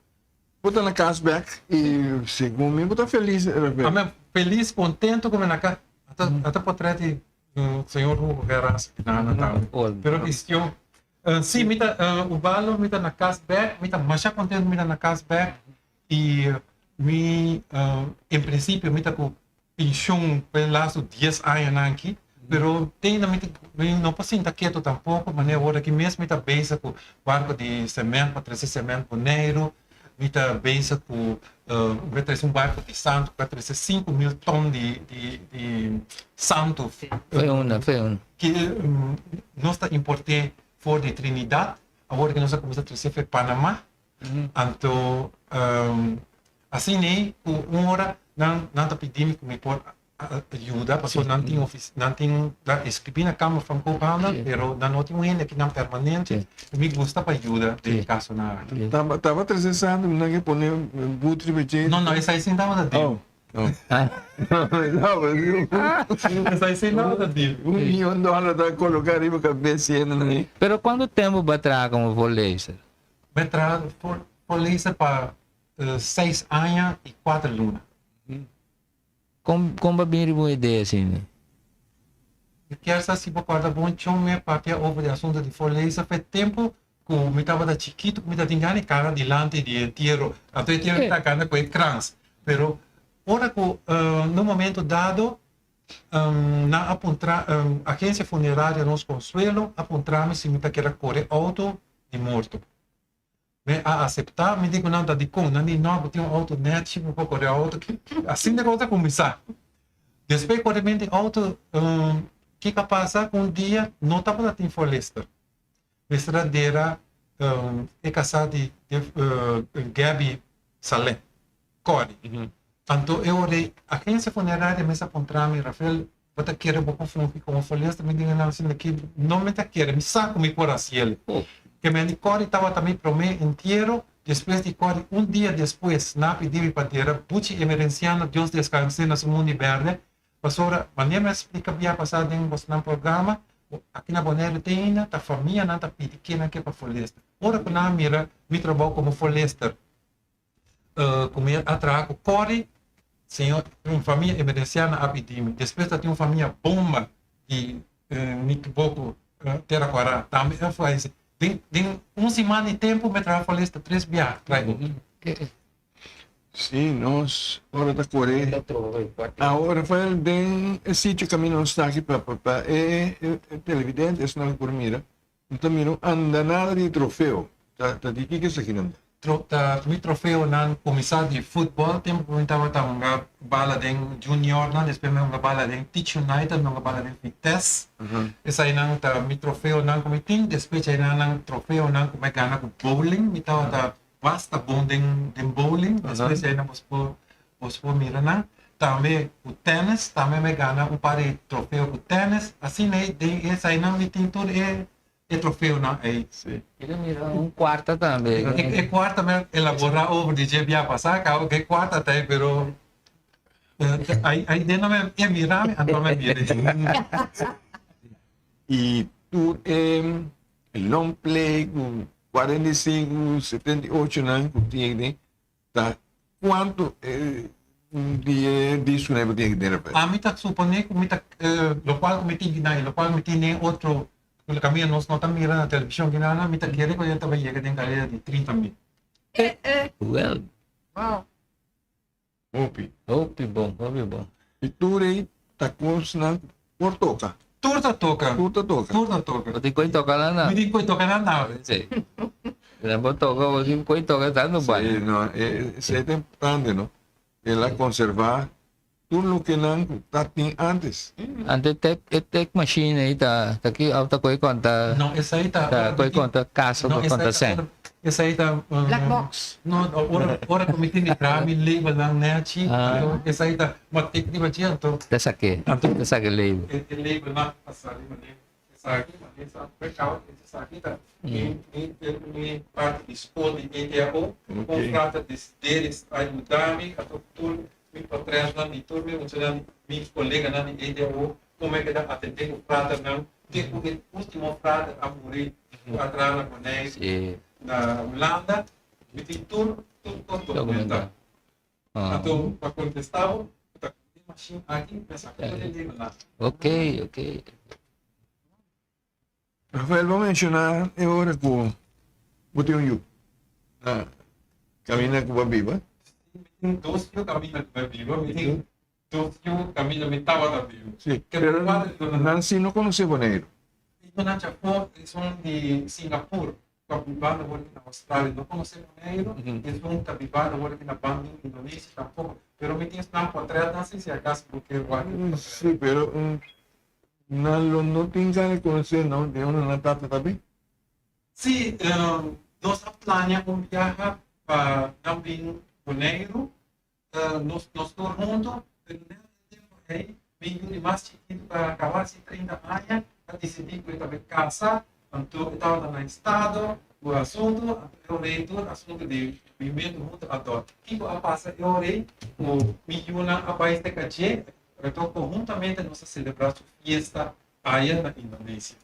Speaker 2: bo ta na kas bek i segun mi bo ta felis Rafael.
Speaker 4: Ami felis, kontentu ku mi na kas. Ata ata potret di señor Hugo Gerras na tambe. Pero kistion si mi ta Ubaldo mi ta na kas bek, mi ta masha kontentu mi ta na kas bek i mi en prinsipio mi ta ku Penshon pa e lastu dies añanan aki, pero te ainda mi ta mi no por sinta ketu tampoko, manera awor aki mes mi ta bezig ku barko di sement pa trese sement Boneiru, mi ta bezig ku mi a trese un barko di santu ku a trese 5000 ton di di di santu.
Speaker 3: Fe unda, fe unda.
Speaker 4: Ki nos ta import'é for di Trinidad, awor aki nos a kuminsá trese for Panama, Anto asina ei ku un ora nan nan ta pidi mi ku mi por yuda pasobra nan tin ofi nan tin nan eskribí na Kamer van Koophandel pero nan no tin un hende akinan permanente i mi gusta pa yuda den kasonan aki.
Speaker 2: Tabata trese santu mi nan ke pone but riba dje.
Speaker 4: No no esei sin tabata dil.
Speaker 2: Oh.
Speaker 4: Esei sin tabata dil.
Speaker 2: Un miyon dòler ta koloká riba kabes siendo nan.
Speaker 3: Pero kuantu tempu bo a traha komo voorlezer?
Speaker 4: Mi a traha voorlezer pa seis aña i kuater luna.
Speaker 3: Kon kon bo a bin riba un idea asina?
Speaker 4: Mi kier sa si bo kòrda bon chon mi a papia over di asuntu di voorlezer pa e tempu ku mi tabata chikitu ku mi ta tin gana di kana dilanti di e entiero. Anto e entiero ta gana ku e krans. Pero ora ku na un momento dado Nan a puntra, Agencia Funeraria Nos Consuelo a puntra mi si mi ta keda kore auto di morto. Mi a acepta, mi di ku nan ta dikon? Nan di no, bo tin un auto nechi, bo por kore auto. Asina e kos a kuminsá. Despues koremente auto. Kiko a pasa? Un dia no tabata tin forlester. Mester a dera e kasá di Gaby Saleh, Corrie. Anto e ora ei agensia funeraria mester a puntra mi, Rafael, bo ta kere bo por fungi komo forlester? Mi di nan asina ki no mi ta kere, mi sa ku mi por hasi el. Ke mi a di Corrie tabata mi promé entiero, despues di Corrie un dia despues nan a pidi mi pa dera Buchi Emerenciano, Dios deskanse na su mundi bèrdè, Pasobra, manera mi a splika bia pasá den bosnan programa, aki na Boneiru te ainda ta famianan ta pidi kennan ke pa folester. Ora ku nan a mira mi trabou komo folester, ku mi a traha ku Corrie, señor, un famia emerenciana a pidi mi. Despues ta tin un famia bomba di mi kiboko Tera Kwará tambe a fai. Den un siman di tempu mi a traha folester tres biaha.
Speaker 2: Sí, nos ora ta kore. Awor, Rafael, den e sitio kaminda nos ta aki pa pa e televidente esnan por mira, no ta mira un andanada di trofeo. Ta ta di kiko esakinan ta?
Speaker 4: Tro ta mi trofeonan kuminsá di futbòl, tempu ku mi tabata hunga bala den juniornan, despues mi hunga bala den Teach United, mi hunga bala den Vitesse. Esainan ta mi trofeonan ku mi tin. Despues djainan nan trofeonan ku mi a gana ku bowling, mi tabata Basta bon den den bowling, despues ei nan bos por bos por mira nan. Tambe ku tennis, tambe mi gana un par di trofeo ku tennis. Asina ei den esainan mi tin tur e e trofeonan ei.
Speaker 2: Sí.
Speaker 3: Quiere mira un cuarta tambe.
Speaker 4: E e cuarta mi a elabora over di dje bia pasa caba ku e cuarta ta ei pero ai ai den no mi a mira mi anto mi a bira.
Speaker 2: I tur e long play ku 45, 78 nan ku tin den ta kuantu di e diskunan bo tin den repente?
Speaker 4: Ami ta supone ku mi ta lokual ku mi tin kinan i lokual mi tin den otro kaminda nos no ta mira na televishon kinan mi ta kere ku e ta bai yega den karera di 30 mil.
Speaker 3: Well.
Speaker 5: Wow.
Speaker 2: Hopi.
Speaker 3: Hopi bon, hopi bon.
Speaker 2: I tur ei ta kosnan ku por toka.
Speaker 4: Tur ta toka.
Speaker 2: Tur ta toka.
Speaker 4: Tur ta toka.
Speaker 3: Bo tin ku toka nan nan.
Speaker 4: Mi tin ku toka nan nan.
Speaker 3: Si. Nan por toka, bo tin ku toka tantu bai.
Speaker 2: Si, no, esei ta importante, no? El a konservá tur loke nan ku ta tin ántes.
Speaker 3: Ante tek, e tek machine ei ta, ta ki òf ta koe konta.
Speaker 4: No, esei ta.
Speaker 3: Ta koe konta kaso, koe konta sèn.
Speaker 4: Esei ta.
Speaker 5: Black box.
Speaker 4: No, ora, ora ku mi tin di traha mi labelnan nèchi, anto esei ta, ma tik riba dje, anto.
Speaker 3: Ta sak'é,
Speaker 4: Anto.
Speaker 3: ta saka e label.
Speaker 4: E, e labelnan ta sali manera esaki, manera esaki, breakout, esaki ta mi, mi, mi parti di skol di ETAO,
Speaker 2: Ok.
Speaker 4: un frater di Deris a yuda mi, anto tur mi potrètnan di tur mi muchanan, mi koleganan di ETAO, kon mi a keda atendé ku fraternan te ku e último frater a muri ku a traha na Boneiru,
Speaker 3: Sí.
Speaker 4: na Hulanda, mi tin tur tur kos dokumentá. Anto pa kontestá bo, ta e mashin aki mi a saka tur e libronan.
Speaker 3: Ok, ok.
Speaker 2: Rafael, bo menshoná e ora ku bo tin un yu na kaminda ku bo a biba.
Speaker 4: Sí, mi tin dos yu kaminda ku mi a biba. Mi tin dos yu kaminda mi tabata biba.
Speaker 2: Sí, pero nan sí no konosé Boneiru.
Speaker 4: Yunan djafó esun di Singapur ku a biba awor aki na Australia no konosé Boneiru, esun ta biba awor aki na Bandung, Indonesia tampoko. Pero mi tin esnan potrètnan sí si akaso bo ke wak e potrèt.
Speaker 2: Sí, pero Nan lo no tin gana di conoce no den unda nan tata ta bin?
Speaker 4: Sí, nos a plania un biaha pa nan bin Boneiru, nos nos tur hunto, pero net e tempo ei mi yu di mas chikitu ta caba hasi 30 aña, a dicidi cu e ta bay casa, anto e tabata na estado cu asunto, anto e ora ei tur asunto di bimento hunto a dor. Kico a pasa e ora ei cu mi yunan a bay seca dje, Anto konhuntamente nos a selebrá su fiesta aya na Indonesia.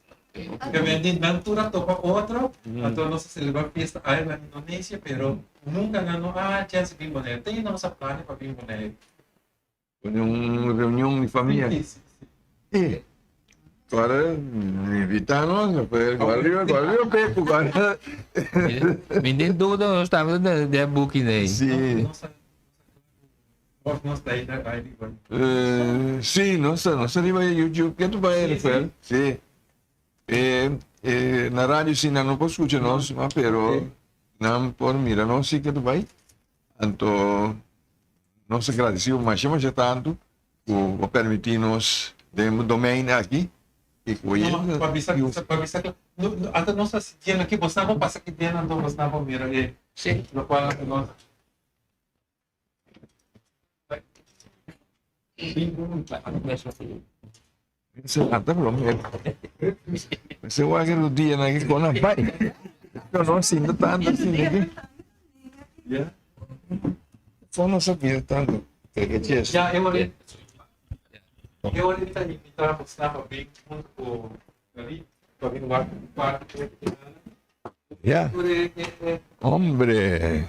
Speaker 4: Obviamente nan tur a topa otro, anto nos a selebrá fiesta aya na Indonesia, pero nunka nan no a haña chèns di bin Boneiru. Te nos a plania pa bin Boneiru.
Speaker 2: Pone un reunion di famia.
Speaker 4: Sí, sí, sí.
Speaker 2: E Ora invitá nos, Rafael, guarda riba, guarda riba peku, guarda.
Speaker 3: Mi tin duda nos tambe ta den buki nei.
Speaker 2: Sí.
Speaker 4: Nos a Of nos ta ida bai riba.
Speaker 2: Sí, nos ta, nos ta riba YouTube. Ke tu bai, Rafael? Sí. Eh, eh, na radio sí nan no por skucha nos, ma pero nan por mira nos sí ke tu bai. Anto nos ta gradisido masha masha tantu ku bo permití nos den bo domein aki. Kiko
Speaker 4: No, pa bisa, pa bisa, no, no, anto nos a sintiendo aki, bosnan por pasa aki den, anto bosnan por mira e,
Speaker 3: Sí.
Speaker 4: locual nos.
Speaker 2: Se lanta por lo menos. Se wak e dia na ki kona bai. Yo no sinto tanto asina aki.
Speaker 4: Yeah.
Speaker 2: Kon no sabia tanto. Kijk het
Speaker 4: Ja, eu ora eu ora ta invitá bosnan pa bin hunto ku David, pa bin wak parti.
Speaker 2: Ja. Hombre.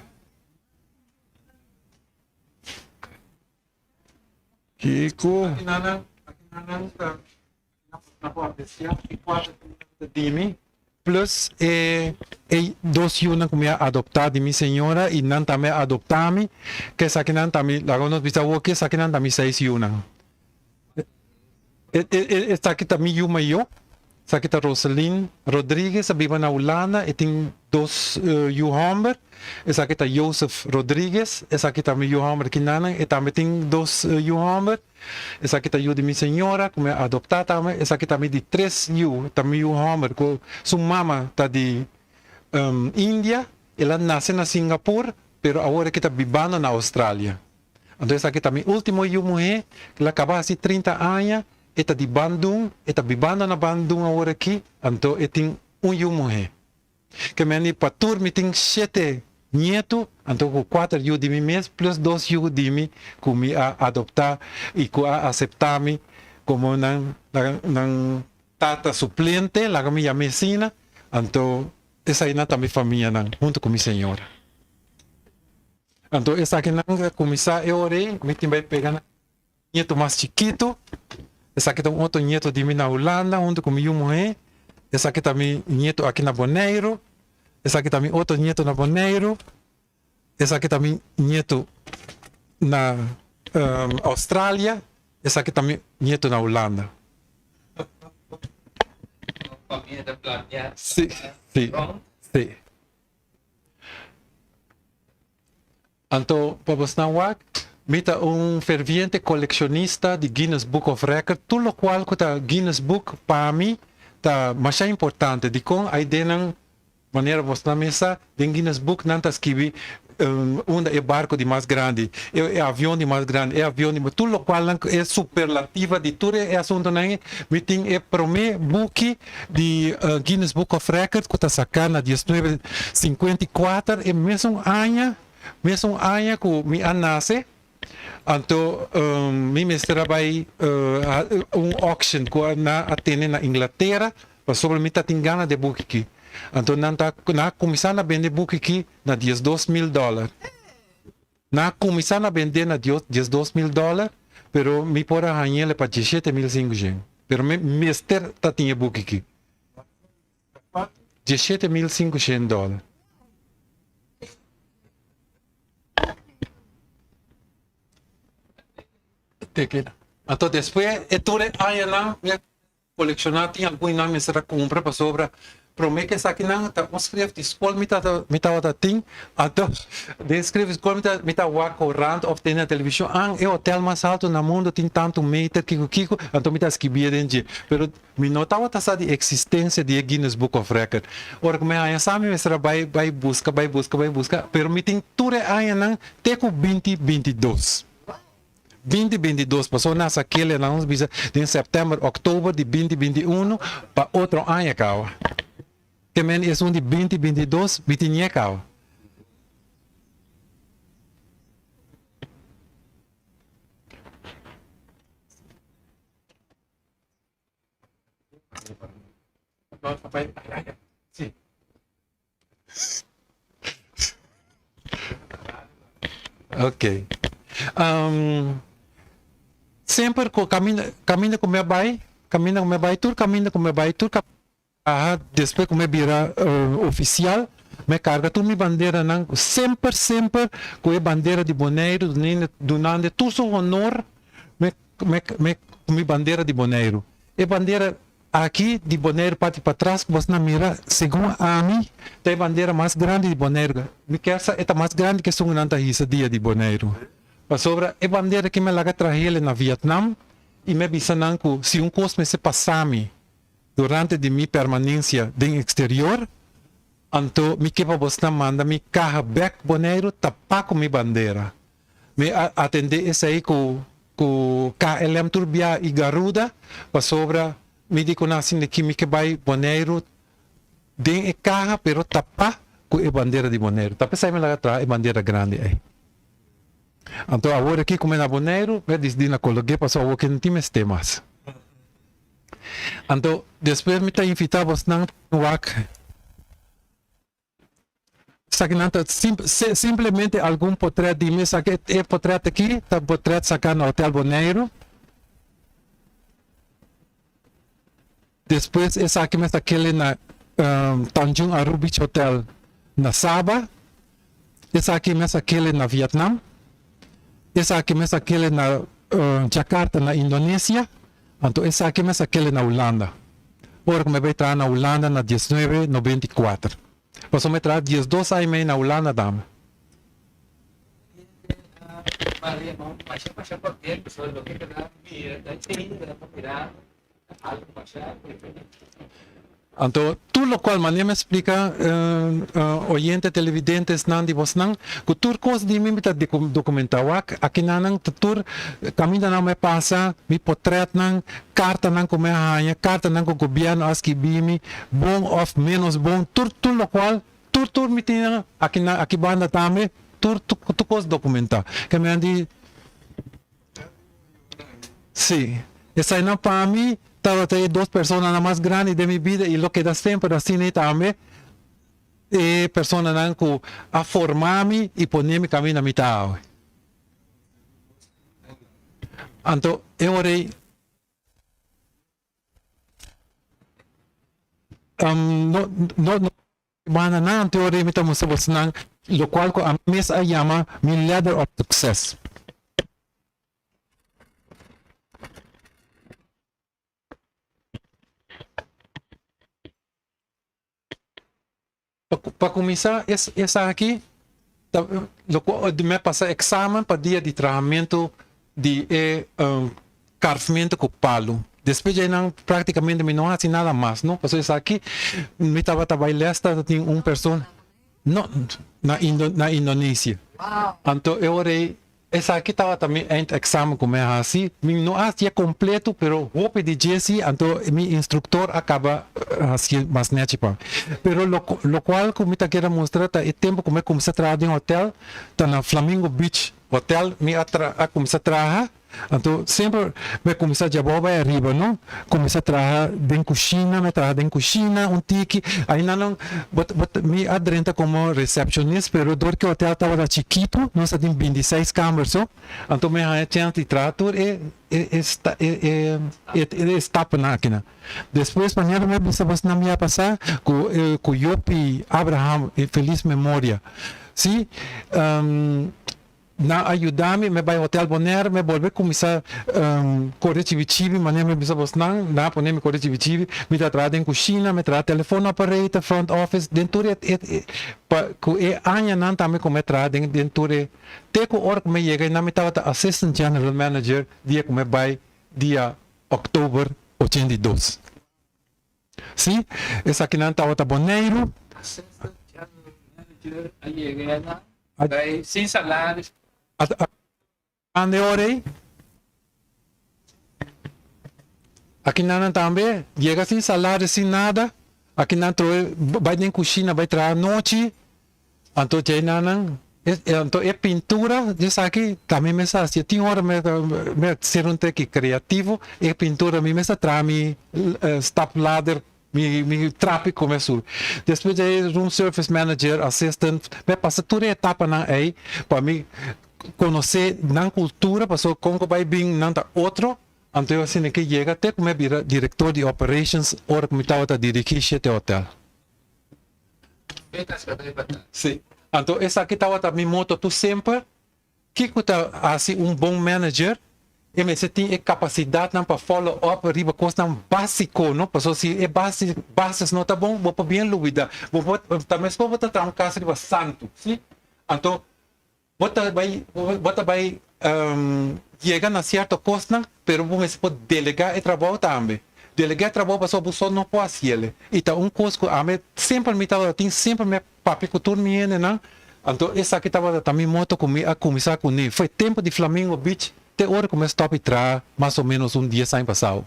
Speaker 2: Kiko.
Speaker 4: Akinan akinan ta na por aprecia e cuatro di mi plus e e dos yunan ku mi a adopta di mi señora y nan tambe a adopta mi ke esakinan ta mi laga nos bisa awor ke esakinan ta mi seis yunan. E e esaki ta mi yu mayor. Esaki ta Roselyn Rodriguez a biba na Hulanda e tin dos yu homber. Esaki ta Joseph Rodriguez esaki ta mi yu homber kinanan e tambe tin dos yu homber. Esaki ta yu di mi señora ku mi a adopta tambe. Esaki ta mi di tres yu ta mi yu homber ku su mama ta di India el a nase na Singapur pero awor e ta bibando na Australia. Anto esaki ta mi ultimo yu muhé, el a kaba hasi trinta aña, e ta di Bandung, e ta bibando na Bandung awor aki, anto e tin un yu muhé. Ke meni pa tur mi tin shete nietu, anto ku kuater yu di mi mes plus dos yu di mi ku mi a adoptá i ku a aseptá mi komo nan nan tata suplente, laga mi yam'é asina, anto esainan ta mi famianan huntu ku mi señora. Anto esakinan a kuminsá e ora ei, mi tin bai pega na ñetu mas chikitu. Esaki ta un otro ñetu di mi na Hulanda huntu ku mi yu muhé. Esaki ta mi ñetu aki na Boneiru. Esaki ta mi otro ñetu na Boneiru. Esaki ta mi ñetu na Australia. Esaki ta mi ñetu na Hulanda.
Speaker 3: Famia ta planea.
Speaker 4: Sí, sí, sí. Anto pa bosnan wak, mi ta un ferviente kolekshonista di Guinness Book of Record. Tur lokual ku ta Guinness Book pa mi ta masha importante. Dikon ai den nan, manera bosnan mes sa, den Guinness Book nan ta skibi unda e barko di mas grandi, e avion di mas grandi, e avion di tur lokual nan e superlativa di tur e asuntunan ei. Mi tin e promé buki di Guinness Book of Record ku ta saká na diesnuebe sinkuenta i kuater, e mesun aña, mesun aña ku mi a nase, anto mi mester a bai un auction ku nan a tene na Inglatera pasobra mi ta tin gana di e buki aki. Anto nan ta nan a kuminsá na bende e buki aki na diesdos mil dòler. Nan a kuminsá na bendé na Dios 12000 dòler, pero mi por a hañ'el pa 17500. Pero mi mester ta tin e buki aki. 17500 dòler. Anto despues e tur e añanan mi a Colecciona tin algun nan mester a cumpra pasobra prome cu esakinan ta un schrift di school mi ta mi tabata tin anto den schrift di school mi ta mi ta wak corant of tene na television an e hotel mas alto na mundo tin tanto meter kico kico anto mi ta skibie den dje pero mi no tabata sa di existencia di e Guinness Book of Record ora cu mi haña sa mi mester a bay bay busca bay busca bay busca pero mi tin tur e añanan te cu binti 22. 20 22 paso na sa kele nan nos bisa den september oktober di 20 21 pa otro aña kawa ke men esun di 20 22 mi tin ñe kawa. Sí. Ok. Um, semper ku kaminda, kaminda ku mi a bai, kaminda ku mi a bai, tur kaminda ku mi a bai, tur ka aha, despues ku mi a bira uh, ofisial, mi a karga tur mi banderanan, semper, semper ku e bandera di Boneiru, dunando tur su honor, mi, mi, mi, mi bandera di Boneiru. E bandera Aki di Boneiru parti patras ku bos na mira, segun ami, ta e bandera mas grandi di Boneiru. Mi kier sa e ta mas grandi ku esun ku nan ta hisa dia di Boneiru. Pasobra e bandera ki mi a laga trahele na Vietnam i mi a bisa nan ku si un kos mester pasa mi. durante di mi permanencia den exterior, anto mi ke pa bosnan manda mi caha bek Boneiru tapa cu mi bandera. Mi a atende esey cu cu KLM tur bia y Garuda pasobra mi di cu nan asina ki mi ke bay Boneiru den e caha pero tapa cu e bandera di Boneiru. Ta pesey mi laga traha e bandera grandi ey. Anto awor aki ku mi na Boneiru, mi a disidí na kolog'é pasobra awor ke no tin mester mas. Anto despues mi ta invitá bosnan wak esakinan ta simplemente algun potrèt di mi. Esaki e potrèt aki ta potrèt saká na Hotel Boneiru. Despues esaki mi a sak'el na Tanjung Aru Beach Hotel na Saba. Esaki mi a sak'el na Vietnam. Esaki mi a sak'el na Jakarta na Indonesia. Anto esaki mi a sak'el na Hulanda. Ora ku mi a bai traha na Hulanda na diesnuebe nobenta i kuater. Pasobra mi a traha diesdos aña i mei na Hulanda dame. Anto tur lokual manera mi a splika oyente televidentesnan di bosnan ku tur kos di mi mi ta dokumenta wak akinanan ta tur kamindanan mi a pasa mi potretnan kartanan ku mi a haña kartanan ku gobièrnu a skibi mi bon òf ménos bon tur tur lokual Tur tur mi tin aki na aki banda tambe tur tur kos documentá. Ke men di si esainan pa mi tabata e dos personanan mas grandi den mi bida i lo keda semper asina i tambe e personanan ku a forma mi i pone mi kaminda mi ta awe. Anto e ora ei. No no no banda nan teoria mi ta mustra bosnan locual cu ami mes a yama mi ladder of success. Pa kuminsá esaki ta loke mi a pasa eksamen pa dia di trahamentu di e karfmentu ku palu. Despues dje nan praktikamente mi no hasi nada mas no pasobra esaki mi tabata bai les tabatin un persona no na na Indonesia. Anto e ora ei Esaki tabata mi eindexamen ku mi a hasi. Mi no a hasié kompleto, pero hopi di dje si, anto mi instruktor a kaba hasié mas nèchi pa mi. Pero lokual ku mi ta kere mustra ta e tempu ku mi a kuminsá traha den hotèl, ta na Flamingo Beach Hotel mi a a kuminsá traha. Anto semper mi a kuminsá djabou bai ariba no, kuminsá traha den kushina, mi a traha den kushina un tiki, ainda nan bo bo mi a drenta komo receptionist pero dor ku e hotel tabata chikitu nos a tin binti seis kamber so, anto mi a haña chèns di traha tur e e e e e stapnan akinan. Despues manera mi a bisa bos nan mi a pasa ku ku Jopi Abraham e felis memoria si. Nan a yuda mi, mi a bai Hotel Bonaire, mi a bolbe kuminsá kore chibi chibi, manera mi a bisa bosnan, nan a pone mi kore chibi chibi, mi ta traha den kushina, mi a traha telefon operator, front office, den tur e e pa ku e añanan tambe ku mi a traha den den tur e te ku ora ku mi a yega einan mi tabata assistant general manager dia ku mi a bai dia oktober 82. Sí, esakinan tabata Boneiru.
Speaker 3: Assistant general manager a yega einan. Bay sin salaris.
Speaker 4: Ande ora ei. Aki nan tambe yega sin salario sin nada. Aki nan troe bay den cushina bay traha anochi. Anto djei nan nan anto e pintura di esaki tambe mi sa haci. Tin ora mi ta ser un teki creativo e pintura mi mester traha mi stapladder. Mi mi trapi come sur. Despues di ei room service manager, assistant, mi a pasa tur e etapanan ei pa mi conoce nan cultura pasobra con cu bay bin nan ta otro. Anto yo asina ke yega te cu mi a bira director di operations ora cu mi tabata dirigi shete hotel. Si. Anto esaki tabata mi moto tur semper. Kiko ta hasi un bon manager? E mester tin e kapasidatnan pa follow up riba kosnan básiko, no? Pasobra si e base, bases no ta bon, bo por bien lubidá. Bo por, ta meskos bo ta traha un kas riba santu, sí? Anto bo ta bai, bo ta bai yega na sierto kosnan, pero bo mester por delegá e trabou tambe. Delegá e trabou pasobra bo so no por hasiel. I ta un kos ku ami semper mi tabata tin, semper mi a papia ku tur mi hendenan. Anto esaki tabata ta mi moto ku mi a kuminsá kuné. Foi tempu di Flamingo Beach te ora ku mi a stòp di traha mas o ménos un dies aña pasado.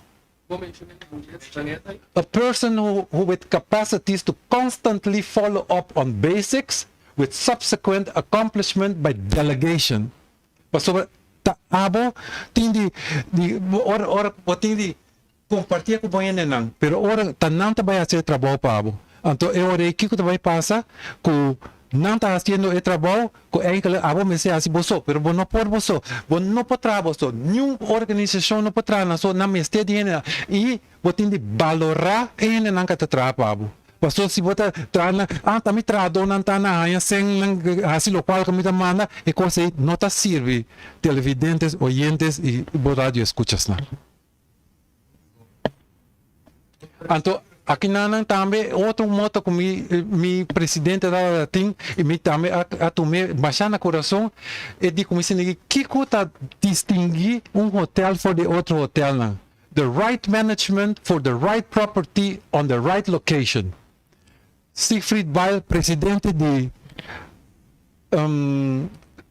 Speaker 4: A person who with capacities to constantly follow up on basics with subsequent accomplishment by delegation. Pasobra ta abo tin di di ora ora bo tin di comparti cu bo hendenan, pero ora ta nan ta bay haci e trabou pa abo. Anto e ora ey kico ta bay pasa? Cu nan ta haciendo e trabou cu eigenlijk abo mester haci bo so, pero bo no por bo so. Bo no por traha bo so. Niun organisacion no por traha nan so, nan mester di hendenan. Y bo tin di balora e hendenan cu ta traha pa abo. Pasobra si bo ta traha nan, ah ta mi trahadónan ta na haña sèn nan hasi lokual ku mi ta manda, e kos ei no ta sirbi televidentes, oyentes i bo radioeskuchasnan. Anto aki nan tambe otro moto ku mi mi presidente tabata tin i mi tambe a a tum'é masha na kurason e di ku mi sinti kiko ta distinguí un hotel for di otro hotelnan. The right management for the right property on the right location. Siegfried Bijl, presidente di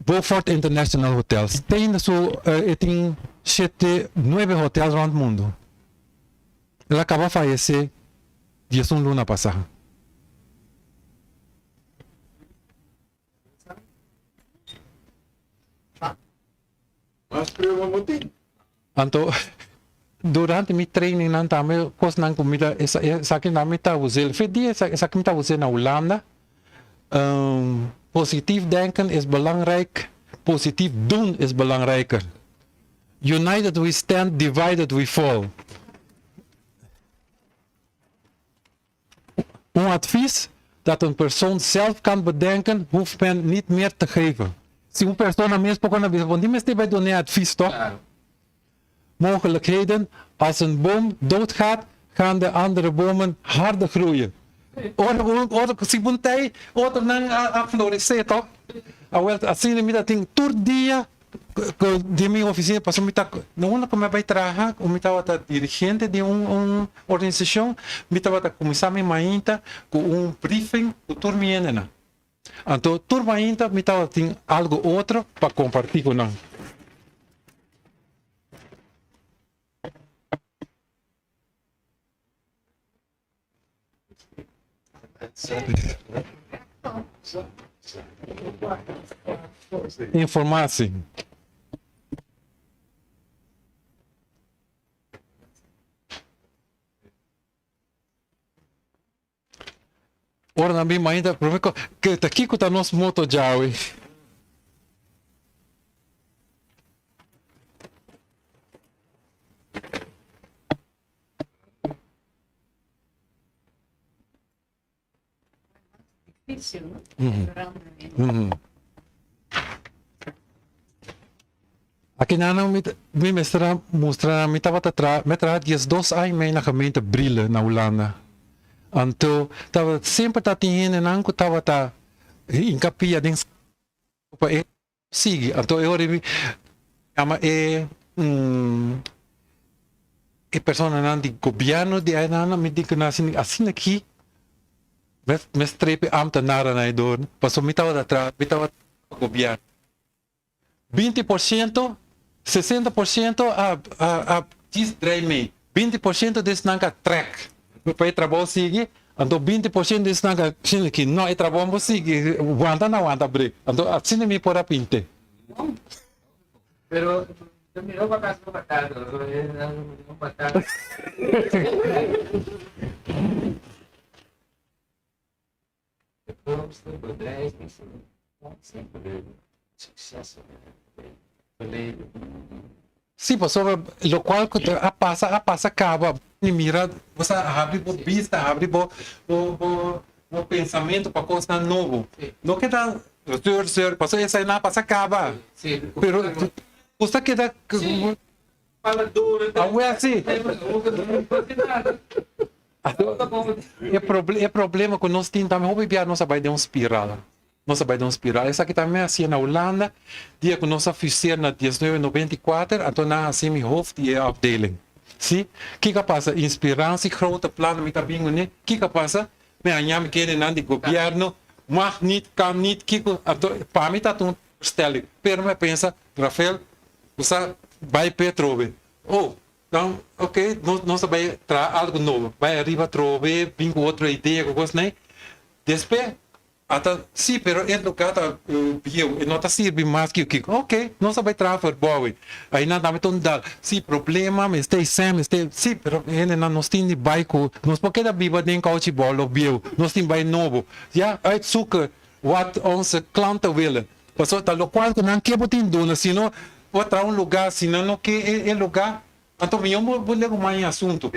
Speaker 4: Beaufort International Hotels. Tin su e tin shete, nuebe hotels rond mundo. El a caba fayece diesun luna pasa.
Speaker 2: Mas prueba bo tin.
Speaker 4: Anto durante mi trainingnan tambe kosnan ku mi ta esaki nan mi ta us'é fe dia esaki mi ta us'é na Hulanda. Positief denken is belangrijk, positief doen is belangrijker. United we stand, divided we fall. Un advies dat een persoon zelf kan bedenken hoeft men niet meer te geven. Si un persona mes por kona bisa, bo no mester bai duna e advies toch? Mogelijkheden, als een boom doodgaat, gaan de andere bomen harder groeien. Ora un ora si bo tei, otronan a floresé toch? Awel, asina mi ta tin tur dia Ku di mi ofisina pasobra mi ta na unda ku mi a bai traha ku mi tabata dirigente di un un organisashon mi tabata kuminsá mi mainta ku un briefing ku tur mi hendenan. Anto tur mainta mi tabatin algu otro pa kompartí ku nan. Informatie. Ora nan bin mainta prome ko ke ta kiko ta nos moto djawe.
Speaker 5: Difícil, no? Mm -hmm.
Speaker 4: Aki nana mi, mi mester a mustra mi tabata tra, mi traha 12 aña mei na gemeente Brielle na Hulanda. Anto tabata semper ta tin hendenan ku tabata hinkapia den pa e Sigui, anto e ora mi yama e e personanan di gobierno di aynan, mi di ku nan asina asina aki mes strepi ambtenarennan ei dor, pasobra mi tabata traha, mi tabata pa gobierno. 20%, 60% a a djis drei mei, 20% di esnan ka trek pa e trabou sigui, Anto 20% di esnan ka sinti ki no e trabou bo sigui wanta na wanta break. Anto asina mi por a pinte.
Speaker 3: Pero yo miro pa casa pa casa, miro pa casa. De grootste bedreiging succes verleden.
Speaker 4: Sí, pasobra locual cu a pasa, a pasa caba. Ni mira, bo sa habri bo bista, habri bo, bo, bo, bo pensamento pa cosnan nobo. No keda zeur, zeur, pasobra esai nan a pasa caba. Pero bo sa keda Awe asi. E proble e problema ku nos tin tambe hopi bia nos a bai den un spiral. Nos a bai den un spiral. Esaki tambe mi a hasié na Hulanda dia ku nos a fuseer na diesnuebe noventa i kuater anto nan a hasi mi hoofd di e afdeling. Si, kiko a pasa? Inspirans i grote plannen mi ta bin kuné. Kiko a pasa? Mi a ñami kendenan di gobièrnu, mag niet, kan niet, kiko. Anto pa mi ta un stelling. Pero mi a pensa, Rafael, bo sa bai p'e atrobe. Oh, dan oke, nos nos ta bai traha algu nobo. Bai ariba atrobe, bin ku otro idea ku kosnan. Despues Ata, sí, pero e lugar ta bieu, e no ta sirbi mas ki kiko. Ok, nos a bai traha verbouwing. Ainan tambe ta un dal. Sí, problema, mester e sèn, mester, sí, pero hendenan nos tin di bai ku, nos por keda biba den kouchi bòl of bieu, nos tin bai nobo. Ya, uitzoeken wat onze klanten willen. Pasobra ta lokual ku nan ke bo tin duna, si no bo traha un lugar, si nan no ke e lugar, Anto mi yo bo legu mas e asunto.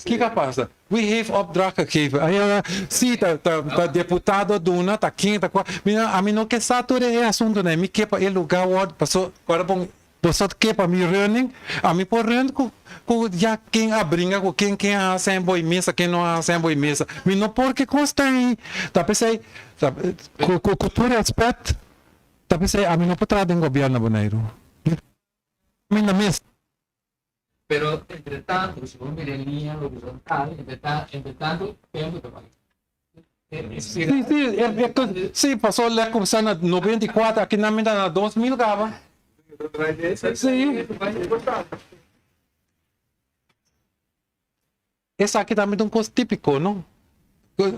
Speaker 4: Kiko a pasa? Wie heeft opdracht gegeven? Ai a si ta ta ta deputado a duna ta ken ta kua. Mi a mi no ke sa tur e asuntonan. Mi ke pa e luga wòrdu paso ora bon boso ke pa mi running a mi por run ku ku ya ken a bringa ku ken ken a hasi boi mesa ken no a hasi boi mesa. Mi no por ke kos ta ei. Ta p'esei ta ku ku tur rèspèt ta p'esei a mi no por traha den gobièrnu na Boneiru. Mi na mes.
Speaker 3: Pero entre tanto, si bo mira e liña horizontal, entre tanto, entre tanto tempo ta bai.
Speaker 4: Sí, sí, e, e, sí, pasó lek kumsa na 94, aki nan mi ta na 2000 kaba. Sí. Esaki tambe ta un kos típiko, no?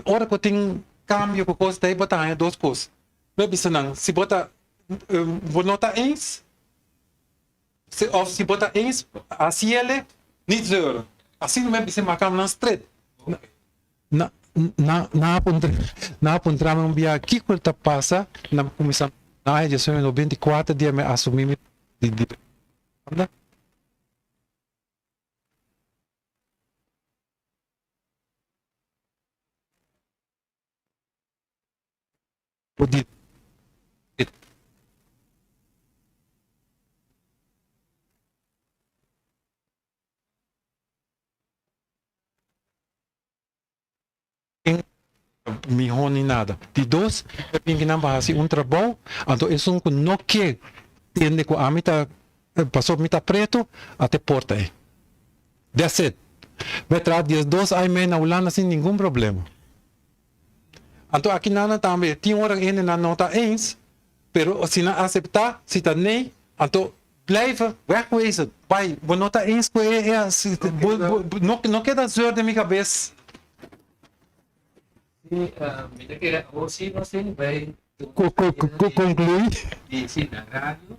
Speaker 4: Ora ku tin kambio ku kos ta ei, bo ta haña dos kos. Bo bisa nan, si bo ta, bo no ta eens, si òf si bo ta eens, hasi ele, niet zeuren. Asina mi a bisa e makamnan stret. Na, na, nan a puntra, nan a puntra mi un bia kiko ta pasa na kuminsamentu di aña 1994 dia mi a asumí mi di di. Di mihó ni nada. Di dos, e bin kinan pa hasi un trabou, anto esun ku no ke tende ku ami ta pasobra mi ta pretu, a te porta ei. That's it. Mi a traha diesdos ai mei na Hulanda sin ningun problema. Anto aki nan tambe tin ora hendenan no ta eens, pero si nan aseptá, si ta nee, anto blijven, wegwezen, bai, bo no ta eens ku e, e, bo, bo, no, no keda zeur den mi kabes.
Speaker 3: Sí, mi ta kere awor sí nos tin bai
Speaker 4: Concluí.
Speaker 3: Di sí na radio,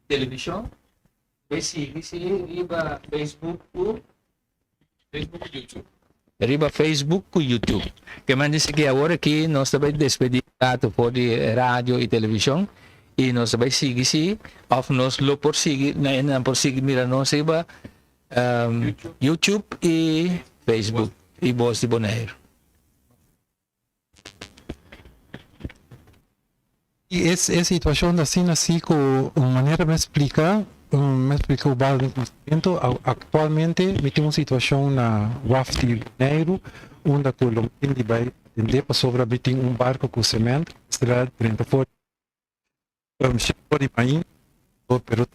Speaker 3: televishon, bai sigui sí riba Facebook ku Facebook ku YouTube. Riba Facebook ku YouTube. Ke men dice ki awor aki nos ta bai despedí un rato for di radio i televishon i nos ta bai sigui sí òf nos lo por sigui na hendenan por sigui mira nos riba YouTube i Facebook i Bos di Boneiru.
Speaker 4: I e situashon ta asina si ku un manera mi a splika, mi a splika Ubaldo den kumsamentu, aktualmente mi tin un situashon na waf di Boneiru unda ku lo mi tin di bai atendé pasobra mi tin un barko ku semènt ku mester a drenta for di Main pero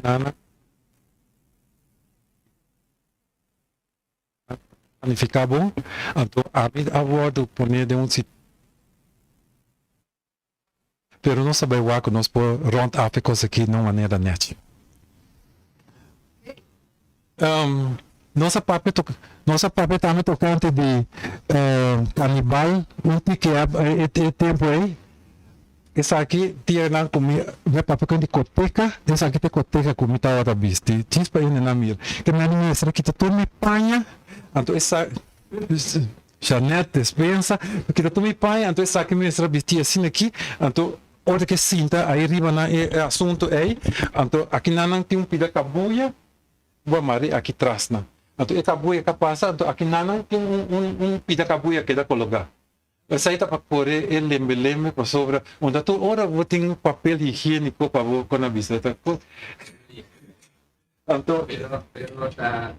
Speaker 4: nana Planifica bon, anto ami a wordo pone den un sit. Pero nos ta bay wak cu nos por rond af e cos aki na un manera nechi. Nos a papia toc nos a papia tambe tocante di canibal un tiki e tempo ey. Esaki tianan ku mi mi a papia ku di koteka, esaki ta e koteka ku mi tabata bisti. Djis pa hende nan mira. Ke mi a mester a kita tur mi paña, anto esa Jeanette despensa, mi kita tur mi paña, anto esaki mi mester a bisti asina aki, anto ora ke sinta ahi riba nan e asunto ei, anto aki nan nan tin un pida kabuya, bo a mari aki tras nan. Anto e kabuya ka pasa, anto aki nan nan tin un un un pida kabuya keda kologa. Esei ta pa kore e lembe lembe pasobra unda tur ora bo tin papel higienico pa bo con a bisa ta cos anto
Speaker 3: Pero ta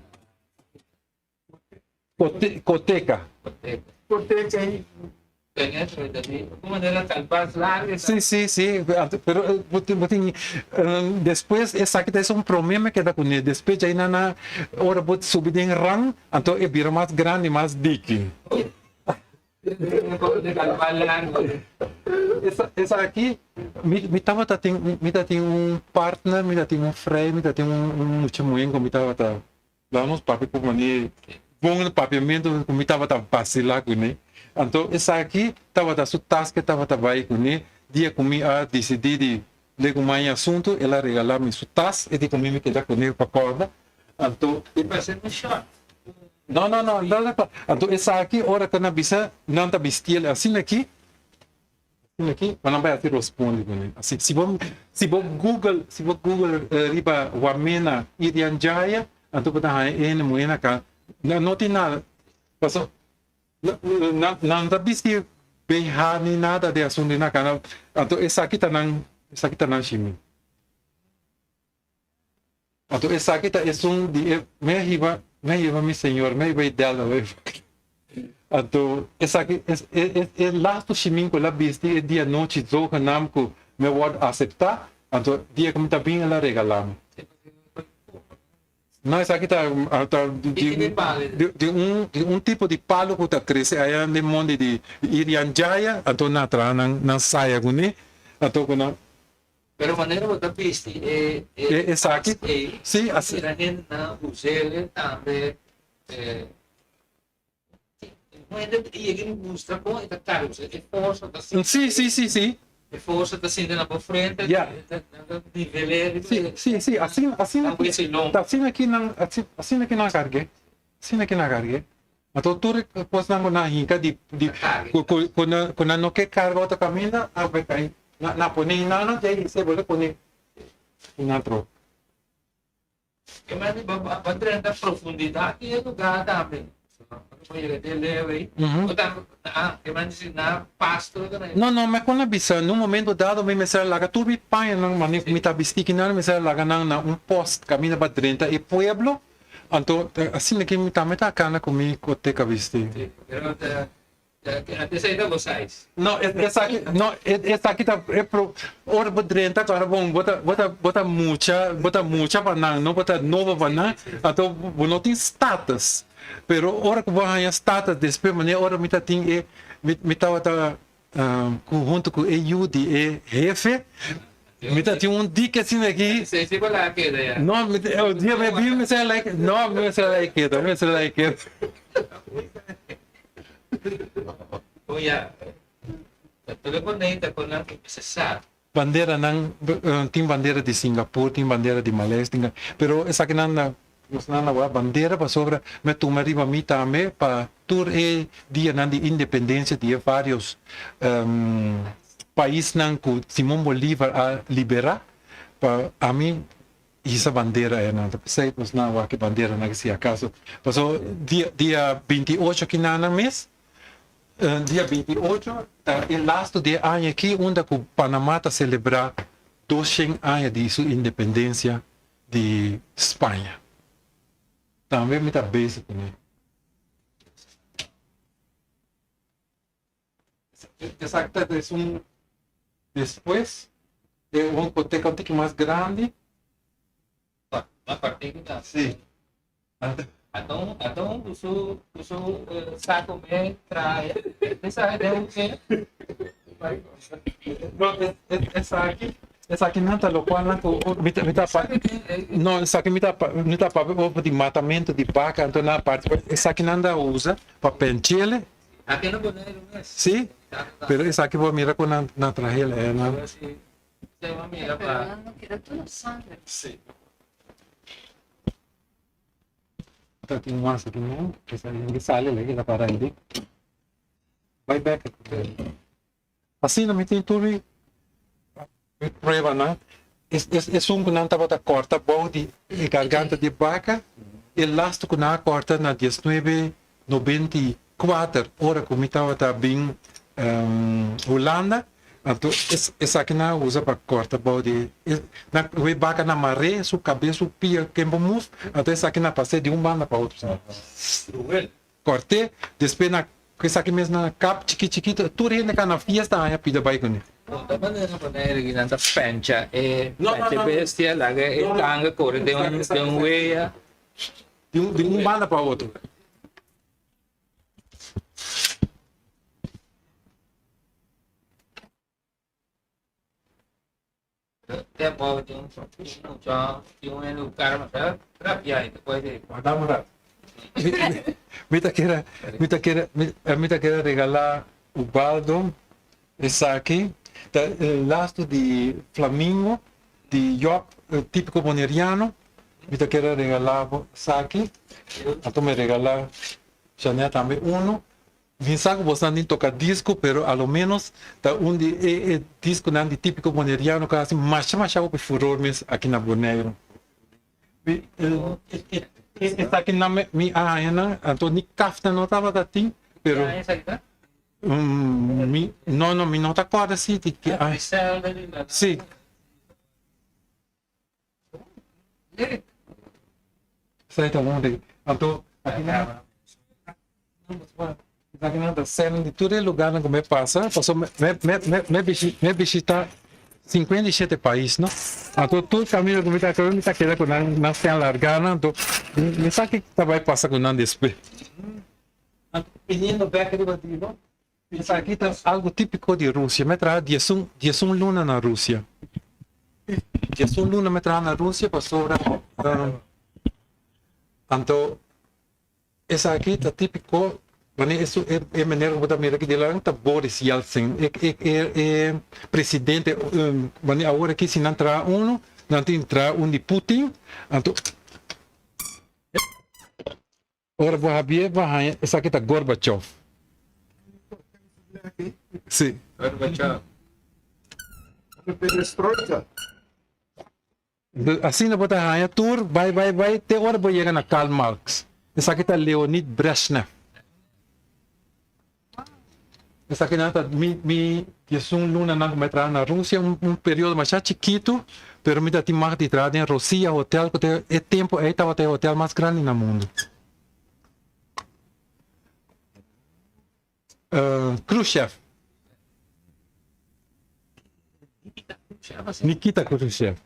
Speaker 4: Kote koteka.
Speaker 3: Koteka.
Speaker 2: Koteka.
Speaker 4: Sí, sí, sí, pero bo tin despues esaki ta esun prome mi keda kuné, despues djai nan a ora bo subi den rang anto e bira mas grandi mas diki. Esaki mi tabata tin mi ta tin un partner, mi ta tin un frei, mi ta tin un mucha muhé ku mi tabata Vamos papia ku mane bon papiamentu ku mi tabata basila kuné. Anto esaki tabata su tas ke tabata bai kuné. Dia ku mi a disidí di legu mai e asuntu, el a regalá mi su tas, e di ku mi mi keda kuné pa kòrda. Anto.
Speaker 3: E parse un short.
Speaker 4: No, no, no, no, no. Anto esaki ora ta na bisa nan ta bistiel asina aki. Asina aki, bo nan bai hasi rospondi kuné. Asi, si bo, si bo google, si bo google riba Wamena Irian Jaya, anto bo ta haña e hende muhé na ka. Nan no tin nada, paso nan, nan ta bisti BH ni nada di asuntu na ka. Anto esaki ta nan, esaki ta nan shimi. Anto esaki ta esun di e mi a hiba, mi a hiba mi señor, mi a hiba e Delaware. Anto esaki es e e e lastu shimin ku el a bisti e dia nochi zogenaam ku mi a wòrdu aseptá, anto dia ku mi ta bin el a regalá mi. No, esaki ta ta di di di un di un tipo di palu ku ta krese aya den mondi di Irian Jaya, anto nan a traha nan nan saya kuné, anto ku nan.
Speaker 3: Pero manera bo ta bisti e
Speaker 4: E esaki,
Speaker 3: ei,
Speaker 4: sí,
Speaker 3: bo
Speaker 4: asi.
Speaker 3: mira hendenan us'el tambe. Un hende ta yega i mustra kon e ta karga, pasobra e forsa ta sinti.
Speaker 4: Sí, sí, sí, sí.
Speaker 3: E forsa ta sinti na bo frente,
Speaker 4: Ya.
Speaker 3: nan ta nivel'é riba
Speaker 4: Sí, sí, sí, asina, asina
Speaker 3: nan wese lomba.
Speaker 4: Ta asina ki nan, asina ki nan a karg'é, asina ki nan a karg'é. Anto tur e kosnan ku nan a hinka di di ku ku ku nan ku nan no ke karga otro kaminda a bai kai nan a pone nan nan djei se bole pone nan tro.
Speaker 3: E mester bo bo drenta profundidat di e lugar tambe. Bo yega te leu ei. Bo ta e mester si nan pasto
Speaker 4: No no mi kon a bisa na un momento dado mi mester a laga tur mi pañanan mane ku mi ta bisti kinan mi mester a laga nan na un post kaminda pa drenta e pueblo. Anto asina ki mi tambe ta kana ku mi koteka bisti.
Speaker 3: Sí, pero ta antes ei ta bo size.
Speaker 4: No, esaki no esaki ta e pro ora bo drenta ku ora bon bo ta bo ta bo ta mucha bo ta mucha pa nan no bo ta nobo pa nan anto bo no tin status pero ora ku bo haña status despues manera ora mi ta tin e mi mi tabata Ku huntu ku e yu di e hefe, mi ta tin un dike asina aki.
Speaker 3: Esei si bo laga keda ya.
Speaker 4: No, mi ta, un dia mi a bin mi sa like, no, mi mester laga keda, mi mester laga keda.
Speaker 3: Bon ya, ta tur e bonita ku nan ku mester sa.
Speaker 4: Banderanan, tin bandera di Singapur, tin bandera di Malaysia, tin, pero esakinan na nos nan a wak bandera pasobra mi a tuma riba mi tambe pa tur e dianan di independencia di e varios paisnan ku Simon Bolivar a libera pa ami hisa bandera enan. Ta p'esei nos nan a wak e banderanan si akaso pasobra dia dia 28 kinanan mes Dia 28 ta e lastu di e aña aki unda ku Panama ta selebrá 200 aña di su independensia di Spaña. Tambe mi ta bezig kuné. Esaki ta esun despues e un koteka un tiki mas grandi.
Speaker 3: Mas partiku ta.
Speaker 4: Sí.
Speaker 3: Aton, aton ku su, ku su saco me trae. Esa de un que.
Speaker 4: No, esaki, esaki nan ta locual nan ku mi ta, mi ta pa, no, esaki mi ta pa, mi ta papia over di matamento di baka, anto nan aparte, esaki nan ta usa pa penchele.
Speaker 3: Aki na Boneiru mes.
Speaker 4: Sí, pero esaki bo mira ku nan, nan trahel e nan.
Speaker 5: Pero nan no keda tur na sangre.
Speaker 4: Sí. Ta tin mas aki no, esa hende sali la keda para ahí. Bai bek. Asina mi tin tur mi mi pruebanan. Es es esun ku nan tabata kòrta bou di e garganta di baka, e lastu ku nan a kòrta na 1994 ora ku mi tabata bin Hulanda. Anto esaki nan a usa pa corta bou di e nan we baka na mar'é su cabes su pia ken bo move anto esaki nan pas'é di un banda pa otro. Cort'é despues nan. Ku esaki mes nan a kap chikit chikit, tur hende ka na fiesta haña pida bai kuné.
Speaker 3: Bon ta manera na Bonaire ki nan ta pencha e pencha e bestia laga e tanga kore den un den un wea.
Speaker 4: Di un di un banda pa otro.
Speaker 3: Tempo di un mucha di un hende ku kara masha rabia i despues di.
Speaker 4: Wardá un rato. Mi ta kere mi ta kere mi ta kere regalá Ubaldo esaki. Ta e lastu di flamingo di Job típiko boneriano. Mi ta kere regalá bo esaki. Anto mi regalá Janet tambe uno. Mi sa ku bosnan tin toka disko pero a lo menos ta un di e e diskonan di típiko boneriano ku a hasi masha masha hopi furor mes aki na Boneiru. Mi esakinan mi mi a haña nan anto ni kaftan no tabata tin pero mi no no mi no ta kòrda si di ki aña si. Esaki ta bon di. Anto akinan akinan ta sèn di tur e lugarnan ku mi pasa pasobra mi mi mi mi bishi mi bishita 57 pais no. Anto tur kaminda ku mi ta kore mi ta keda ku nan nan sèn larga nan anto mi sa ki ta bai pasa ku nan despues. Anto biniendo bèk riba di no Esaki ta algo típiko di Rusia. Mi a traha diesun, diesun luna na Rusia. Diesun luna mi a traha na Rusia pasobra anto esaki ta típiko wanneer esun e e meneer ku bo ta mira aki dilanti ta Boris Yeltsin e e e e presidente wanneer awor aki si nan traha uno nan tin traha un di Putin anto Ora bo habié bo a haña esaki ta Gorbachev. Sí.
Speaker 3: Gorbachev.
Speaker 6: Perestroika.
Speaker 4: Asina bo ta haña tur bai bai bai te ora bo yega na Karl Marx. Esaki ta Leonid Brezhnev. Esakinan ta mi mi diesun lunanan ku mi a traha na Rusia, un un periodo masha chikitu, pero mi ta tin mag di traha den Rossiya Hotel ku ta e tempu ei tabata e hotel mas grandi na mundu. Khrushchev. Nikita Khrushchev.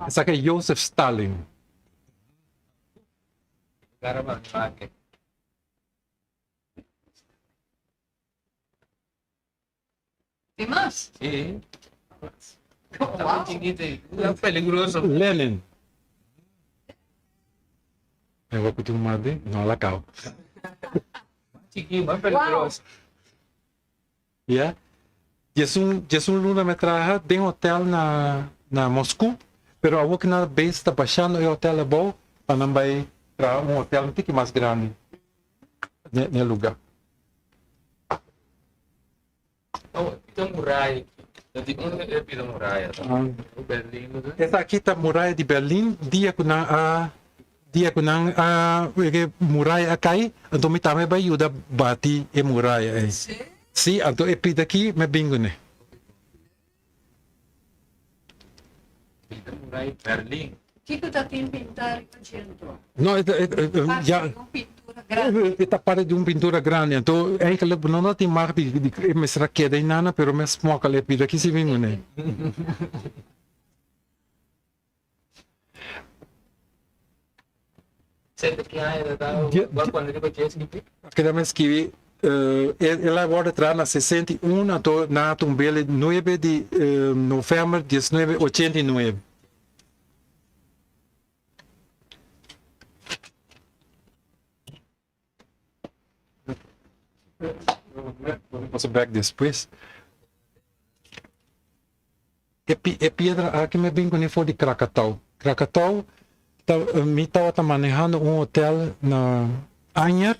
Speaker 4: Esaki e Joseph Stalin.
Speaker 5: Tin mas?
Speaker 3: Sí.
Speaker 5: Wow.
Speaker 3: Peligroso.
Speaker 4: Lenin. E wak ku mas di? No la kau.
Speaker 3: Chiquito, mas peligroso.
Speaker 4: Ya. Diesun diesun luna mi a traha den hotel na na Moscú, pero awor ki nan a bes ta bashando e hotel abou pa nan bai traha un hotel un tiki mas grandi ne ne luga.
Speaker 3: Oh, e pida muraya aki. Ta di unda e pida muraya ta? Berlin no ta?
Speaker 4: Esaki ta muraya di Berlin dia ku nan a dia ku nan a e muraya a kai anto mi tambe bai yuda bati e muraya ei. Sí, anto e pida aki mi a bin kuné.
Speaker 3: Pida muraya Berlin.
Speaker 5: Kiko ta tin pintá riba djentro?
Speaker 4: No, e ta, e, e,
Speaker 5: Parte
Speaker 4: ya,
Speaker 5: di un pintura grandi.
Speaker 4: e ta parte di un pintura grandi. Anto, eigenlijk no no tin mag di, di e mester a keda einana, pero mi a smokkel e pida aki si bin kuné.
Speaker 3: Sete ki aña ta ta
Speaker 4: Di-
Speaker 3: cuando riba dje skibi?
Speaker 4: Keda mi skibi, eh, el a worde traha na 61, anto nan a tumb'el 9 di eh, november 1989. Paso bek despues. E, e piedra aki me bin kuné for di Krakatau. Krakatau, ta, mi tabata manehando un hotel na Anyer,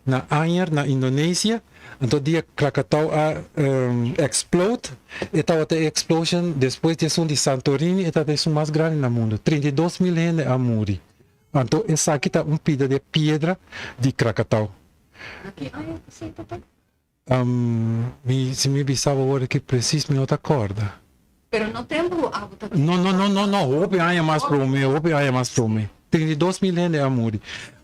Speaker 4: na Anyer, na Indonesia. Anto dia Krakatau a um, explode, e tabata e explosion despues di esun di Santorini, e tabata esun mas grandi na mundo. 32 mil hende a muri. Anto esaki ta un pida di e piedra di Krakatau.
Speaker 5: Na ki aña esei ta ta?
Speaker 4: Mi, si mi bisa bo awor aki precies mi no ta corda.
Speaker 5: Pero no tempo ku abo ta
Speaker 4: No, no, no, no, no, hopi aña mas prome, hopi aña mas prome. 32 mil hende a muri.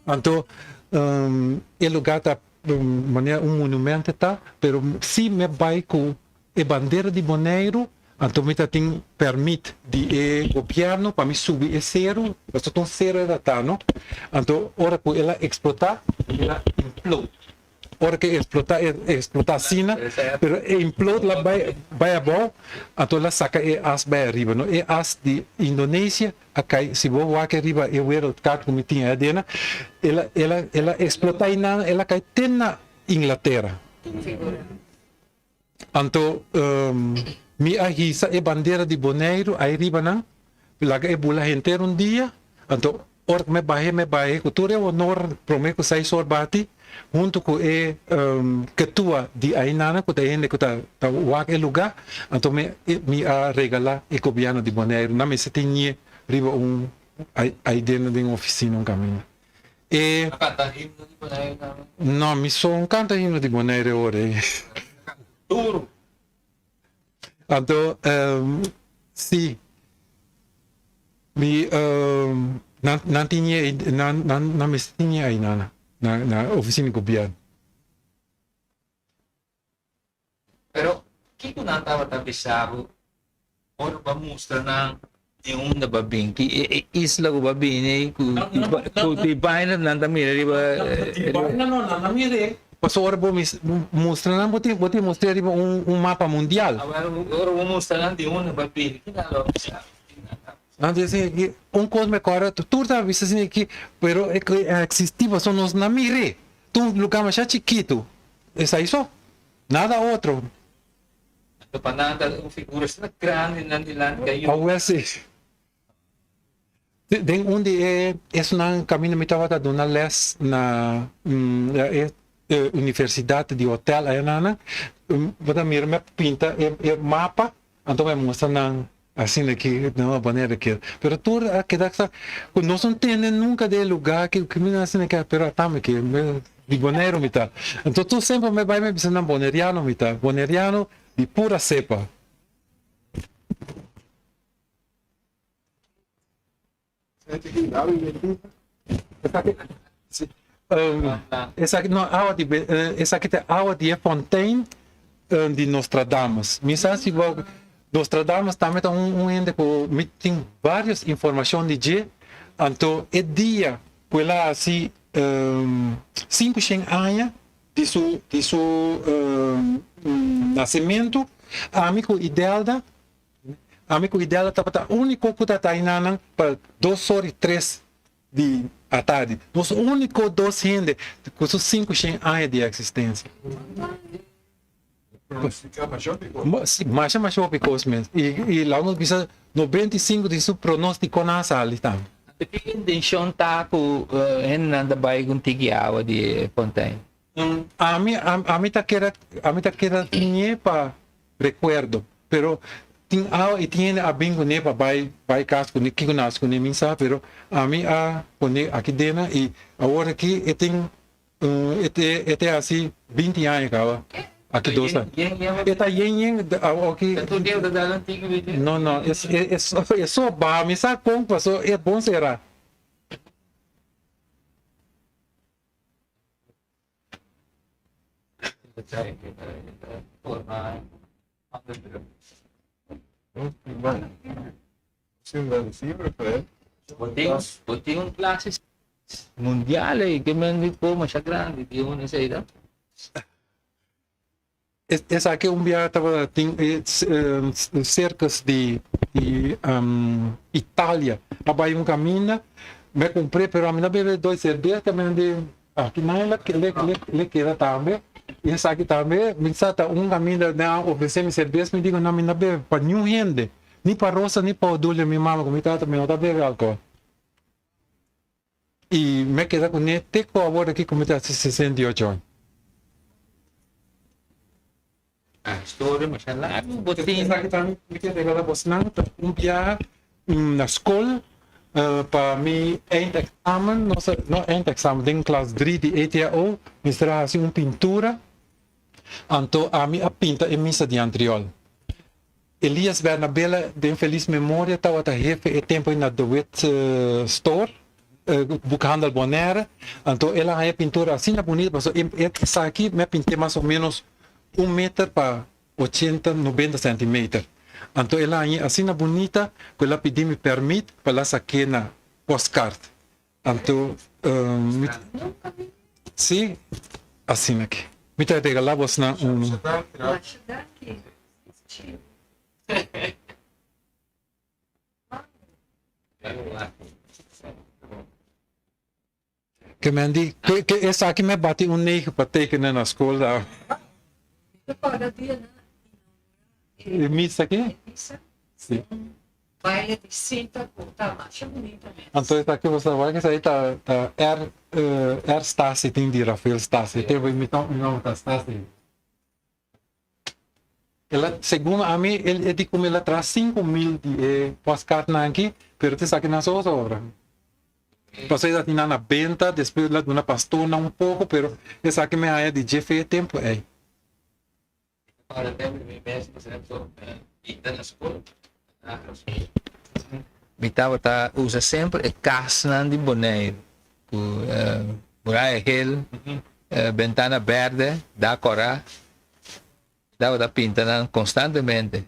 Speaker 4: Anto e lugá ta manera un monumento ta, pero si mi a bai ku e bandera di Boneiru, anto mi ta tin pèrmit di e gobièrnu pa mi subi e seru, pasobra ta un seru e ta ta, no? Anto ora ku el a eksplotá, el a implode. Ora ku e eksplotá, e eksplotá asina, pero e implode la bai bai abou, anto el a saka e as bai ariba, no? E as di Indonesia a kai, si bo wak riba e wereldkaart ku mi tin ei adena, el a el a el a eksplotá einan, el a kai te na Inglatera. Anto mi a hisa e bandera di Boneiru ai riba nan, laga e bula henter un dia, anto ora ku mi a bahe mi a bahe ku tur e honor prome ku seis or bati huntu ku e ketua di ainana ku ta e hende ku ta wak e luga, anto mi mi a regala e gobièrnu di Boneiru, nan mester tin ñe riba un ai den den ofisina un kaminda. E.
Speaker 3: A canta himno di Bonaire tambe?
Speaker 4: No, mi so un canta himno di Bonaire ora ei.
Speaker 3: Duro!
Speaker 4: Anto, si, mi, nan, nan tin e, nan, nan, nan mester tin e ainana na, na oficina di gobierno.
Speaker 3: Pero, kiko nan tabata bisa bo ora bo a mustra nan di unda bo a bin? Ki e isla ku bo a bini ku di baina nan ta mira riba.
Speaker 4: Di baina no, nan a mir'é. Pasobra ora bo mustra nan bo tin bo tin mustra riba un mapa mundial.
Speaker 3: Ora bo mustra nan di unda bo a bini, ki nan lo a bisa bo?
Speaker 4: Nan ta bisa aki, un kos mi kòrda, tur ta bisa asina aki, pero e eksistí pasobra nos no a mir'é. Ta un lugá masha chikitu. Esai so, nada otro.
Speaker 3: Anto pa nan ta un figura asina grandi nan dilanti ka yu.
Speaker 4: Awel si. Den un di e esunnan kaminda mi tabata duna les na e universidat di hotel ayanan, bo ta mira mi a pinta e mapa, anto mi a mustra nan Asina ki na un manera ki pero tur a keda sa ku nos no tende nunka den e lugá ki ki mi asina ki pero ata mi ki di Boneiru mi ta. Anto tur semper mi bai mi bisa nan boneriano mi ta, boneriano di pura sepa. Esaki no awa di esaki ta awa di e fontein di Nostradamus. Mi sa si bo Nostradamus tambe ta un un hende ku mi tin varios informashon di dje. Anto e dia ku el a hasi sinku shen aña di su di su nasementu ami ku Idelda Ami ku Idella tabata úniko ku ta tainanan pa dos or i tres di atardi. Nos úniko dos hende ku su 500 aña di eksistensia. Masha masha hopi kos mes. I laga nos bisa 95 di su pronóstikonan a sali tambe.
Speaker 3: Anto ki intenshon ta ku hendenan ta bai ku un tiki awa di e fontein?
Speaker 4: Ami ami ta keda ami ta keda tiñe pa rekuerdo pero tin awa i tin hende a bin kuné pa bai bai kas kuné kiko nan hasi kuné mi sa pero ami a pone aki dena i awor aki e tin e te e te hasi binti aña kaba aki dos aña e ta yen yen awoki no no e e so baha mi sa kon paso e bon sera.
Speaker 3: Bo tin un klase mundial ei ke men di por masha grandi di un esei ta.
Speaker 4: Esaki un bia tabata tin e circus di di Italia a bai un caminda mi a cumpr'e pero ami no bebe dos cerveza mi a di aki nan le keda tambe y esaki tambe mi sa ta un caminda nan a ofrece mi cerveza mi dico no mi no bebe pa niun hende ni pa Rosa ni pa Odulio mi mama cu mi tata mi no ta bebe alcohol Y mi a keda cu ne te cu awor aki cu mi ta haci 68 aña.
Speaker 3: A historia masha largo bo tin.
Speaker 4: Esaki ta mi ke regala bosnan ta un biaha na skol pa mi eindexamen nos a no eindexamen den klas dri di ETAO mester a haci un pintura anto ami a pinta e misa di Antriol. Elias Bernabela den feliz memoria tawata hefe e tempo ei na De Wit Store. Boekhandel Bonaire. Anto el a haña pintura asina bunita pasobra e esaki mi a pint'é mas o menos un meter pa ochenta, nobenta centimeter. Anto el a hañ'é asina bunita ku el a pidi mi permit pa el a sak'é na postkaart. Anto mi si asina aki. Mi ta regalá bosnan un. Ke men di, ke ke esaki me bati un negen pa tekenen na skol da. E misa ki? Si.
Speaker 5: Baile di sinta ku ta masha bunita mes.
Speaker 4: Anto esaki bo sa wak esaki ta ta R R Stasi tin di Rafael Stasi. Te mi nomber ta Stasi. El a, segun ami, el e di ku el a traha 5000 di e postkaartnan aki, pero ta esaki nan so sobra. Pasobra e ta tin nan na benta, despues el a duna pastornan un poko, pero esaki mi haña di dje fe e tempu ei.
Speaker 3: Ora tempu mi mes por ehemplo pinta na skol. Mi tabata usa semper e kasnan di Boneiru ku muraya gel, bentana berde, dak kòrá. Mi tabata pinta nan konstantemente.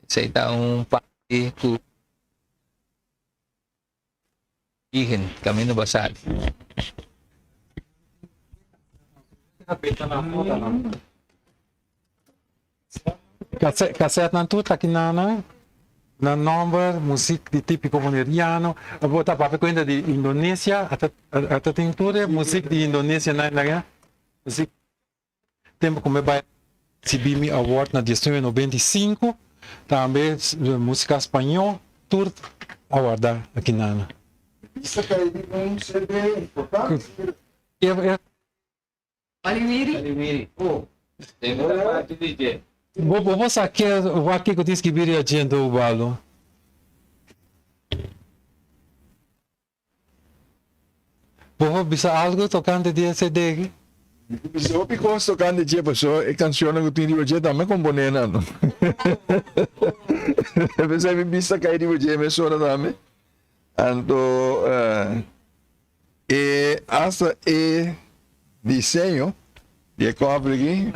Speaker 3: Esei ta un parti ku origen kaminda bo a sali.
Speaker 4: Kasetnan tur ta kinana na nomber muzik di tipiko boneriano. Bo ta papia kuenta di Indonesia ata tin tur e muzik di Indonesia nan nan muzik tempo ku mi bai risibi mi award na 1995 tambe musika spañó tur a warda akinana.
Speaker 2: Bisa kai di un CD importante.
Speaker 5: Aliwiri.
Speaker 3: Aliwiri. Oh. Tengo la parte di dje.
Speaker 4: Bo bo sa ke wak kiko tin skibi riba djente Ubaldo? Bo por bisa algo tokante di e CD aki?
Speaker 2: Bisa hopi kos tokante dje paso e kanshonnan ku tin riba dje tambe komponé nan. P'esei mi bisa kai riba dje mesora tambe. Anto E hasta e diseño di e cover aki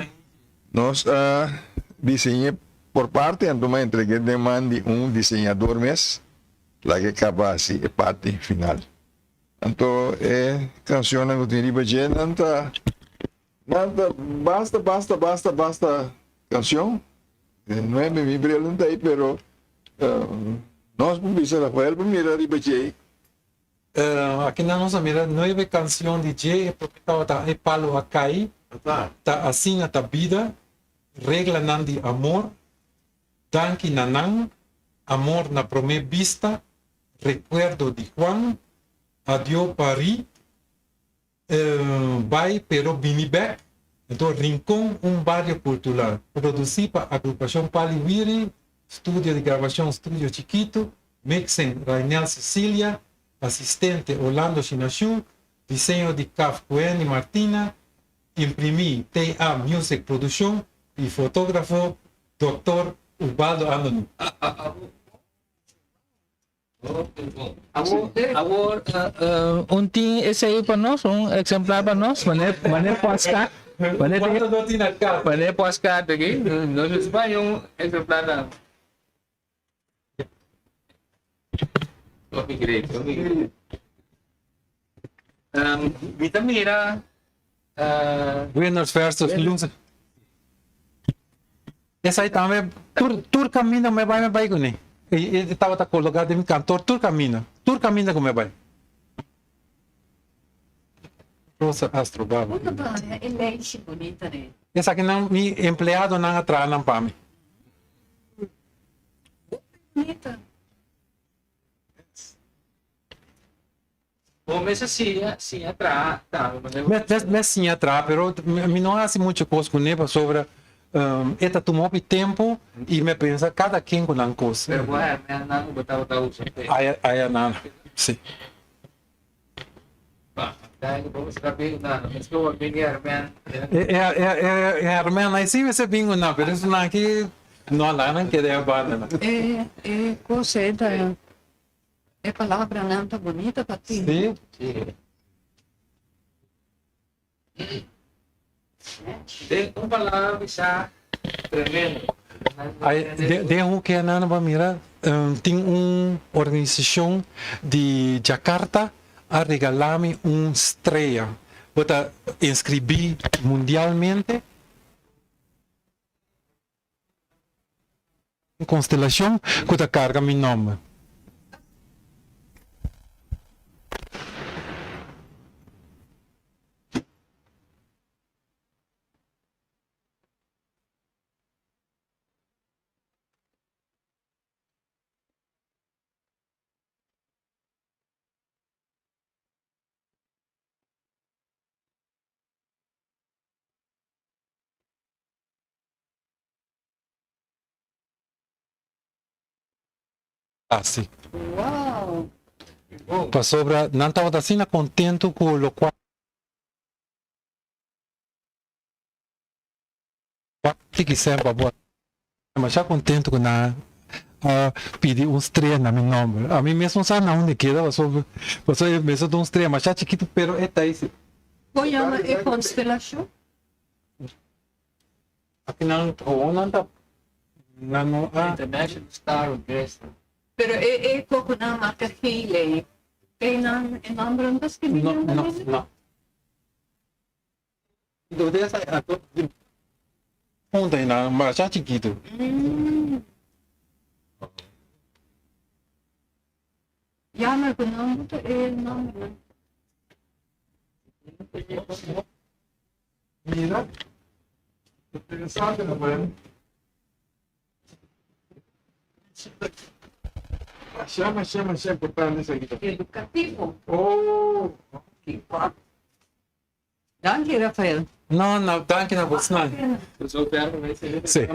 Speaker 2: nos a diseñ'é por parte anto mi a entreg'é den man di un diseñador mes laga e caba haci e parti final. Anto e cancionnan cu tin riba dje nan ta nan ta basta basta basta basta cancion. No e mi bril no ta ei pero nos por bisa Rafael por mira riba dje.
Speaker 4: Aki nan nos a mira nuebe cancion di dje, e prome tabata E Palo A Cai, Ta Asina Ta Bida, Reglanan di Amor, Danki Na Nan, Amor Na Prome Bista, Recuerdo di Juan, Adio Paris, Bai Pero Bini Bek, anto Rincon Un Bario Cultural, produci pa Agrupacion Pali Wiri, studio di grabacion Studio Chikitu, mixing Rainel Cecilia, asistente Orlando Shinashu, diseño di Caf Cueni Martina, imprimi TA Music Produccion y fotografo Doctor Ubaldo Andonu.
Speaker 3: Awor, awor un tin esei pa nos, un exemplar pa nos, mane, mane postcard, mane tin,
Speaker 4: Cuánto no tin acá?
Speaker 3: mane postcard aki, nos mester baña un exemplar na. Hopi great, hopi great. Um, mi ta mira uh,
Speaker 4: Winners versus losers. Esai tambe tur tur caminda cu mi bai mi bai cune. E tabata coloca den mi kantoor tur caminda, tur caminda cu mi bai. Rosa Astro Baba.
Speaker 5: Bo ta baña e leishi bunita ne.
Speaker 4: Esakinan mi empleadonan a traha nan pa mi.
Speaker 5: Bunita.
Speaker 3: Bo mester siña, siña traha tambe manera
Speaker 4: Mi, mi a siña traha, pero mi no hasi mucho kos kuné pasobra e ta tuma hopi tempu i mi a pensa kada ken ku nan kos.
Speaker 3: Pero bo hermennan ku bo tabata usa p'e.
Speaker 4: Aya, aya nan, si.
Speaker 3: Ba, dai ku bo mester a bin ku nan, mester bo bin ku hermen.
Speaker 4: E, e, e, e hermennan ei si mester bin ku nan, pero esunnan aki no a laga nan keda e banda nan.
Speaker 5: E, e kos ei ta. E palabranan ta bunita pa tin.
Speaker 4: Sí.
Speaker 3: Sí. Den un palabra bisa tremendo.
Speaker 4: Ay, de, den hoek nan ba mira, um, tin un organisacion di Jakarta a regala mi un strea. Bo ta inscribí mundialmente. Un constelacion cu ta carga mi nomber. Hasi.
Speaker 5: Wow!
Speaker 4: Pasobra nan tabata asina kontentu ku lokual tiki semper a bo masha kontentu ku nan a pidi un strea na mi nòmber. Ami mes no sa na unda e keda pasobra pasobra e mester ta un strea masha chikitu pero e ta esi.
Speaker 5: Kon yama e konstelashon?
Speaker 4: Aki nan gewoon nan ta nan no a.
Speaker 3: International Star Orchestra.
Speaker 5: Pero e e koko nan marka geel ei, ei nan e nomber no ta skirbi
Speaker 4: No,
Speaker 5: nan
Speaker 4: no,
Speaker 5: tambe?
Speaker 4: no. Dode esa a punta ei nan masha chikitu.
Speaker 5: Mm. Jammer ku nan no ta e nomber nan.
Speaker 4: Mira, interesante no man. Masha, masha, masha importante esaki ta.
Speaker 5: Educativo.
Speaker 4: Oh, que
Speaker 5: Danki, Rafael.
Speaker 4: No, no, danki na bosnan. Sí, sí.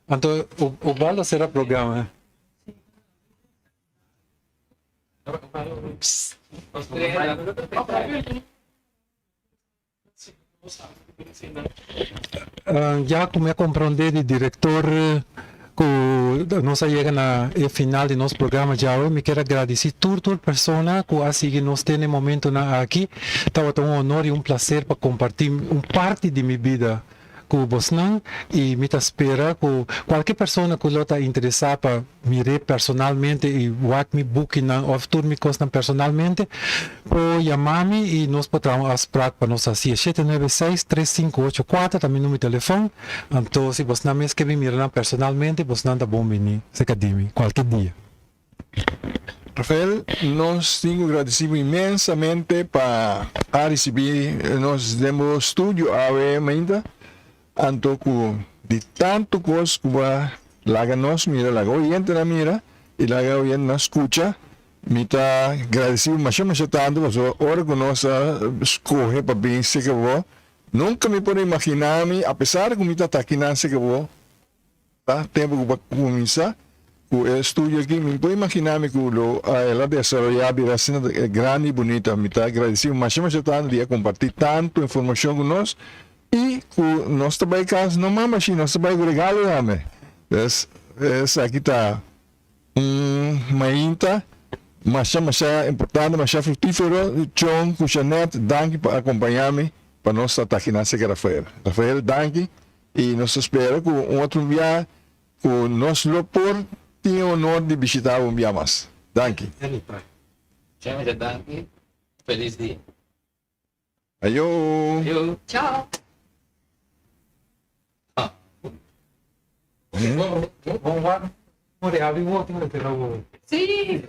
Speaker 4: Anto, Ubaldo sera programa. Ya ku mi a komprondé di direktor ku nos a yega na e final di nos programa djawe, mi kier a gradisí tur tur persona ku a sigui nos te na e momentunan aki. Tabata un honor i un plaser pa kompartí un parti di mi bida ku bosnan i mi ta spera ku kualke persona ku lo ta interesá pa mir'é personalmente i wak mi bukinan òf tur mi kosnan personalmente por yama mi i nos por traha un afsprak pa nos hasié. 796 3584 ta mi numero di telefòn. Anto si bosnan mes ke bin mira nan personalmente bosnan ta bon bini serka di mi kualke dia.
Speaker 2: Rafael, nos tin cu gradeci bo inmensamente pa a ricibi nos den bo studio awe mainta, anto cu di tanto cos cu bo a laga nos mira, laga oyentenan mira y laga oyentenan scucha, mi ta gradeci bo masha masha tanto pasobra ora cu nos a scoge pa bin cerca bo, nunca mi por a imagina mi, apesar cu mi ta ta akinan cerca bo, Ta tempu ku pa kuminsá ku e estudio aki, mi por imaginá mi ku lo el a desaroyá bira asina grandi i bunita. Mi ta agradesí masha masha tantu di a kompartí tantu informashon ku nos i ku nos ta bai kas no mama shi, nos ta bai ku regalo tambe. Pues esaki ta un mainta masha masha importante, masha fruktífero. Chon ku Shanette, danki pa akompañá mi pa nos ta takinan serka Rafael. Rafael, danki. I nos ta spera ku un otro bia ku nos lo por tin e honor di bishita bo un bia mas. Danki.
Speaker 3: Mucha mucha danki. Felis dia.
Speaker 2: Ayo.
Speaker 3: Ayo.
Speaker 5: Chao.
Speaker 4: Bon wak. More abi woto mester awo.
Speaker 5: Sí.